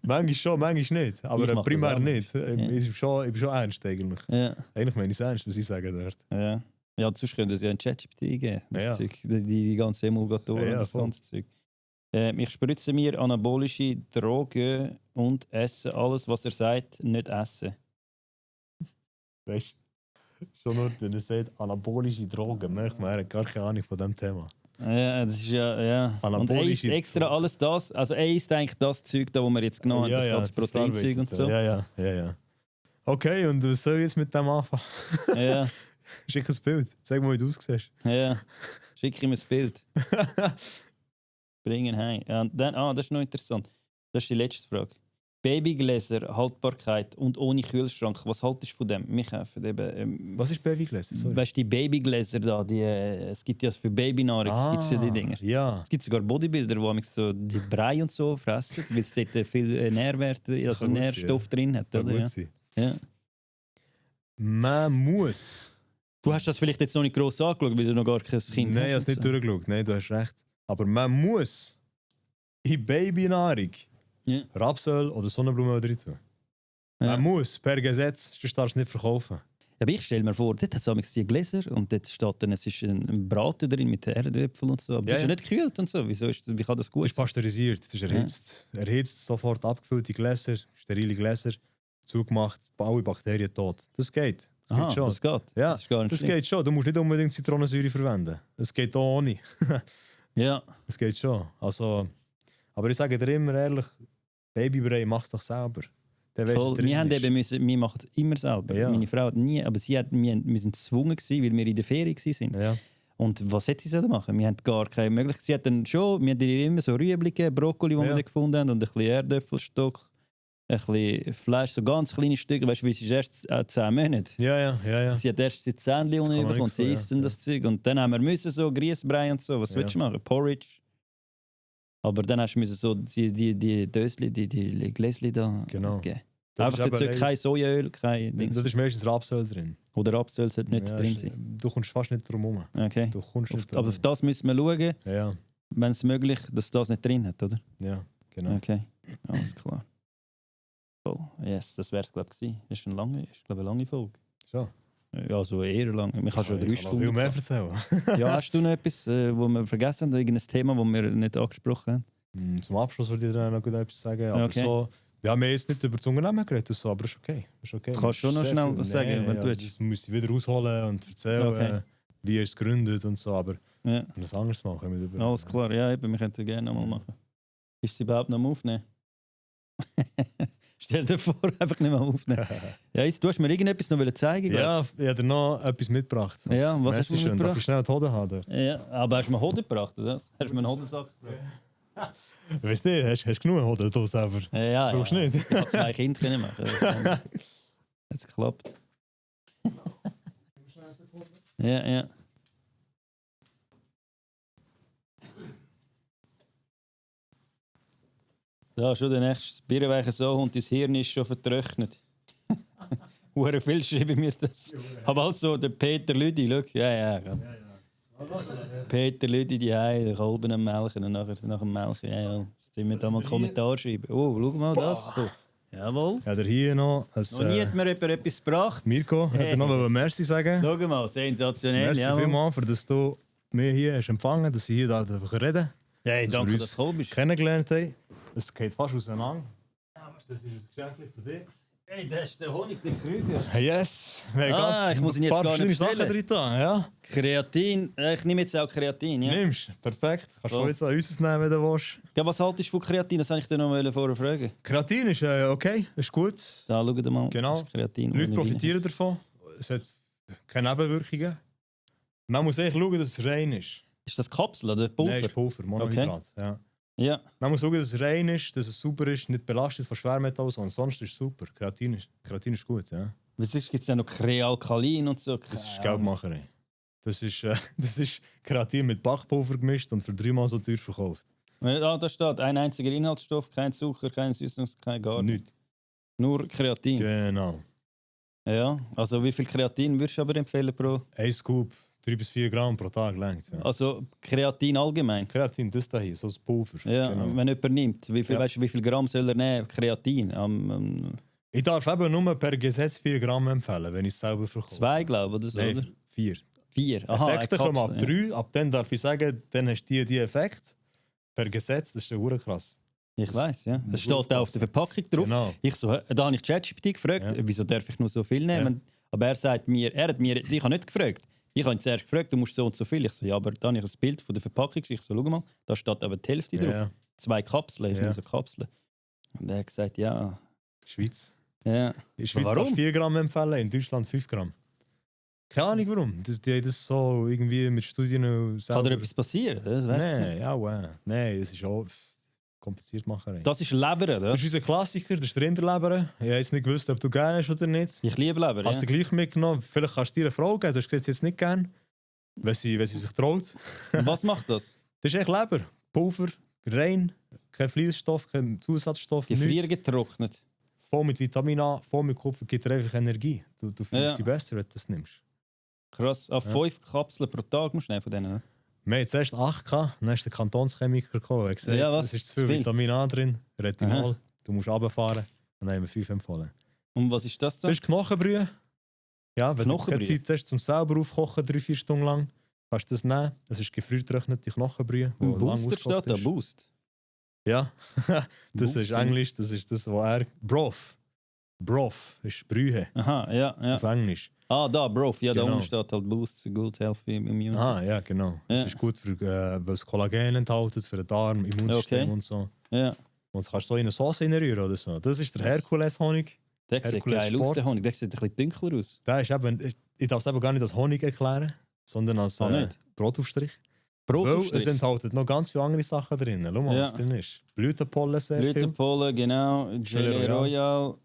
Manchmal schon, manchmal nicht. Ich Aber mach primär das auch nicht. Ich bin schon ernst eigentlich. Ja, Eigentlich meine ich es ernst, was ich sage dort. ja. Ja, sonst können sie ja ein ChatGPT geben. Das Ja. Zeug, die ganzen Emulgatoren Ja, und das voll. ganze Zeug. Ich spritze mir anabolische Drogen und esse alles, was er sagt, nicht essen. Weißt du, schon nur, wenn er sagt, anabolische Drogen, merkt man, er hat gar keine Ahnung von diesem Thema. Ja, das ist ja. Und er isst Anabolische extra Drogen. alles das. Also er isst eigentlich das Zeug, da, wo wir jetzt genommen haben, das ganze Proteinzeug und so. Ja. Okay, und was soll ich jetzt mit dem anfangen? Ja, Schick ein Bild. Zeig mal, wie du aussiehst. ja. Schick ihm ein Bild. Bringen heim. Ja, und dann, das ist noch interessant. Das ist die letzte Frage. Babygläser, Haltbarkeit und ohne Kühlschrank. Was haltest du von dem? Wir kaufen eben. Was ist Babygläser? Sorry. Weißt du, die Babygläser da, es gibt ja für Babynahrung gibt's ja die Dinger. Ja. Es gibt sogar Bodybuilder, die manchmal so die Brei und so fressen, weil es dort viel Nährwerte, also gut sein, Nährstoff drin hat. Kann Oder? gut Ja. sein. Ja. Man muss. Du hast das vielleicht jetzt noch nicht gross angeschaut, weil du noch gar kein Kind Nein, ich habe hast. es nicht durchgeschaut. Nein, du hast recht. Aber man muss in Babynahrung Ja. Rapsöl oder Sonnenblumenöl drin tun. Ja. Man muss, per Gesetz, sonst darfst du es nicht verkaufen. Aber ich stelle mir vor, dort hat es die Gläser und dort steht dann, es ist ein Braten drin mit Erdäpfeln und so. Aber das ist ja nicht gekühlt und so. Wie kann das gut Das ist sein? pasteurisiert, das ist erhitzt. Erhitzt, sofort abgefüllte Gläser, sterile Gläser, zugemacht, alle Bakterien tot. Das geht. Das Aha, geht schon. das geht. Ja, Das ist gar nicht das schlimm. geht schon. Du musst nicht unbedingt Zitronensäure verwenden. Es geht auch ohne. Ja, Es geht schon. Also, aber ich sage dir immer ehrlich, Babybrei mach es doch selber. Dann weisst du, was voll. drin Wir, haben ist. wir machen es immer selber. Ja. Meine Frau hat nie, aber wir sind gezwungen gewesen, weil wir in der Ferien waren. Ja. Und was hätte sie sollen machen? Wir haben gar keine Möglichkeit. Sie hat dann schon, wir haben ihr immer so Rüebli gegeben, Brokkoli, die wir Ja. da gefunden haben, und ein bisschen Erdäpfelstock, ein bisschen Fleisch, so ganz kleine Stücke. Weißt du, weil sie ist erst 10 Monate. Ja. Sie hat erst die Zähnchen unten kann man bekommen, nicht sie so, isst ja. dann das Zeug. Und dann haben wir müssen so Grießbrei und so. Was Ja. willst du machen? Porridge. Aber dann hast du müssen so die Dösli, die Gläschen da Genau. geben. Das Einfach ist dazu eben kein Sojaöl, kein Da Dings. ist meistens Rapsöl drin. Oder Rapsöl sollte nicht Ja, drin ist- sein. Du kommst fast nicht drum herum. Okay. Du kommst nicht Aber auf das müssen wir schauen, Ja, wenn es möglich ist, dass das nicht drin hat, oder? ja, genau. Okay, alles klar. Voll. Yes, das wäre es, glaube ich, gewesen. Ist eine lange Folge. So. Ja, so eher lang. Man kann schon 3 Ich kann noch Stunden. viel mehr machen. erzählen. Ja, hast du noch etwas, wo wir vergessen haben? Irgendein Thema, das wir nicht angesprochen haben? Zum Abschluss würde ich dir noch gut etwas sagen. Aber Okay. so, wir haben jetzt nicht über das Unternehmen geredet, und so, aber ist okay. Ist okay. Kannst schon noch Sehr schnell viel- was sagen, Nein, wenn du ja, willst. Das müsste ich wieder ausholen und erzählen, Okay. wie er es gegründet und so. Aber Ja, das anderes machen wir über. alles klar. Ja, eben, wir könnten gerne noch mal machen. Ist sie überhaupt noch am Aufnehmen? Stell dir vor, einfach nicht mehr aufnehmen. Ja, jetzt, du hast mir irgendetwas noch zeigen wollen. Ja, ich habe dir noch etwas mitgebracht. Ja, was hast du Merci schön. Darf mitgebracht? ich schnell die Hoden haben? dort? Ja, aber hast du mir Hoden gebracht, oder? Hast du mir einen Hodensack gebracht? Ich weiss nicht, hast du genug Hoden da selber? Ja, Brauchst du nicht? Ich habe 2 Kinder können machen. Jetzt klappt. Ja. Ja, schon der nächste Birrenweichen so und dein Hirn ist schon vertrocknet. Hure viel schreiben mir das. Aber also der Peter Lüdi, schau. Ja. Peter Lüdi, die Hei, der Kolben am Melken und nach dem Melken. Ja. Jetzt müssen wir da mal einen Kommentar schreiben. Oh, schau mal das. Oh. Jawohl. Ja, der hier noch. Noch nie hat mir jemand etwas gebracht. Mirko, hat er noch mal Merci sagen? Schau mal, sensationell. Merci jawohl. vielmals, für dass du mich hier hast empfangen, dass ich hier da reden darf. Ja, dass danke, wir dass uns du gekommen bist. kennengelernt haben. Es geht fast auseinander. Das ist ein Geschenk für dich. Hey, das ist der Honig, der Krüger. Yes! Wir haben Ich muss ihn jetzt paar gar nicht verschiedene Sachen bestellen. drin. Ja? Kreatin. Ich nehme jetzt auch Kreatin. Ja. Nimmst perfekt. Kannst So. du jetzt an uns nehmen, wenn du willst. Ja, was haltest du von Kreatin? Das wollte ich dir noch vorher fragen. Kreatin ist okay, ist gut. Da, schau dir mal. Genau. Das Kreatin. Leute ohne profitieren davon. Es hat keine Nebenwirkungen. Man muss echt schauen, dass es rein ist. Ist das Kapsel oder Pulver? Nein, ist Pulver, Monohydrat. Ja. Ja. Man muss schauen, dass es rein ist, dass es sauber ist, nicht belastet von Schwermetallen. Ansonsten ist es super. Kreatin ist gut. Ja. Was gibt es ja noch Krealkalin und so? Das ist Geldmacherei. Das ist Kreatin mit Backpulver gemischt und für 3-mal so teuer verkauft. Ja, da steht ein einziger Inhaltsstoff, kein Zucker, kein Süßungs, kein gar nichts. Nichts. Nur Kreatin. Genau. Ja, also wie viel Kreatin würdest du aber empfehlen pro? 1 Scoop, 3 bis 4 Gramm pro Tag längt. Ja. Also Kreatin allgemein. Kreatin, das da hier, so das Pulver. Ja, Genau. wenn jemand nimmt, wie viel, Ja. weißt du, wie viel Gramm soll er nehmen? Kreatin? Ich darf eben nur per Gesetz 4 Gramm empfehlen, wenn ich es selber verkaufe. 2, glaube ich, oder so, oder? Nein, 4. 4. Aha, Effekte kommen ab Kapsel, 3, ab dann darf ich sagen, dann hast du die Effekt. Per Gesetz, das ist ja krass. ja. Ich weiß, ja. Das muss steht auch auf der aufpassen. Verpackung drauf. Genau. Ich so, da habe ich ChatGPT gefragt, Ja. wieso darf ich nur so viel nehmen? Aber er sagt mir, ich habe nicht gefragt. Ich habe ihn zuerst gefragt, du musst so und so viel. Ich so, ja, aber dann habe ich ein Bild von der Verpackung. Ich so, schau mal, da steht aber die Hälfte drauf. Ja, 2 Kapseln, ich Ja. nehme so Kapseln. Und er hat gesagt, ja. Schweiz. Ja. In der Schweiz Warum? darf 4 Gramm empfehlen, in Deutschland 5 Gramm. Keine Ahnung warum. Die haben das so irgendwie mit Studien Kann selber... dir etwas passieren? Das weiss ich nicht. Nein, ja, Nein, das ist auch kompliziert machen. Das ist Leber, oder? Das ist unser Klassiker, das ist der Rinderleber. Ich habe jetzt nicht gewusst, ob du gerne hast oder nicht. Ich liebe Leber, Hast ja. du gleich mitgenommen? Vielleicht kannst du dir eine Frau geben, du hast gesagt, sie jetzt nicht gern. Wenn sie sich traut. Und was macht das? Das ist echt Leber. Pulver, rein, kein Fließstoff, kein Zusatzstoff. nichts. Gefriergetrocknet. Voll mit Vitamin A, voll mit Kupfer, gibt dir einfach Energie. Du fühlst Ja. dich besser, wenn du das nimmst. Krass. Auf 5 Kapseln pro Tag musst du nehmen von denen. Ne? Wir hatten zuerst 8 gehabt, dann ist der Kantonschemiker gekommen und hat gesagt, Ja, was? es ist zu Zu viel viel? Vitamin A drin, Retinol, Aha. du musst runterfahren. Und dann haben wir 5 empfohlen. Und was ist das dann? Das ist Knochenbrühe. Ja, wenn du keine Knochenbrühe? Zeit hast zum selber aufkochen, 3-4 Stunden lang, kannst du das nehmen. Es ist gefriergetrocknete Knochenbrühe, die Ein lang Booster ausgekocht steht da, ist. Boost. Ja, das ist Booster. Englisch, das ist das, was er... Broth. Broth ist Brühe Aha, ja. auf Englisch. Ah, da, Bro. Ja, da Genau. unten steht halt Boost, good, healthy immunity. Ah, ja, genau. Ja. Das ist gut, für, weil es Kollagen enthält, für den Darm, Immunsystem Okay. und so. Ja. Und das kannst du so in eine Sauce reinrühren oder so. Das ist der Herkules-Honig. Der sieht Herkules geil aus, Sport. der Honig. Der sieht ein bisschen dunkler aus. Der ist eben, ich darf es eben gar nicht als Honig erklären, sondern als nicht? Brotaufstrich. Brot Weil es enthält noch ganz viele andere Sachen drin. Schau mal, Ja. was drin ist. Blütenpollen sehr viel. Blütenpollen, genau. Gelee Royal. Royal,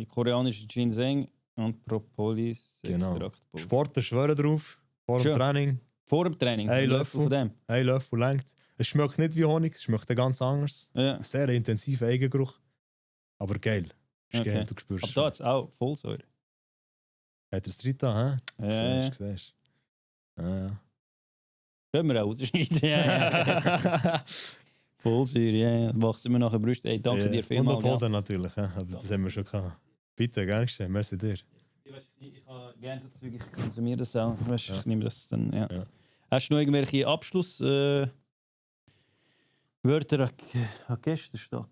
koreanische Ginseng und Propolis Genau. Extrakt. Sport, schwören drauf. Vor dem Schön. Training. Vor dem Training. Ein ein Löffel. von dem. Ein Löffel längt. Es schmeckt nicht wie Honig, es schmeckt ganz anders. Ja. Sehr intensiver Eigengeruch. Aber geil. Ist Okay. geil, du spürst Aber da hat es auch Vollsäure. Hat er das dritte, hä? Ja. Siehst du. Ja. Können wir auch rausschneiden. Ja. Vollsäure, ja. Wachsen wir nachher Brüste. Hey, danke dir Und vielmals. noch Hoden natürlich, ja. Aber das haben wir schon gehabt. Bitte, gern geschehen. Merci dir. Ich habe gerne so Zeug, ich konsumiere das auch. Weißt, Ja. Ich nehme das dann, ja. Ja. Hast du noch irgendwelche Abschlusswörter an Gäste stehen?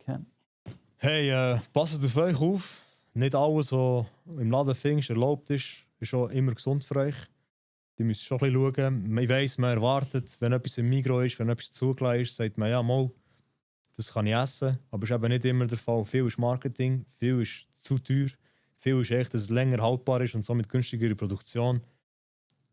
Hey, passt auf euch auf. Nicht alles, was im Laden findest, erlaubt ist auch immer gesund für euch. Die müsst schon ein bisschen schauen. Ich weiss, man erwartet, wenn etwas im Migros ist, wenn etwas zugelassen ist, sagt man, ja, mal, das kann ich essen. Aber das ist eben nicht immer der Fall. Viel ist Marketing, viel ist zu teuer, viel ist echt, dass es länger haltbar ist und somit günstigere Produktion.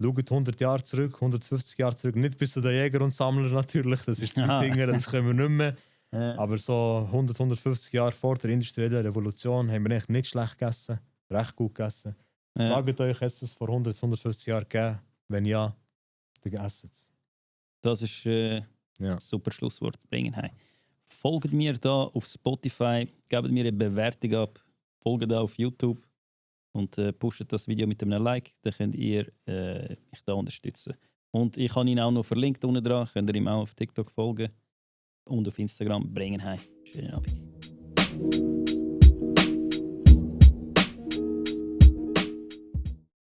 Schaut 100 Jahre zurück, 150 Jahre zurück. Nicht bis zu den Jäger und Sammler natürlich, das ist zu Aha. weit hinten, das können wir nicht mehr. Ja. Aber so 100, 150 Jahre vor der industriellen Revolution haben wir eigentlich nicht schlecht gegessen, recht gut gegessen. Ja. Fragt euch, hat es vor 100, 150 Jahren gegeben? Wenn ja, dann esst es. Das ist Ja. ein super Schlusswort. Bringen heim. Folgt mir da auf Spotify, gebt mir eine Bewertung ab, folgt da auf YouTube und pusht das Video mit einem Like, dann könnt ihr mich da unterstützen. Und ich habe ihn auch noch verlinkt unten dran, könnt ihr ihm auch auf TikTok folgen und auf Instagram. Bringen heim. Schönen Abend.